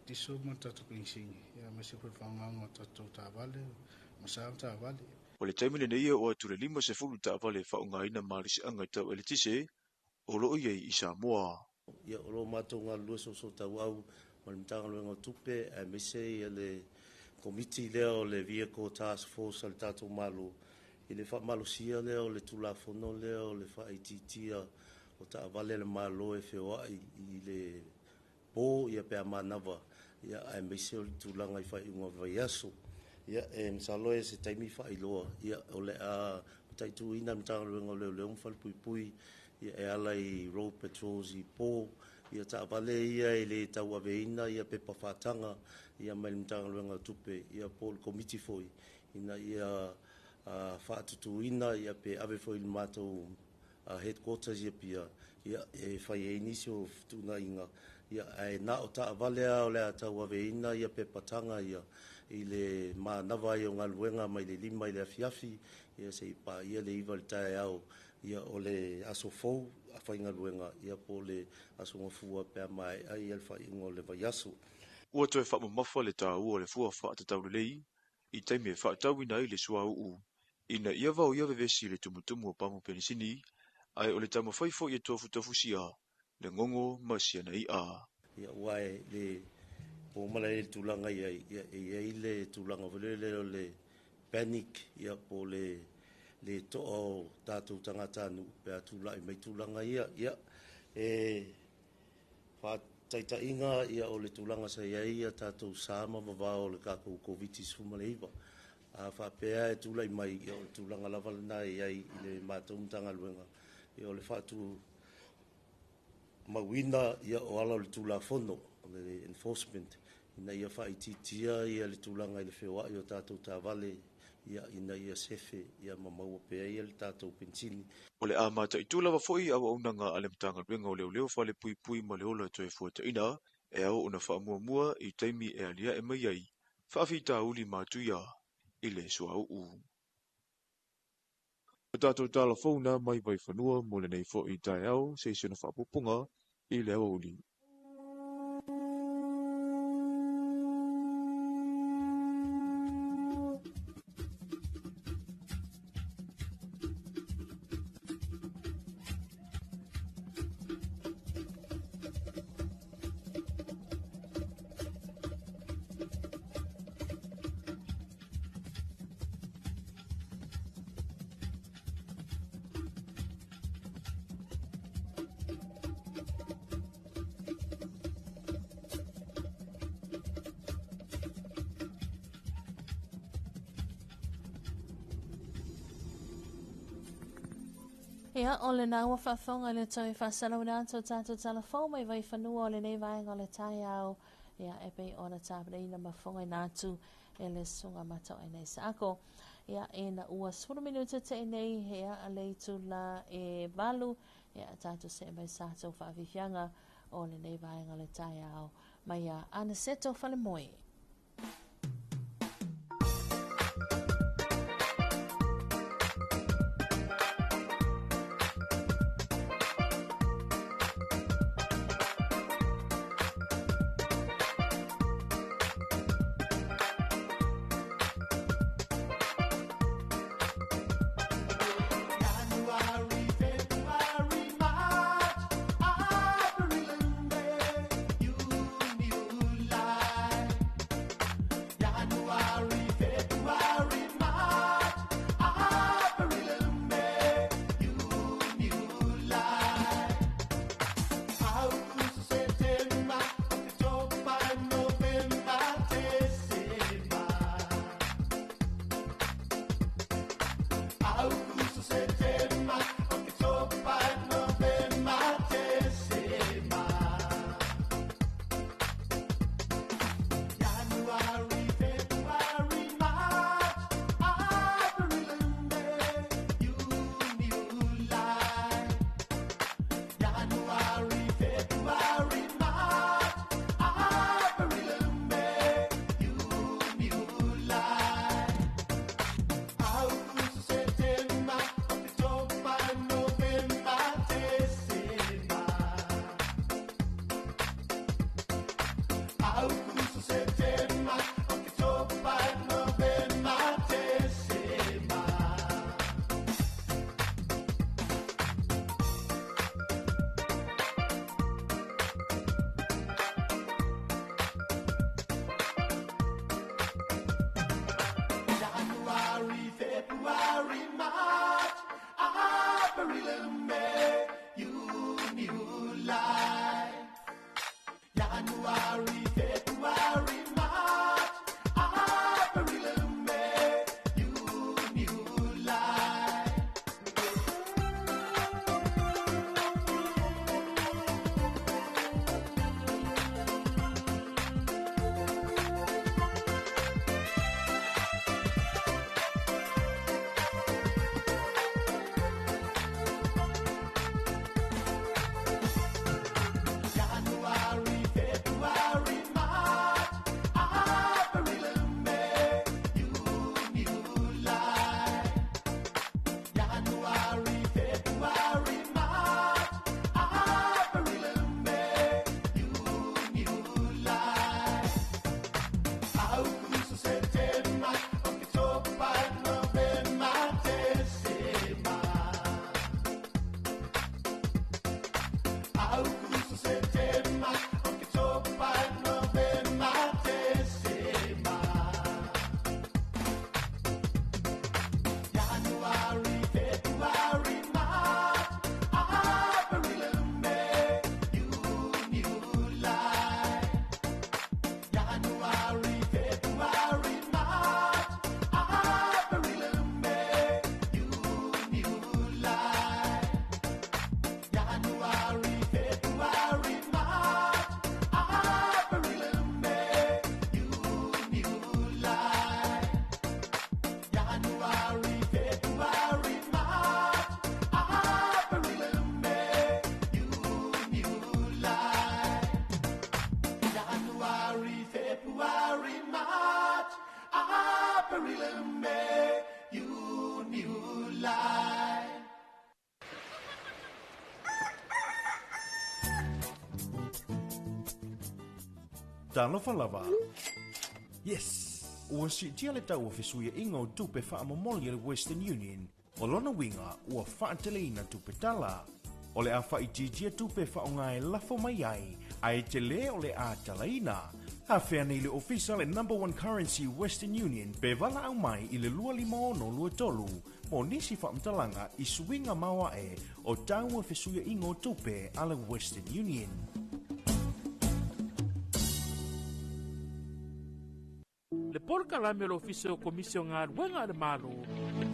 tiso ma tatou penisini, aemaise foi le faaaogaina o tatou taavale ma sa ma taavale. O le taimi lenei e oo atu le 50 taavale e faaaogaina malosiaga tau eletise o lo o i ai i Samoa. Ia, o lo o matou galulue soosootaua ma le Matagaluega o Tupe aemaise ia le Komiti lea o le Vehicle Task Force a le tatou Malo i le faamalosia lea o le Tulafono lea o le faaitiitia o taavale a le Malo e feoai i le po ia pe a manava ia aemaise o le tulaga i faaiuga o le vaiaso. Ia, e masalo e se taimi faailoa ia o le a mataituina le Matagaluega o Leoleo ma Falepuipui ia e ala i road patrols i po ia taavale ia e le tauaveina ia pepa faataga ia mai le Matagaluega o Tupe ia po o le Komiti foi ina ia faatutuina ia pe ave foi i le matou headquarters ia pia ia e fai ai nisi o fetuunaiga ia ae na o taavale lava o le a tauaveina ia pepa taga ia i le manava ai o galuega mai le 5 i le afiafi ia seia paia le 9 i le taeao ia o le aso fou faigaluega ia po o le aso gafua pe a maea ia le faaiuga o le vaiaso. Ua toe faamamafa le taua o le fua faatatau lelei i taimi e faatauina ai le suauu ina ia vaoia vevesi i le tumutumu o pamu penisini, ae o le taumafai foi e tofutofusia le gogo ma siana i'a. Ia, aua e le po mala i le tulaga i ai, ia, e i ai le tulaga foi lele o le panic, ia, po o le le to'a o tatou tagatanuu pe a tulai mai tulaga ia. Ia, e faataitaiga ia o le tulaga sa i ai ia tatou sa ma vavao o le tatou Koviti-19. A faapea e tulai mai, ia o le tulaga lava lena e i ai i le matou Matagaluega, ia o le faatu mauina ia o ala o le Tulafono, o le enforcement, ina ia faaitiitia ia le tulaga i le feoai o tatou taavale, ia ina ia sefe ia ma maua pea ia le tatou penisini. O le a mataitu lava foi auaunaga a le Matagaluega o Leoleo Falepuipui ma le Ola Toefuataiga e ao ona faamuamua i taimi e aliae mai ai faafitauli matuia i le suauu. O tatou tala fou na mai Vaifanua mo lenei foi taeao se isi ona faapupuga i le aoauli. Ia, o lena ua faafofoga i le toe faasalauina atu o tatou tala fou mai Vaifanua o lenei vaega o le taeao, ia, e pei ona tapenaina ma fofogaina atu e le Susuga Mataoaina Isaako. Ia, ina ua 10 minute te i nei, ia, le itula e 8, ia, tatou see mai sa tou faafiafiaga o lenei vaega o le taeao mai ia Anaseto Falemoe. January, February, March, April and May, June, July. Talofa lava! Yes! Ua siitia le tau o fesuiaiga o tupe faamomoli a le Western Union. O lona uiga, ua faateleina tupe tala. O le a faaitiitia tupe faaaoga e lafo mai ai, ae tele o le a talaina. Afea nei le ofisa le Number One Currency Western Union pe valaau mai i le 25623 mo nisi faamatalaga i suiga maoae o tau o fesuiaiga o tupe a le Western Union. Le polokalame o le Ofisa o Komisi o Galuega a le Malo,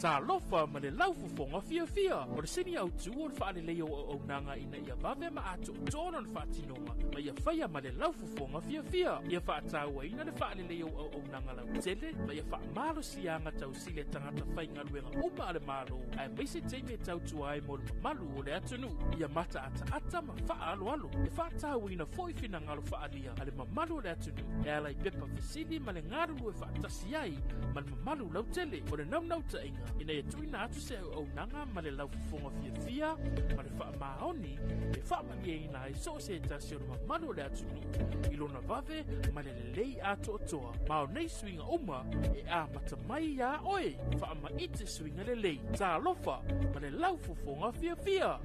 Talofa ma le laufofoga fiafia. O le sini autu o le faaleleia o auaunaga ina ia vave ma atoatoa lona faatinoga ma ia faia ma le laufofoga fiafia. Ia faatauaina le faaleleia o auaunaga lautele ma ia faamalosiaga tausili a tagata faigaluega uma a le Malo, aemaise taimi e tautua ai mo le mamalu o le atunuu. Ia mataataata ma faaaloalo. E faatauaina foi finagalo faaalia a le mamalu o le atunuu e ala i pepa fesili ma le galulue faatasi ai ma le mamalu lautele. O le naunautaiga ina ia tuuina atu se auaunaga ma le laufofoga fiafia ma le faamaoni e faamalieina ai so o se tasi o le mamalu o le atunuu i lona vave ma le lelei atoatoa. Ma o nei suiga uma e amata mai iā oe. Faamaite suiga lelei. Talofa ma le laufofoga fiafia!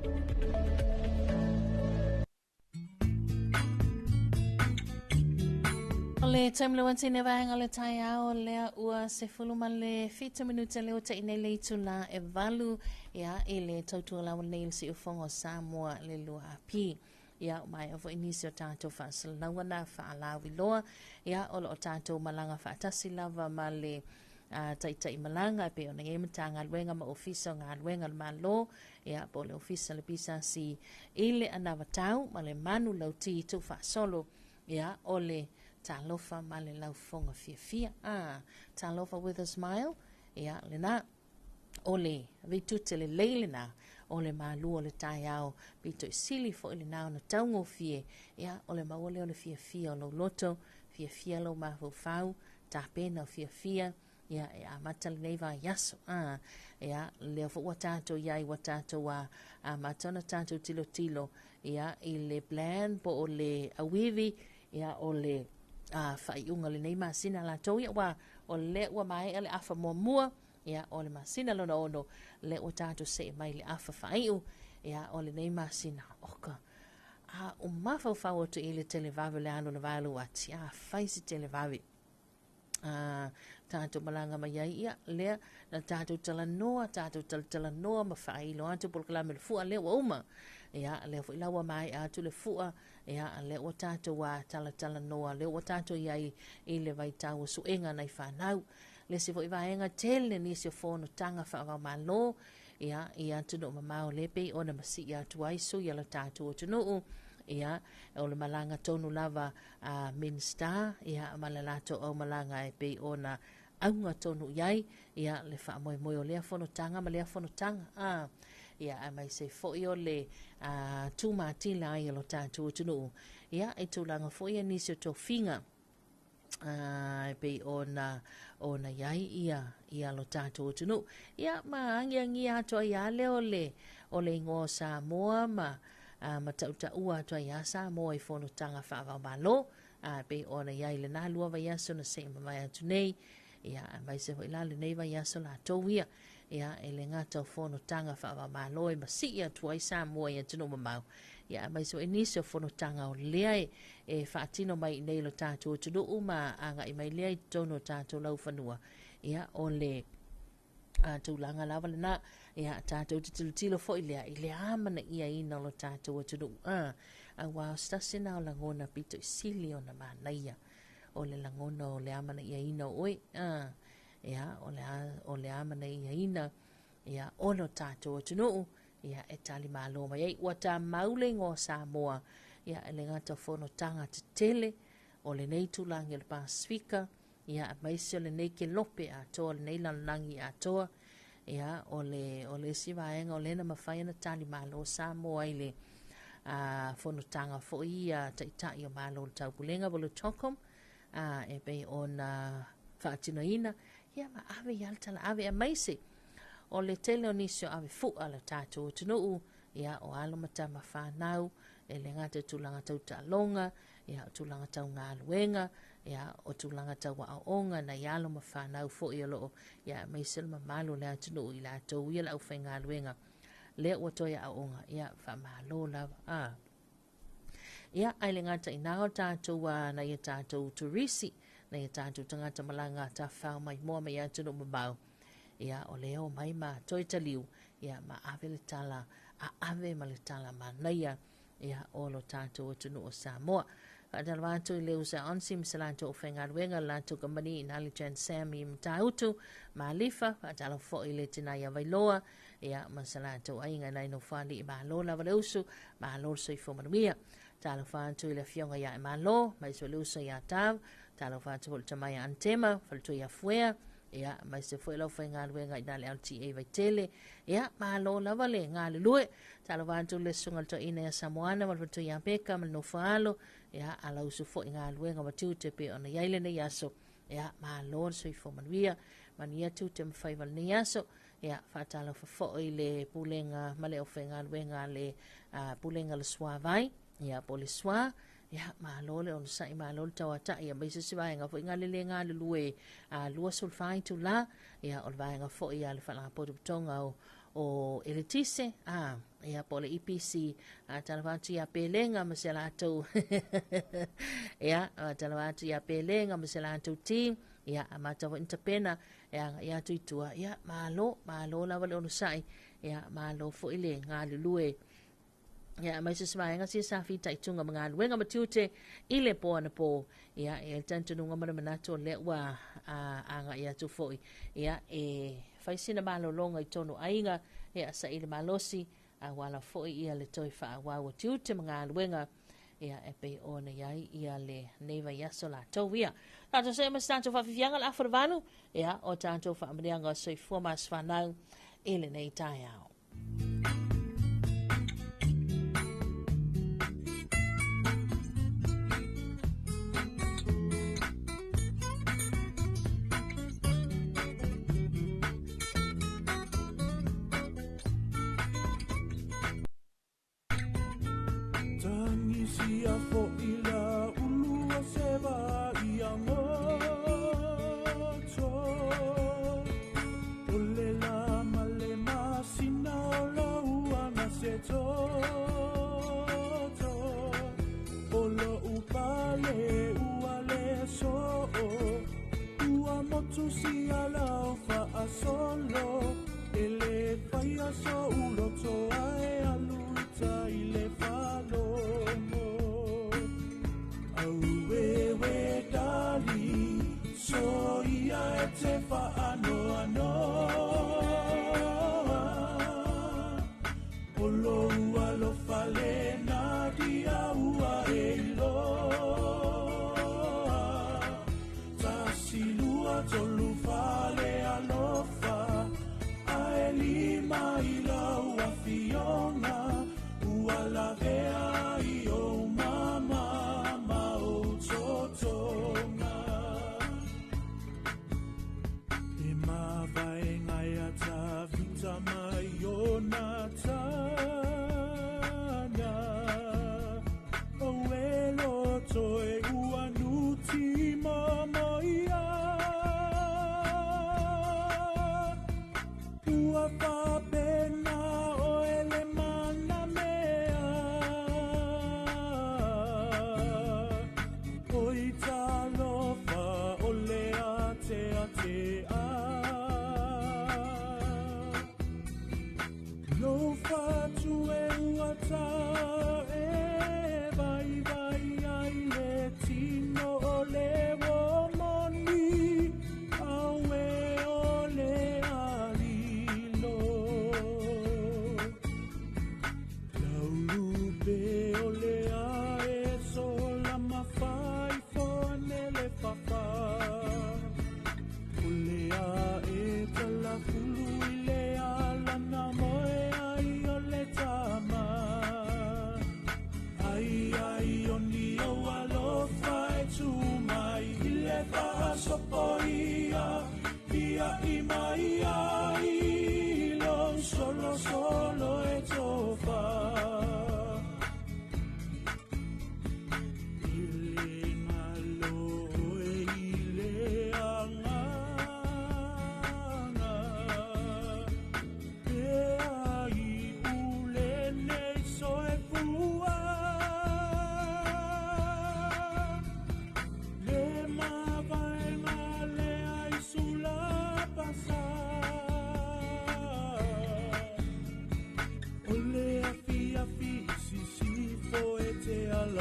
O le taimi le uatine vaega le taeao lea ua 17 minute le ua nei le itula e valu ia i le tautua lawa nei le siufogo Samoa le lua api. Ia mai o foi nisi o tātou faasalauga na faalauiloa ia o lo o tātou malaga faatasi lava ma le taitai malaga e pei ona i ai Matagaluega ma Ofisa o Galuega a le Malo ia po o le Ofisa o le PSC i le anavatau ma le manu lauti tuufaasolo ia o le talofa ma le laufofoga fiafia ah talofa with a smile ia lena o le veitute lelei lena o le malu o le taeao pito i sili foi lena ona taugofie ia o le maua lea o le fiafia o lou loto fiafia lou mafaufau tapena o fiafia ia e amata lenei vaiaso a ia lea foi ua tatou iai ua tatou a amata ona tatou tilotilo ia i le plan po o le auivi ia o le a faaiuga o lenei masina latou ia ua o lea ua maea le afa muamua ia o le masina lona ono lea ua tatou see mai le afa faaiu ia o lenei masina oka a o mafaufau atu i le televave o le alu na valu ati a fai se televave a tatou malaga mai ai ia lea na tatou talanoa tatou talatalanoa ma faailo atu polokalame le fua lea ua uma ia lea foi la ua maea atu le fua ia lea ua tatou a talatalanoa lea ua tatou iai i le vaitau o suega nai fanau le isi foi vaega tele nisi o fonotaga faavaomalo ia i atunuu mamao le pei ona masii atu ai sui a le tatou atunuu ia o le malaga tonu lava a Minista ia ma le latou aumalaga e pei ona auga tonu i ai ia le faamoemoe o lea fonotaga ma lea fonotaga a ia aemaise foi o le tumatila ai o lo tatou atunuu ia i tulaga foi ia nisi o tofiga e pei ona ona i ai ia ia lo tatou atunuu ia ma agiagia atu ai lava lea o le o le igoa o Samoa ma ma tautaua atu ai lava Samoa i fonotaga faava-o-Malo e pei ona i ai lena lua vaiaso na se i mavae atu nei ia aemaise foi la lenei vaiaso latou ia ia e le gata o fonotaga faava-o-Malo e masii atu ai Samoa i atunuu mamao ia aemaise foi nisi o fonotaga o lea e, e faatino mai i nei lo tatou atunuu ma agai mai lea i totonu o tatou laufanua ia o le a tulaga lava lena ia tatou te tilotilo foi lea i le amanaiaina o lo tatou atunuu a auā o se tasi na o lagona pito i sili ona manaia o le lagona o le amanaiaina o oe a ia o le o le amanaiaina ia o lo tatou atunuu ia e tali malo mai ai ua tamau le igoa o Samoa ia e le gata o fonotaga tetele o lenei itulagi o le Pasefika ia aemaise o lenei kelope atoa, lenei lalolagi atoa, ia o le, o le isi vaega o lea na mafai ona tali malo Samoa i le a, fonotaga foi ia Taitai o Malo o le Taupulega po o le TOCOM, a, e pei ona faatinoina, ia ma ave i ai le talaave aemaise o le tele o nisi o ave fua le tatou atunuu, ia o alo ma tama fanau, E le gata i tulaga tau taaloga, ia, o tulaga tau galuega, ia, o tulaga tau aoaoga, nai alo ma fanau foi o lo o, ia, aemaise le mamalu o le atunuu i latou ia le aufaigaluega lea ua toe aooga, ia, faamalo lava. A. Ia, ae le gata i ina o tatou a nai a tatou turisi, nai a tatou tagata malaga tafafao maimoa mai atunuu mamao, ia, o lea o mai ma toe taliu, ia, ma ave le tala a ave ma le tala manaia, ia, o lo tatou atunuu o Samoa. Faatalofa atu i le uso a Onsi ma se latou aufaigaluega, le latou kamupani i Nali Jan Sam i Matautu, Malifa. Faatalofa foi i le tina ia Vailoa, ia, ma se latou aiga nai Nofoalii. Malo lava le usu, malo le soifua manuia. Talofa atu i le afioga ia Malo, aemaise foi le uso ia Tav. Talofa atu foi i le tama ia Antema, faletua ia Fuea, ia, aemaise foi lau faigaluega i na le LTA Vaitele. Ia, malo lava le galulue. Talofa atu le susuga le toeaina ia Samoana ma le faletua ia Peka ma le nofoalo. Ia, ala usu foi galuega ma tiute pei ona i ai lenei aso. Ia, malo le soifua manuia. Manuia tiute ma faiva lenei aso. Ia, faatalofa foi i le pulega ma le aufaigaluega a le Pulega o le Suavai, ia, po o le SWA. Ia, malo le onosai, malo le tauatai, aemaise se vaega foi nga le le galulue 24 itula. Ia, o le vaega foi a le Faalapotopotoga o Eletise, ia, po o le EPC. Talofa atu ia Pelega ma se latou ia, talofa atu ia Pelega ma se latou team. Ia, amata foi ni tapena e agai atu i tua. Ia, malo, malo lava le onosai. Ia, malo foi le galulue. Ia, aemaise se vaega sia sa fitaituga ma galuega ma tiute i le po anapo. Ia, e le talitonuga ma le manatu o lea ua agai atu foi. Ia, e fai sina malologa i tonu aiga, ia, saili malosi, auala foi ia le toe faaauau o tiute ma galuega, ia, e pei ona i ai ia lenei vaiaso latou ia. Tatou see ma se tatou faafiafiaga le afa o le 8, ia, o tatou faamanuiaga o soifua ma aso fanau i lenei taeao. Tagisia fo'i la ulu o se va ia goto. O le la ma le masina o lou ana se toto. O lo'u pale ua le so'o. Ua motu sia lau fa'asolo. E lē faia so'u loto ae alu uta i le falogo. Auewe dali, soia e te fa'anoanoa. O lou alofa lena dia ua e iloa. Tasi lua tolu fale alofa, ae lima i lau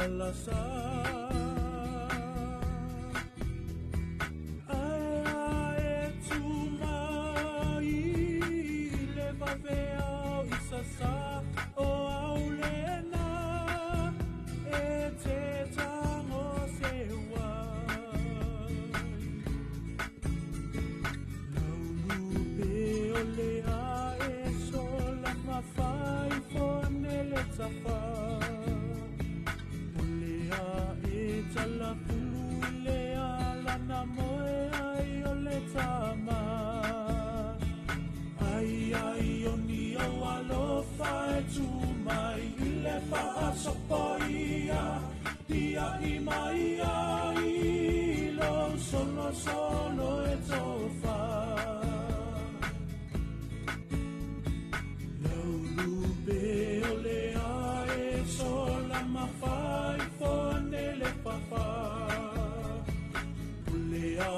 lalasa Ae ae tu mai le vave au i sasa o au lena e te tango se wai Laulu pe o le a e sola mawhai fone le tafa O le a e tala fulu i le ala na moe ai o le tama Ai ai o ni au alofa e tu mai i le whaasopo ia Ia i mai ai lo solo solo e tofa Laulu pe o le a e sola mawhai fone le whawha O le a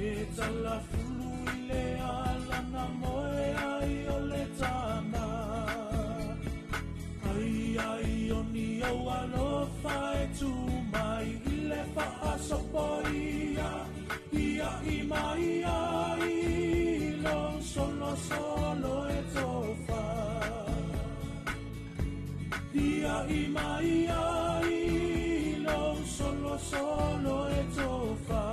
e tala fulu i le ala na moe ai o le tama Ai ai o ni au alofa e tu mai i le whaasopo ia Ia i mai ai lo solo solo e tofa Ia i mai ai lo solo solo e tofa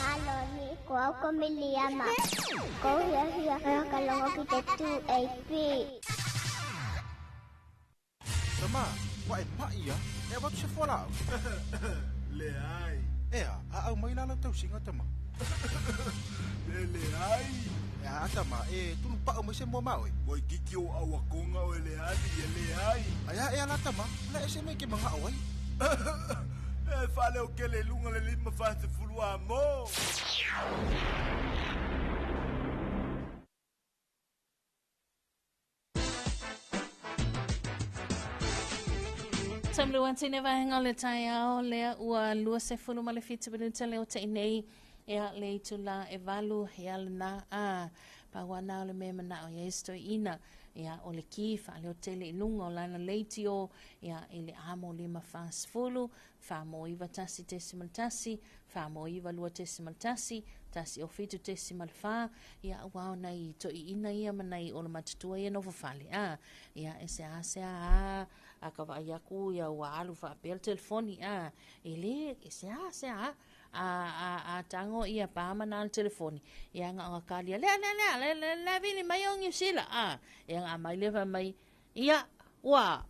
Alo ni ko au ko Miliama. Ko hia hia ka longo ki te 2AP. Tama, wa e pai ia, e watu se fola au. Le ai. Ea, a au mai lalo tau singa tama. Le le ai. E a tama, e tunu pao mai se mua mau e. Wai kiki o au akonga o le ali e le ai. Ai a e ala tama, le ese me ke manga au ai. E whale o ke le lunga le lima whate fulu a mo. Tamlu atine vaenga o le taeao lea ua 27 ma le 7 minuta le o te nei e a le itula e valu e ala na a pawana o le mea manao ia isto ina ia o le ki wha leo tele i lunga o lana leiti o ia i le amo lima whasfulu wha mo iwa tasi tesimal tasi wha mo iwa lua tesimal tasi tasi o fitu tesimal wha ia ua o nei to i ina ia manai o le matutua ia nofa whale a ia e se a se a a ka vai aku ia ua alu wha pele telefoni a e le e se a se a a tango ia pa mana le telefoni ia nga nga kalia le le le le le le vili mai o New Zealand a ia nga mai le fa mai ia ua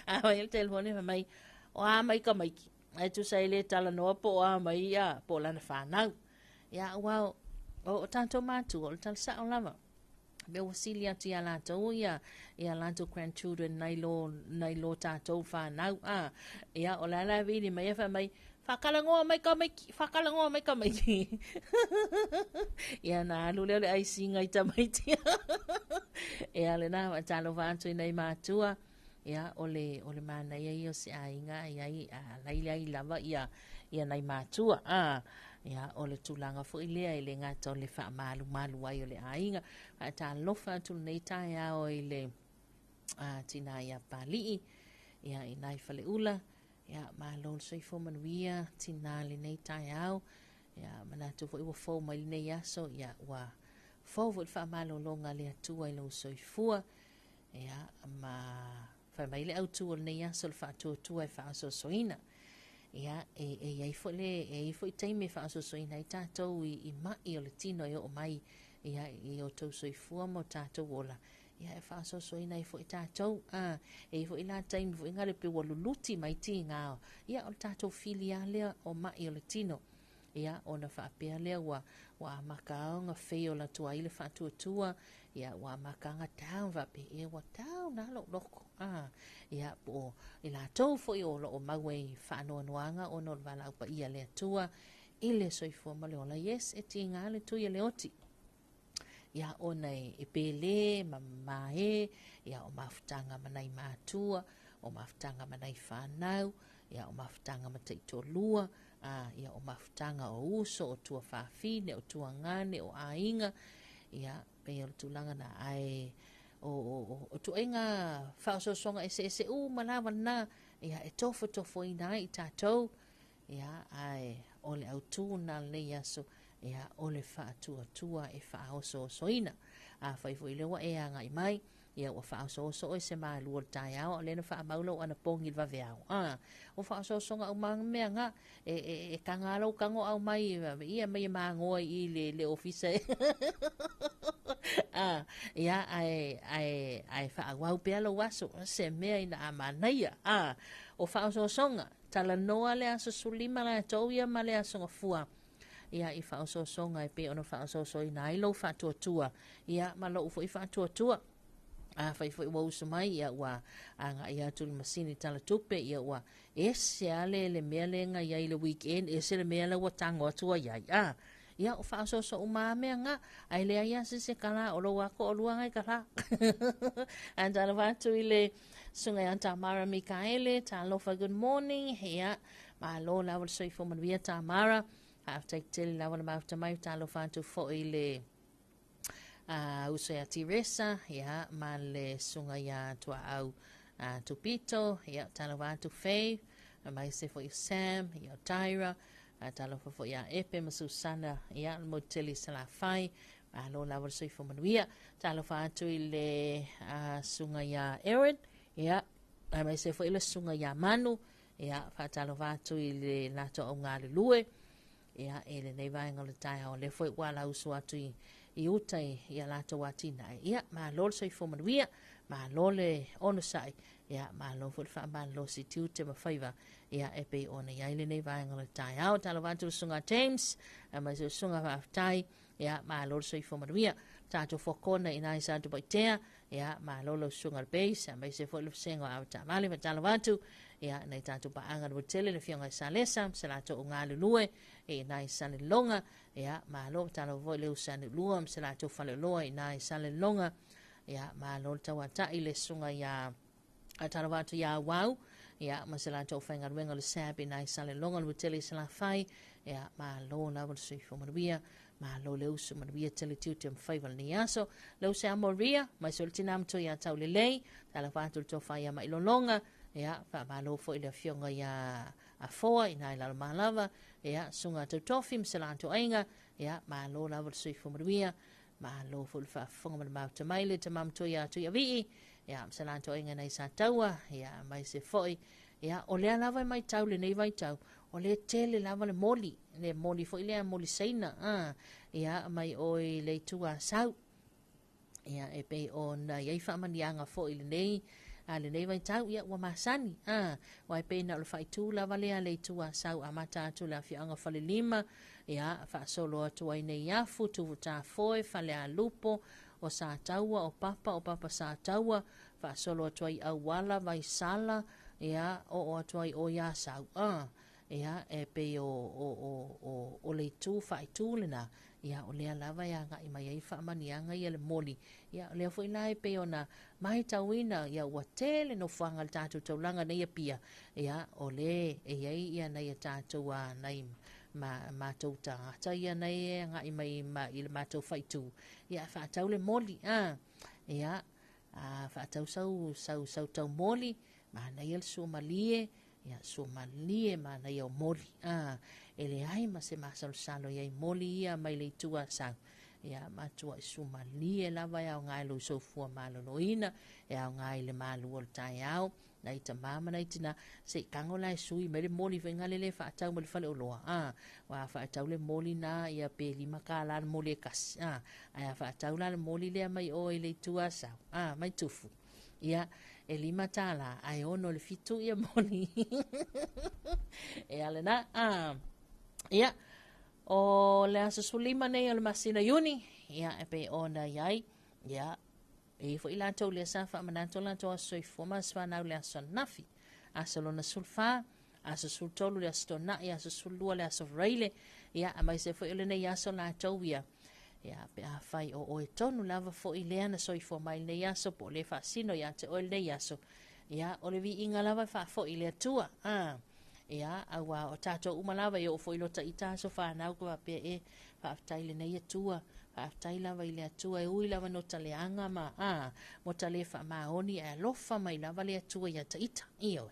a mai le telefoni fa mai o a mai ka mai ki ai tu sai le tala noa po a mai ia po lana whanau ia ua o tanto matu o le tala sao lava me wasili atu ia latou ia ia latou grandchildren nei lo tātou whanau a ia o la la vili mai fa mai whakalangoa mai ka mai whakalangoa mai ka mai ia na alu leo le ai singa i tamaiti ia le na wa talo whantu i nei mātua ia ole ole mana ia ia se ainga ia i a lai lai lava ia ia nei mātua a ia ole tūlanga fo i lea i le ngata o le wha malu malu ai o le ainga a tā lofa atu nei tae ao i le a tina ia pali'i ia i nai whale ula ia malo soifua manuia tina le nei tae ao ia manatu fo i ua fō mai le nei aso ia ua fō fo i wha malo longa le atua i lau soifua ia ma whai mai le autu o le nei aso le whaatuatua e whaasosoina ia e e ai fo le e ai fo i teime whaasosoina i tātou i mai o le tino i o mai ia i o tau soifua mo tātou ola ia e whaasosoina i fo i tātou a e fo i la taimi fo i ngare pe ua luluti mai ti ngā ia o le tātou fili a lea o mai o le tino ia ona whaapea lea ua ua makaonga wheo la tua i le whaatuatua ia ua makaanga tau wape e ua tau nā lo loko a ia po i la tau fo i o lo o maue i whaanoanoanga o no le wala upa ia le atua i le soifua ma le ola yes e ti ngā le tui le oti. Ia, ona e pele ma mamae, ia, o mafutaga ma nai matua, o mafutaga ma nai fanau, ia, o mafutaga ma taitoalua, a, ia, o mafutaga o uso, o tuafafine, o tuagane, o aiga, ia, pei o le tulaga na, ae o, o, o, o tuaiga faaosoosoga eseese uma lava na, ia, e tofotofoina ai i tatou, Ia, ae o le autū na lenei aso, ia, o le faatuatua e faaosoosoina. Afai foi lea ua e agai mai, ia ua faaosooso oe se malu o le taeao, a o lea na faamau lou anapogi i le vaveao. A, o faaosoosoga uma mea nga, e, e, e taga lou tago au mai, ia mai e magoa i le, le ofisa e. a, ia, ae, ae, ae faaauau pea lou aso, se mea ina a manaia. A, o faaosoosoga, Talanoa le aso 15 latou ia ma le aso Gafua ia i faaosoosoga e pei ona faaosoosoina ai lou faatuatua ia ma lou foi faatuatua. Afai foi ua usu mai ia ua agai atu i le masini talatupe ia ua ese lava le, le mea lea na i ai i le weekend, ese le mea lea ua tago atu ai ai. A, ia o faaosooso uma lava mea na, ae leai lava se isi e kala, o lou lava toalua na e kala. Ae talofa atu i le Susuga ia Tamara Mikaele, talofa, good morning. Ia, malo lava le soifua manuia Tamara. Faafetai tele lava le mafuta mai, talofa atu foi i le uso ia Teresa, ia, ma le susuga ia Tuaau Tupito, ia, talofa atu Faith, aemaise foi o Sam, ia, o Tyra, talofa foi ia Epe ma Susana, ia, le motu tele i Salafai, Malo lava le soifua manuia. Talofa atu i le susuga ia Aaron, ia, aemaise foi le susuga ia Manu, ia, faatalofa atu i le latou au galulue, ia, i lenei vaega o le taeao, lea foi ua alausu atu i, i uta i, i a latou atinae. Ia, malo le soifua manuia, malo le onosai, ia, malo foi le faamalolosi tiute ma faiva, ia, e pei ona i ai lenei vaega o le taeao. Talofa atu i le susuga James, aemaise le susuga Faafetai, Ia, malo le soifua manuia. Tatou fuakona i nai Satupaitea, ia, malo lau susuga le base, aemaise foi le vasega o Avetaavale, faatalofa atu, ia, nai tatou paaga le tele le afioga i Salesa, ma se latou o galulue, i nai Salelologa, ia, malo, faatalofa foi le Usanulua, ma se latou faleoloa i nai Salelologa, ia, malo le tauatai le susuga ia Faatalofa atu ia Auau, ia, ma se latou faigaluega o le SAB i nai Salelologa, le tele i Salafai, ia, malo lava le soifua manuia, malo le usu manuia tele tiute ma faiva lenei aso. Le uso ia Moria, mai se o le tina matua ia Taulelei, talofa atu le tofa ia Mailologa, ia, faamalo foi le afioga ia Afoa i nai Lalomalava, ia, susuga Tautofi ma se latou aiga, ia, malo lava le soifua manuia, Malo foi le faafofoga ma le mafuta mai le tama matua ia Tuiavii, ia, ma se latou aiga nai Sataua, ia, aemaise foi, ia, o lea lava e maitau lenei vaitau, o lea tele lava le moli, le moli foi lea moli Saina, a, ia, mai oi le itu Asau. Ia, e pei ona i ai faamaniaga foi lenei, a lenei vaitau, ia, ua masani, a, aua e pei na o le faaitu lava lea le itu Asau amata atu le afioaga Falelima, Ia, faasolo atu ai Neiafu, Tuvutafoe, Falealupo, o Sataua, o Papa, o Papa Sataua, faasolo atu ai Auala, Vaisala, ia, oo atu ai o ia Asau. A, ia, e pei o, o, o, o, o le itu faaitu lena, ia, o lea lava e agai mai ai faamaniaga ia le moli. Ia, o lea foi la e pei ona maitauina, ia, ua tele nofoaga i le tatou taulaga nei Apia, ia, o lea e i ai ia nai a tatou, a, nai ma matou tagata ia nei e agai mai ma, i le matou faaitu, ia faatau le moli, a, ia, a, faatau sau, sau, sau tau moli, manaia le suamalie, ia, suamalie manaia o moli, a, e leai ma se masalosalo i ai moli ia mai le itu Asau, ia, matuai suamalie lava e aoga i lou soifua maloloina, e aoga i le malu o le taeao, nai tama ma nai tina, se i tago la e sui mai le moli foi na lele faatau mai le faleoloa, a, ua faatau le moli na ia pe $5 le moli e kasi, a, ae a faatau la le moli lea mai o i le itu Asau, a, mai Tufu, ia, e $5, ae 6 i le 7 ia moli. E ala na, a, ia, o le aso 15 nei o le masina Iuni, ia, e pei ona i ai, ia, E i ai foi latou lea sa faamanatu o latou aso soifua ma aso fanau le aso ananafi, aso lona 14, aso 13 le aso Toonai, aso 12 le aso Faraile, ia, aemaise foi o lenei aso latou ia. Ia, pe afai o oe tonu lava foʻi lea na soifua mai i lenei aso po o lē faasino iā te oe lenei aso, ia, o le viiga lava e faafoʻi i le Atua. A, ia, auā o tatou uma lava e oo foi i lo taita aso fanau ka faapea e, faafetai i lenei Atua, faafetai lava i le Atua e ui lava no ta leaga ma, a, mo ta lē faamaoni ae alofa mai lava le Atua iā taita. Ioe.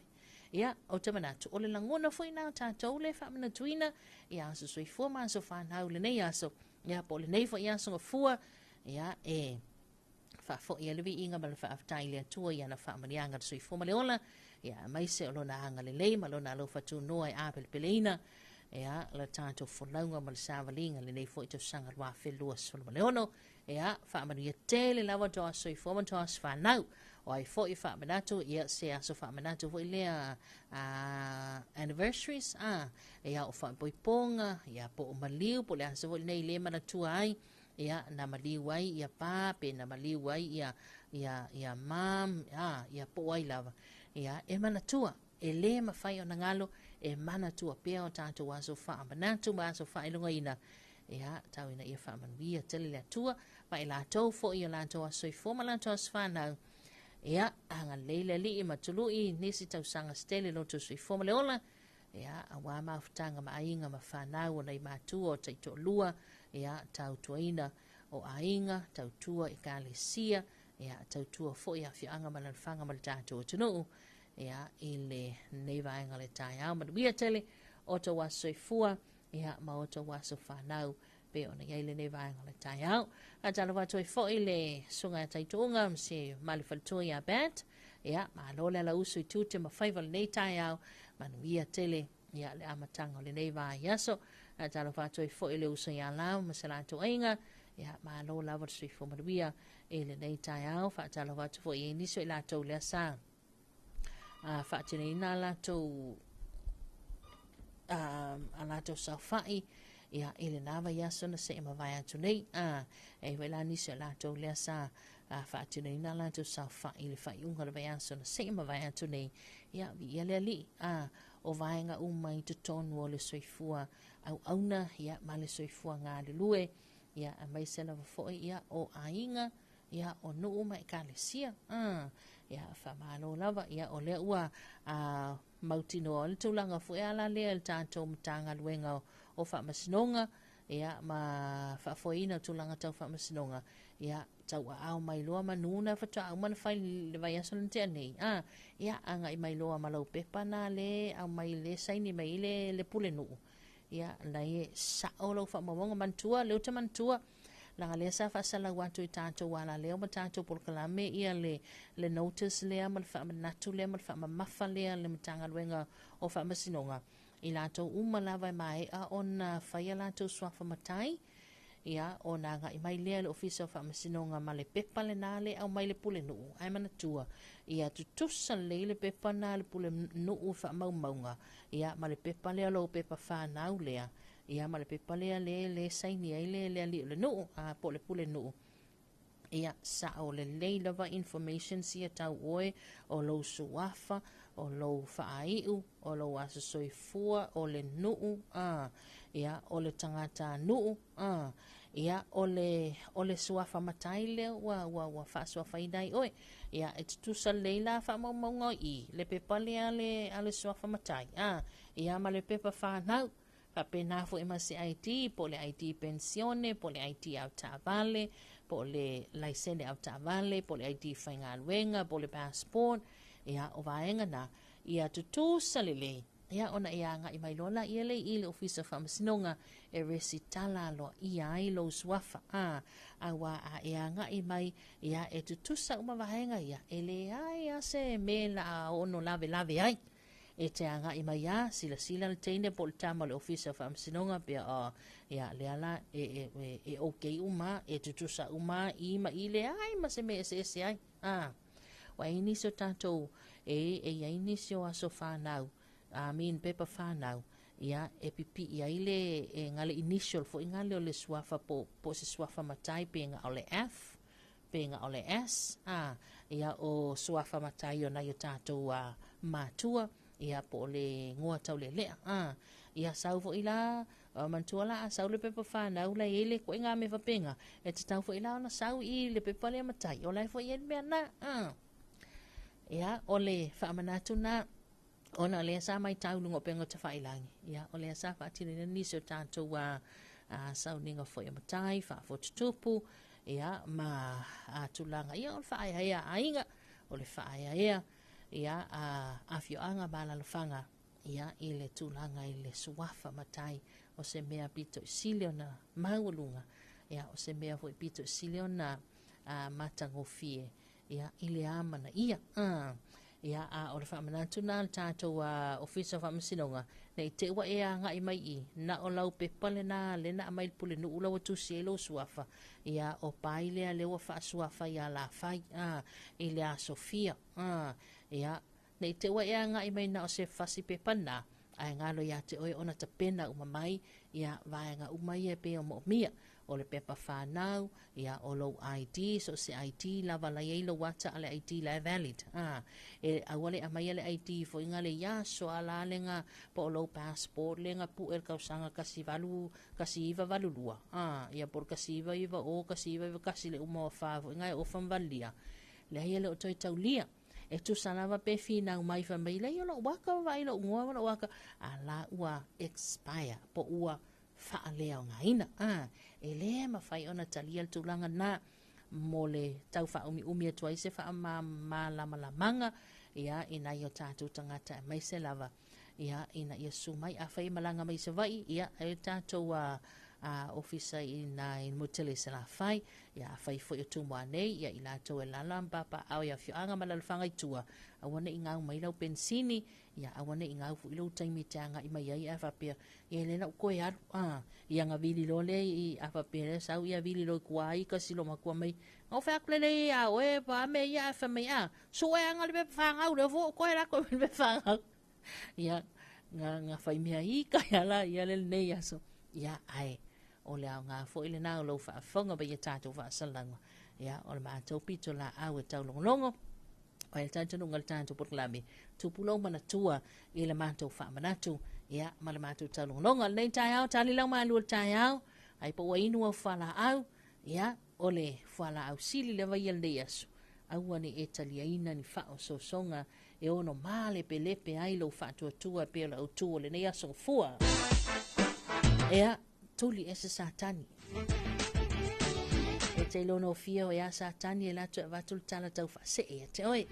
Ia, ou te manatu, o le lagona foi lena o tatou lē faamanatuina ia aso soifua ma aso fanau i lenei aso, ia po o lenei foi aso gafua, ia e faafoi ai le viiga ma le faafetai i le Atua i ana faamanuiaga le soifua ma le ola, ia aemaise o lona agalelei ma lona alofa tunoa e apelepeleina ia le tatou folauga ma le savaliga i lenei foi tausaga 2026. Ia, faamanuia tele lava to aso soifua ma to aso fanau. O ai foi faamanatu, ia se aso faamanatu foi lea anniversaries, a, ia o faaipoipoga, ia po o maliu, po o le aso foi lenei le manatua ai, ia na maliu ai ia pa, pe na maliu ai ia, ia, ia mom, a, ia po o ai lava. Ia, e manatua, e lē mafai ona galo, e manatua pea o tatou aso faamanatu ma aso faailogaina, ia, tau ina ia faamanuia tele le Atua, ma i latou foi i o latou aso soifua ma latou aso fanau, ia, agalelei le Alii ma tului nisi tausaga se tele lo outou soifua ma le ola, ia, auā mafutaga ma aiga ma fanau o nai matua o taitoalua, ia, tautuaina o aiga, tautua ekalesia, ia, tautua foi afioaga ma alalafaga ma le tatou atunuu, ia, i lenei vaega o le taeao. Manuia tele o outou aso soifua, ia, ma outou aso fanau pei ona i ai lenei vaega o le taeao. Faatalofa atu ai foi le susuga ia Taituuga ma si male faletua ia Bat. Ia, malo le alausu i tiute ma faiva o lenei taeao. Manuia tele ia le amataga o lenei vaiaso. Faatalofa atu ai foi le uso ia Lau ma se latou aiga. Ia, malo lava le soifua manuia i lenei taeao. Faatalofa atu foi i nisi o i latou lea sa faatinoina a latou a latou saofai ia i lena vaiaso na seʻe mavae atu nei. A e foi la nisi o latou lea sa faatinoina a latou saofai i le faaiuga o le vaiaso na seʻe mavae atu nei. Ia viia le Alii. A o vaega uma i totonu o le soifua auauna ia ma le soifua galulue ia aemaise lava foi ia o aiga ia o nuu ma ekalesia. Ia faamalo lava. Ia o lea ua mautinoa o le tulaga foi ala lea i le tatou Matagaluega o Faamasinoga ia ma faafoeina o tulaga tau faamasinoga ia tauaao mai loa manu na faatoa uma ona fai le vaiaso na tea nei. Ia agai mai loa ma lau pepa na le aumai le saini mai i le pulenuu. Ia lai e sao lau faamaumauga manatua lea ou te manatua Leaga lea sa faasalau atu i tatou alaleo ma tatou polokalame ia le, le notice lea ma le faamanatu lea ma le faamamafa lea a le Matagaluega o Faamasinoga, i latou uma lava e maea ona fai a latou suafa matai, ia, ona agai mai lea i le Ofisa o Faamasinoga ma le pepa lena lea e aumai le pulenuu. Ae manatua, ia tutusa lelei le pepa lena a le pulenuu i faamaumauga, ia, ma le pepa lea o lou pepa fanau lea, Ia ma le pepa lea le le saini ai le le alii o le nuu, a po o le pule nuu. Ia, sao lelei lava information sia tau oe, o lou suafa, o lou faaiu, o lou aso soifua, o le nuu, a, ia, o le tagata nuu, a, ia, o le, o le suafa matai lea ua, ua, ua faasuafaina ai oe. Ia, e tutusa lelei la faamaumauga i le pepa lea a le, a le suafa matai, a, ia, ma le pepa fanau. Faapena foi ma se ID, po o le ID penisione, po o le ID avetaavale, po o le laisene avetaavale, po o le ID faigaluega, po o le passport, ia, o vaega na, ia tutusa lelei, ia, ona e agai mai loa laia lea i le Ofisa o Faamasinoga e resitala aloaia ai lou suafa, a, auā a e agai mai, ia, e tutusa uma vaega ia, e leai lava se mea o le a ono lavelave ai. E te agai mai a, silasila le teine po o le tama o le Ofisa o Faamasinoga pea o, ia, lea la, e, e, e, e okay uma, e tutusa uma i ma i, leai ma se mea eseese ai. A, ua i ai nisi o tatou, e, e i ai nisi o aso fanau, I mean pepa fanau, ia, e pipii ai le, e gale initial foi gale o le suafa po, po o se suafa matai pe ga o le F, pe ga o le S, a, ia, o suafa matai o nai o tatou a, matua, ia, po o le goa taulelea, a, ia, sau foi la, Manatua la a sau le pepa fanau la e i ai le ituaiga mea faapena, e tatau foi la ona sau i le pepa lea matai, o la e foi e i ai le mea lena. Ia, o le faamanatu lena, ona o lea sa matau i luga o upega o tafailagi, ia, o lea sa faatinoina nisi o tatou sauniga foi o matai, faafotutupu, ia, ma tulaga, ia, o le faaeaea a aiga, o le faaeaea, ia, a afioaga ma alalafaga, ia, i le tulaga i le suafa matai, o se mea pito i sili ona maualuga, ia, o se mea foi pito i sili ona matagofie, ia, i le amanaia. Ia, a o le faamanatu lena a le tatou Ofisa o Faamasinoga, ne i te i ua e agai mai i, na o lau pepa lena lea na aumai i le pulenuu la ua tusi ai lou suafa, ia, o pai lea lea ua faasuafa ia Lafai, i le aso fia, ia, ne i te i ua e agai mai na o se fasi pepa lena, ae galo ia te oe ona tapena uma mai ia vaega uma ia e pei o moomia, o le pepa fanau, ia, o lou ID, so o se ID lava la i ai lou ata a le ID la e valid. E aua le aumaia le ID foi nga le iaso a la le nga po o lou passport le nga pue le tausaga 18 1982, ia po o le 1990 1991 le uma o fa foi nga e ofa ma valilia. Leai e le o toe taulia. E tusa lava pe finau mai fai mai, leai o lou aka vaai lou igoa ma lou aka, a la ua expire po ua faaleaogaina. E le mafai ona talia le tulaga lena mo le tau faaumiumi atu ai se faamalamalamaga, ia, i nai o tatou tagata aemaise lava, ia, ina ia susu mai. Afai e malaga mai i Savaii, ia, e tatou ofisa i nā i Mutele i Salafai, ia, afai foi o Tumua nei, ia, i latou e lala ma papaaao i afioaga ma alalafaga i tua, aua ne i gau mai lau penisini, ia, aua ne i gau foi lou taimi e te agai mai ai, ae faapea, ia, lea la ua toe alu, ia na vili loa lea i, a faapea lea sau, ia vili loa i tua ai kasi lo matua mai, na ou fai atu lelei ia oe, pa mea ia, ae fai mai, a, sueaga le pepa fanau lea foi ua toe alu atu ai ma le pepa fanau. Ia, na fai mea ika ia la ia le lenei aso. Ia, ae, o le aoga foi lena o lou faafofoga mai ia tatou faasalauga. Ia, o le matou pito laau e taulogologo, o le talitonuga o le tatou polokalame, tupu lou manatua i le matou faamanatu, ia, ma le matou taulogologo. Lenei taeao, tali lau malua le taeao, ai po ua inu au fualaau, ia, o le fualaau sili lava ia lenei aso. Aua ne i e taliaina ni faaosoosoga e ono malepelepe ai lou faatuatua e pei o le autu o lenei aso gafua. Ea, tuli ese Satani. E te iloa nofia o ea Satani e latou e avatu le tala tau faasee ia te oe.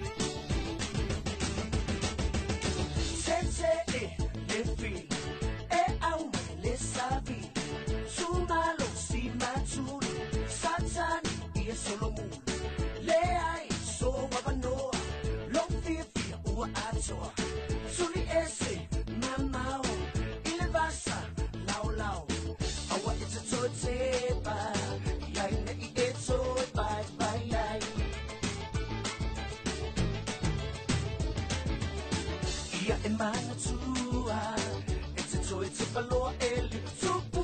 Sese e le fili, e au mai le savili, sumalo si matuli, Satani ia solomuli, leai so wavanoa, lou fiafia ua atoa, tuli ese mamao, i le vasa laolao, aua e te toe tepa, iai nei e toe paepae ai. Ia e manatua, e te toe tepa loa e le tupu.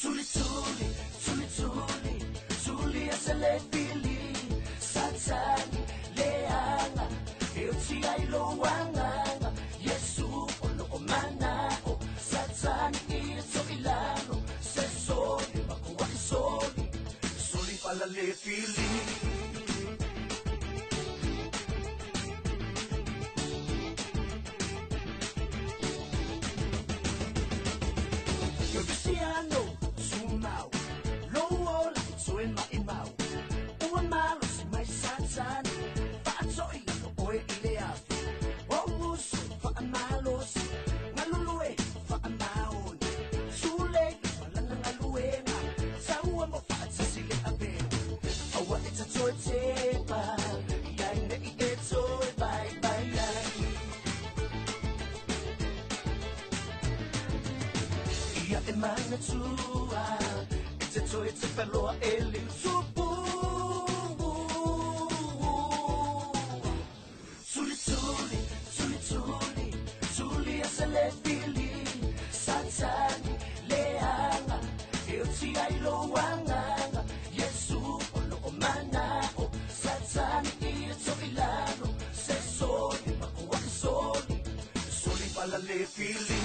Tuli tuli, tuli tuli, tuli ese le fili, Satani leaga, e oti ai lou agaga, Iesu o loo manao, Satani ia toilalo, se soli makuai soli, soli pala le fili. Cristiano, sumau, lou ola e toe maimau, ua malosi mai Satani, faato'i lalo oe i le afi, o uso faamalosi, galulue faamaoni, sulei malana galuega, taua mo faatasi le aveu, aua e ta toe tepa, iai nei e toe paepae ai. Ia e manatua, e te toe tepa loa e le tupu. Tuli tuli, tuli tuli, tuli ese le fili, Satani leaga, e oti ai lou agaga, Iesu o loo manao, Satani ia toilalo, se soli makuai soli, soli fili.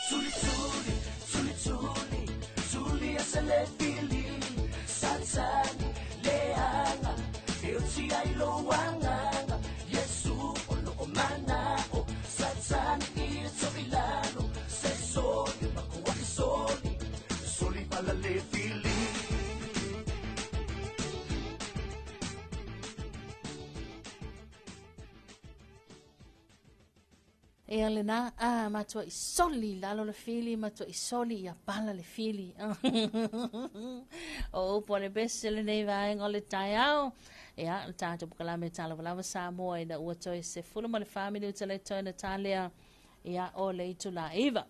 Suli suli, suli suli, suli a se le fili. Satani leaga, e o tia i lo agaga. Iesu o loo manao, Satani ia toilalo. Se soli makuai soli, soli pala le fili. Ia lena, a matua i soli lalo le fili, matua i soli ia pala le fili. O upu a le pese lenei vaega o le taeao. Ia, le tatou pokalame talawalawa Samoa ina ua toe 14 minuta le toe na talea ia o le itula 9.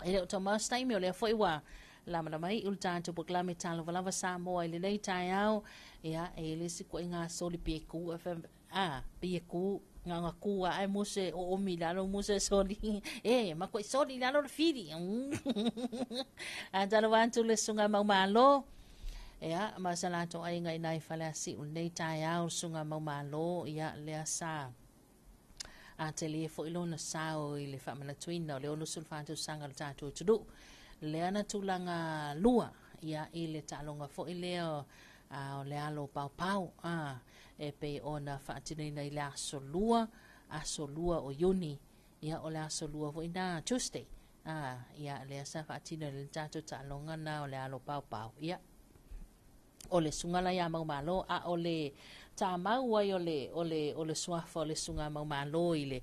E le o tau taimi o lea foi ua lamalama i le tatou pokalame talawalawa Samoa i lenei taeao. Ia, e le si koe ngā soli pie ku, a, pie ku, ngā ngā ku a ai mose o o mi lalo mose soli. E, ma koe soli lalo le fili. A talo wantu le sunga mau malo. Ia, ma sa lato ai ngai nai fale asi o nei taeao sunga mau malo. Ia, lea sa. A te le fo ilona sao i le whaamanatuina o le ono sulfatu sanga le tātou tudu. Lea na tūlanga lua. Ia, i le tālonga fo i lea o le alo pau pau. A, e pe ona whaatinaina i le aso lua, aso lua o Iuni. Ia, o le aso lua fo ina Tuesday. A, ia, lea sa whaatina le tātou tālonga na o le alo pau pau. Ia, o le sunga la ia mau malo, a o le tā mau ai o le, o le, o le suafa o le sunga mau malo i le,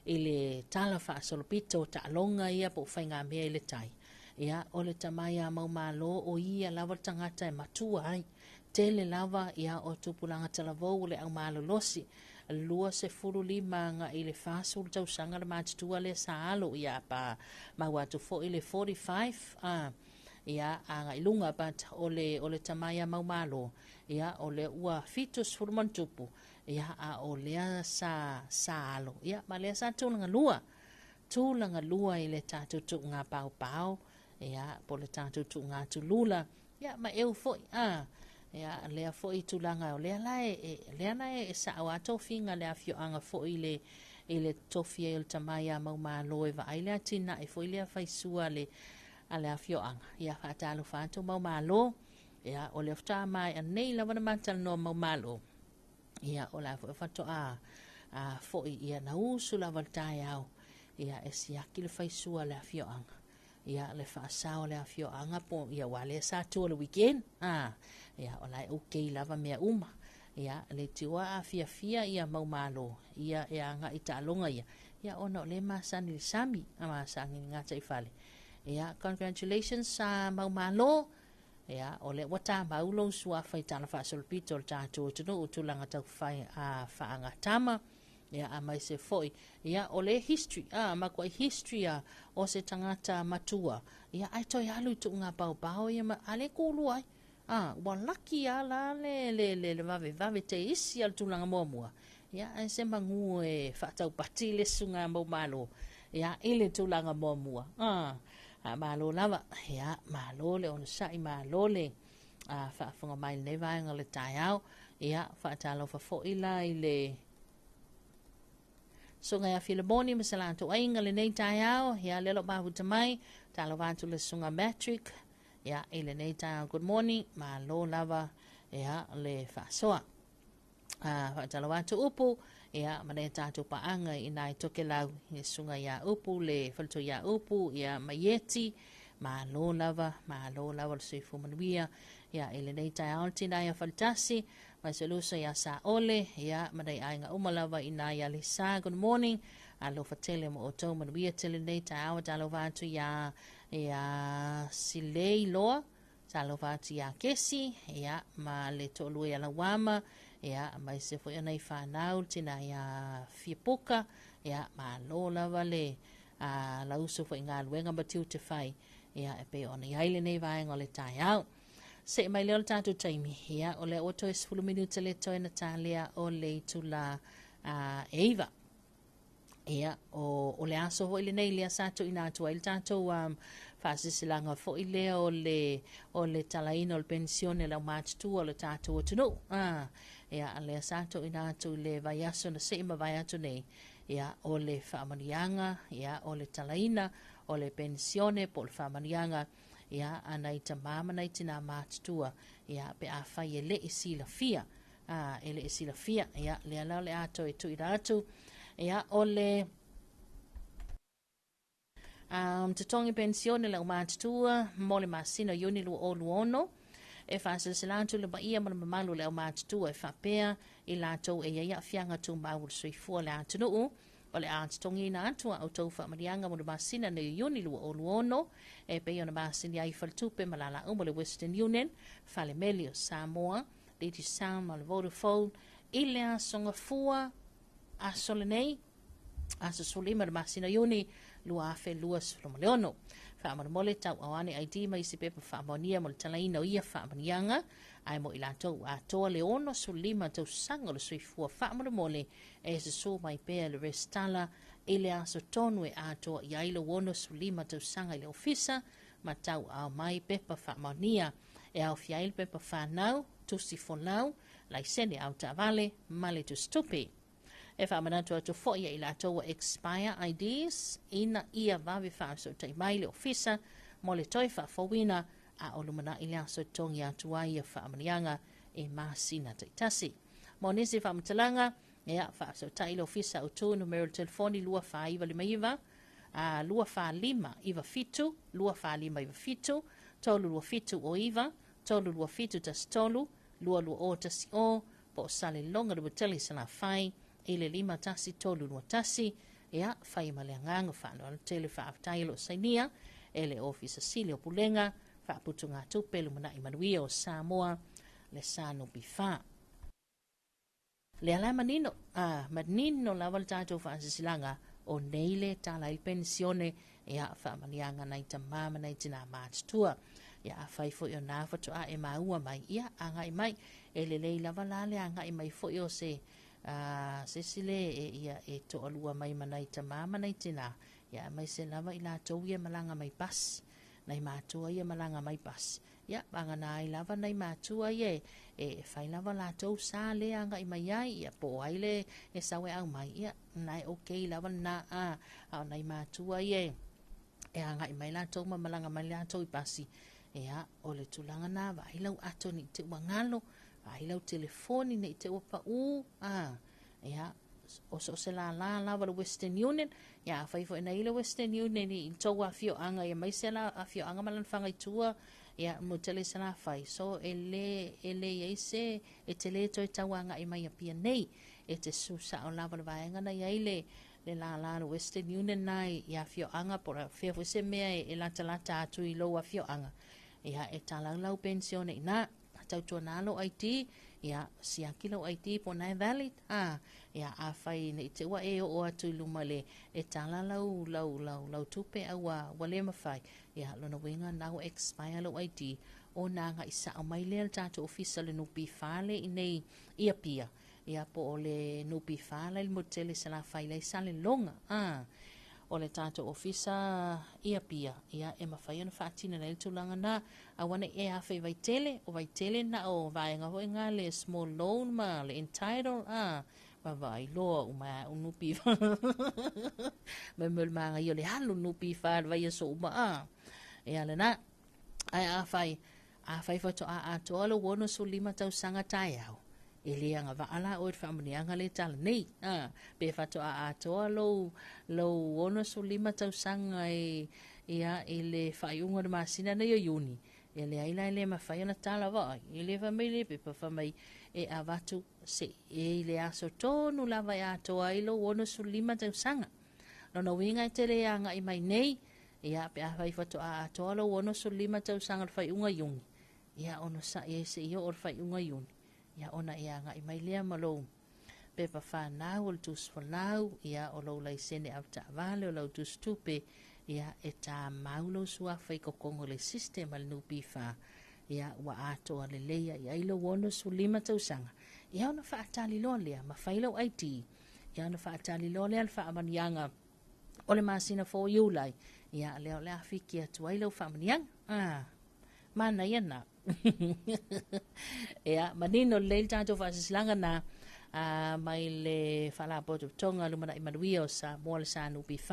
i le tala whaasolopito o tālonga ia po whainga mea i le tai. Ia, o le tamai a mau malo o ia lava le tangata e matua ai. Tele lava ia o tupulanga talavou le au malolosi. 25 nga i le 40 tausaga le matutua le sa alo ia pa mau atu fo i le 45 a ia a ngai lunga but o le tamai a mau malo ia o le ua 70 mantupu ia a o lea sa alo ia ma lea sa tūlanga lua i le tātou tu'unga pau pau ia po le tātou tu'unga tulula ia ma eu foi a ia lea foi tulaga o lea la e lea na e sa o ato finga le afioaga foi le i le tofi ai o le tamai a mau malo e vaai le atina e foi lea faisua le a le afioaga ia faatalofa atu mau malo ia o le faatoa mai anei lava na matalanoa mau malo ia o la foi faatoa a foi ia na usu lava le taeao ia e siaki le faisua le afioaga ia le faasao le afioaga po ia ua le sa tua le weekend a ia o la e okay lava mea uma ia le tiua a fiafia ia mau malo ia e aga i taaloga ia ia ona o le masani le sami a masani le gata i fale ia congratulations sa mau malo ia o le ua tāmau lou suafa i tala faasolopito o le tatou atunuu tulaga taufai a faagatama ia a mai se foi ia o le history a makuai history a o se tagata matua ia ai toe alu i tuuga paopao ia ma a le kulu ai a ua laki a la le le le le vave vave te isi a le tulaga muamua ia ae se magū e faataupati le suga mau malo ia i le tulaga muamua a a malo lava ia malo le onosa'i malo le a faafofoga mai lenei vaega o le taeao ia faatalofa fo'i la i le suga ia Filemoni ma se latou aiga lenei taeao ia lea loo mafuta mai talofa atu le suga Matric ia i lenei taeao good morning malo lava ia le faasoa a faatalofa atu upu ia ma le tatou paaga i nai Tokelau i suga ia upu le faleto ia upu ia maieti malo lava le soifua manuia ia i lenei taeao le tina ia faletasi Ma se luso ia sa ole, ia, ma nai aiga uma lava i nā ia Lisa. Good morning. Alofa tele mo outou manuia tele nei taeao. Talofa atu ia, ia Silei Loa. Talofa atu ia Kesi, ia, ma le toalua ia Lauama, ia, ma ise foi o nai whanau, tina ia Fiapuka, ia, malo lava le a lauso foi ngā luenga ma tiu te whai, ia, e pei ona i ai lenei vaega o le taeao. Se mai lea o le tatou taimi, ia, o lea ua toe 10 minute le toe na tālea o le itula e 9. Ia, o le aso foi lenei lea sa tuuina atu ai le tatou faasilasilaga foi lea o le talaina o le penisione a le aumatutua o le tatou atunuu. Ia, lea sa tuuina atu i le vaiaso na sei mavae atu nei, ia, o le faamanuiaga, ia, o le talaina o le penisione po o le faamanuiaga, ia, a nai tamā ma nai tinā matutua, ia, pe afai e le i silafia, e le i silafia, ia, lea la o le a toe tuuina atu, ia, o le totogi penisione le aumatutua mo le masina o Iuni 2026, e faasilasila atu le paia ma le mamalu o le aumatutua e faapea i latou e i ai aafiaga tumau o le soifua o le atunuu, o le a totogiina atu a outou faamanuiaga mo le masina nei o Iuni 2026, e pei ona masini ai faletupe ma lala uma le Western Union, Falemeli o Samoa, Digicel ma le Vodafone i le aso Gafua, aso lenei, aso 15 le masina o Iuni 2026. Faamolemole tauaao ane ID ma isi pepa faamaonia mo le talaina o ia faamanuiaga, ae mo i latou ua atoa le 65 tausaga o le soifua faamolemole e susu mai pea le resitala i le aso tonu e atoa i ai lou 65 tausaga i le ofisa ma tauaao mai pepa faamaonia e aofia ai le pepa whanau, tusi folau, laisene au taavale ma le tusitupe. E faamanatu atu foi ia i latou ua expire IDs ina ia vave faafesootai mai le ofisa mo le toe faafouina a o lumanai le aso e totogi atu ai ia faamanuiaga i masina taitasi. Mo nisi faamatalaga, ia, faafesootai le ofisa autu numera o le telefoni 2459 24597, 24597, 32709, 32713, 22010, po o Saleloga le Motele i Salafai i le 51321, ia, fai ma le agaga faaaloalo tele faafetai o lo o sainia e le Ofisa Sili o Pulega, Faaputugatupe Lumanai Manuia o Samoa, le SNPF. Lea la e manino, a, manino lava le tatou faasilasilaga o nei le tala ai le penisione, ia, faamanuiaga nai tamā ma nai tinā matutua. Ia, afai foi o nā faatoa e maua mai, ia, agai mai. E lelei lava la le agai mai foi o se, a, se isi le e, ia, e toalua mai ma nai tamā ma nai tinā, ia, aemaise lava i latou ia malaga mai pasi, nai matua ia malaga mai pasi. Ia, vagana ai lava nai matua ia e fai lava latou sa le agai mai ai, ia po o ai le e sau e aumai, ia, na e okay lava lena, a, a o nai matua ia e agai mai latou ma malaga mai latou i pasi, ia, o le tulaga na, vaai lau ato ne i te i ua galo, vaai lau telefoni ne i te i ua pau, a, ia, o so o se lālā lava le Western Union, ia afai foi na i le Western Union i tou afioaga, ia aemaise la afioaga ma lana fagaitua, ia mo tele Salafai, so e le, e le i ai se, e te le toe tau agai mai Apia nei, e te susu sao lava le vaega na i ai le, le lālā le Western Union na i afioaga, po o fea foi se mea e latalata atu i lou afioaga, ia e talau lau penisione i ina. Tautuana lou ID, ia, siaki lou ID po o na e valid, a, ia, afai ne i te i ua e oo atu i luma le, e tala lau, lau, lau, lau tupe a ua, ua le mafai, ia, lona uiga na ua expire lou ID, ona agai sao mai lea le tatou ofisa o le NPF le i inei i Apia, ia, po o le NPF la i le motu tele i Salafai la i Saleloga, a, o le tatou ofisa i Apia, ia, e mafai ona faatino nei le tulaga na. Aua ne i e afe i Vaitele, o Vaitele na o vaega foi nga le small loan ma le entitle, a, vaavaai loa uma e au NPF. Mai mo le magaia o le alu NPF le vaiaso uma, a. Ia lena. Ae afai, afai faatoa atoa lou 65 tausaga taeao, e le agavaa la oe i le faamanuiaga lea e tala nei. A, pe faatoa atoa lou, lou 65 tausaga e, ia, i le faaiuga o le masina nei o Iuni, Ia leai la e le mafai ona tala vaai i le fai mai le pepa fai mai e avatu seia i le aso tonu lava e atoa ai lou 65 tausaga. Lona uiga e te le agai mai nei, ia pe afai faatoa atoa lou 65 tausaga i le faaiuga Iuni, ia onosai ai seia oo i le faaiuga Iuni, ia ona e agai mai lea ma lou pepa fanau, o le tusi folau, ia o lou laisene avetaavale, o lau tusi tupe, ia e tamau lou suafa i kokogo le system a le NPF, ia ua atoa lelei ai ai lou 65 tausaga, ia ona faatali loa lea ma fai lau ID, ia ona faatali loa lea le faamanuiaga o le masina fou o Iulai, ia lea o le a fiki atu ai lau faamanuiaga. Ah, manaia na. Ia, manino lelei le tatou faasilasilaga na mai le Faalapotopotoga Lumanai Manuia o Samoa le SNPF,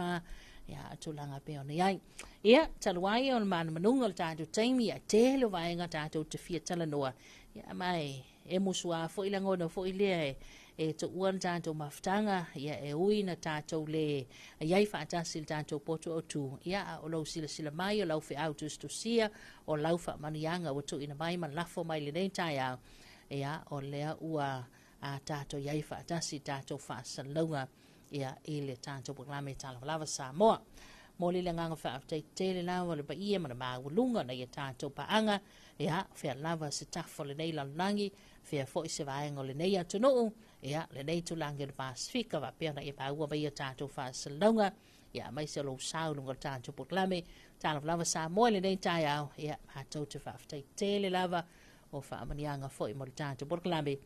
ia, tulaga pei ona i ai. Ia, talu ai o le manumanuga o le tatou taimi, ia tele o vaega tatou te fia talanoa, ia, ma e, e musuā foi lagona foi lea e, e tuua le tatou mafutaga, ia, e ui na tatou le iai faatasi i le tatou potu autu, ia, a o lou silasila mai, o lau feau tusitusia, o lau faamanuiaga ua tuuina mai ma lafo mai i lenei taeao, ia, o lea ua a tatou iai faatasi i tatou faasalalauga, ia, i le tatou polokalame Talavalava Samoa. Momoli le agaga faafetai tele lava le paia ma le maualuga na ia tatou paaga, ia, fea lava se tafa o lenei lalolagi, fea foi se vaega o lenei atunuu, ia, lenei tulaga o le Pasefika, faapea ona e maua mai ia tatou faasalalauga, ia, aemaise o lou sao i luga o le tatou polokalame Talavalava Samoa i lenei taeao, ia, matou te faafetai tele lava o faamanuiaga foi mo le tatou polokalame.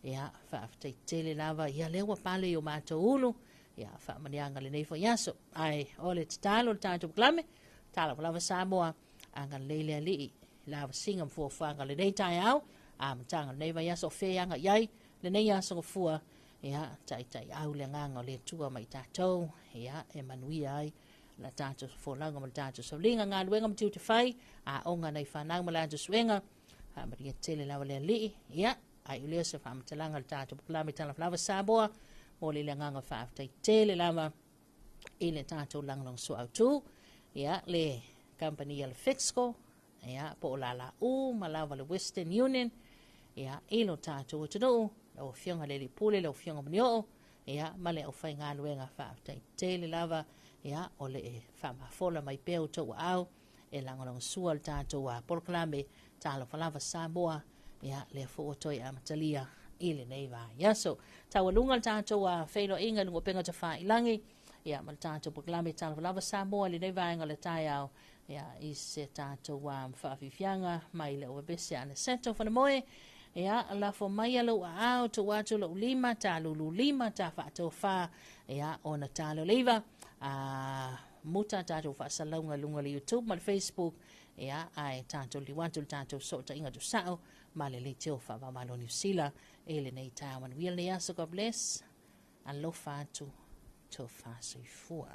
Ia, faafetai tele lava, ia, lea ua pale i o matou ulu, ia, faamanuiaga lenei foi aso. Ae, o le tatalo o le tatou polokalame Talavalava Samoa, agalelei le Alii lavasiga ma fuafuaga o lenei taeao, amataga o lenei vaiaso o fea e agai ai lenei aso gafua, ia, taitaiau le agaga o le Atua ma i tatou, ia, e manuia ai la tatou folauga ma le tatou sauliga, galuega ma tiute fai, aoga nai fanau ma latou suega, faamanuia tele lava le Alii, ia, ai o lea se faamatalaga le tatou polokalame Talavalava Samoa, mo le agaga faafetai tele lava i le tatou lagolagosua autu, ia, le kamupani a le Fexco, ia, po o Lala U ma lava le Western Union, ia, i lo tatou atunuu, lau Afioga i le Alii Pule, lau Afioga Munioo, ia, ma le aufaigaluega faafetai tele lava, ia, o le faamafola mai pea outou aao e lagolagosua le tatou polokalame Talofa Lava Samoa, ia, lea foi ua toe amatalia i lenei vaiaso. Taualuga le tatou feiloaiga i luga o upega tafailagi, ia, ma le tatou polokalame Talofa Lava Samoa i lenei vaega o le taeao, ia, i se tatou faafiafiaga mai le Ovebese Anaseto Falemoe, ia, lafo mai lou aao, tuu atu lou lima, ta lulu lima, ta faatofa, ia, ona talo leiva, muta tatou faasalalauga i luga o le YouTube ma le Facebook, ia, ae tatou liu atu le tatou sootaiga tusao ma le leitio faavavalo Niu Sila i lenei taeao. Manuia lenei aso, God bless, alofa atu, tofa soifua.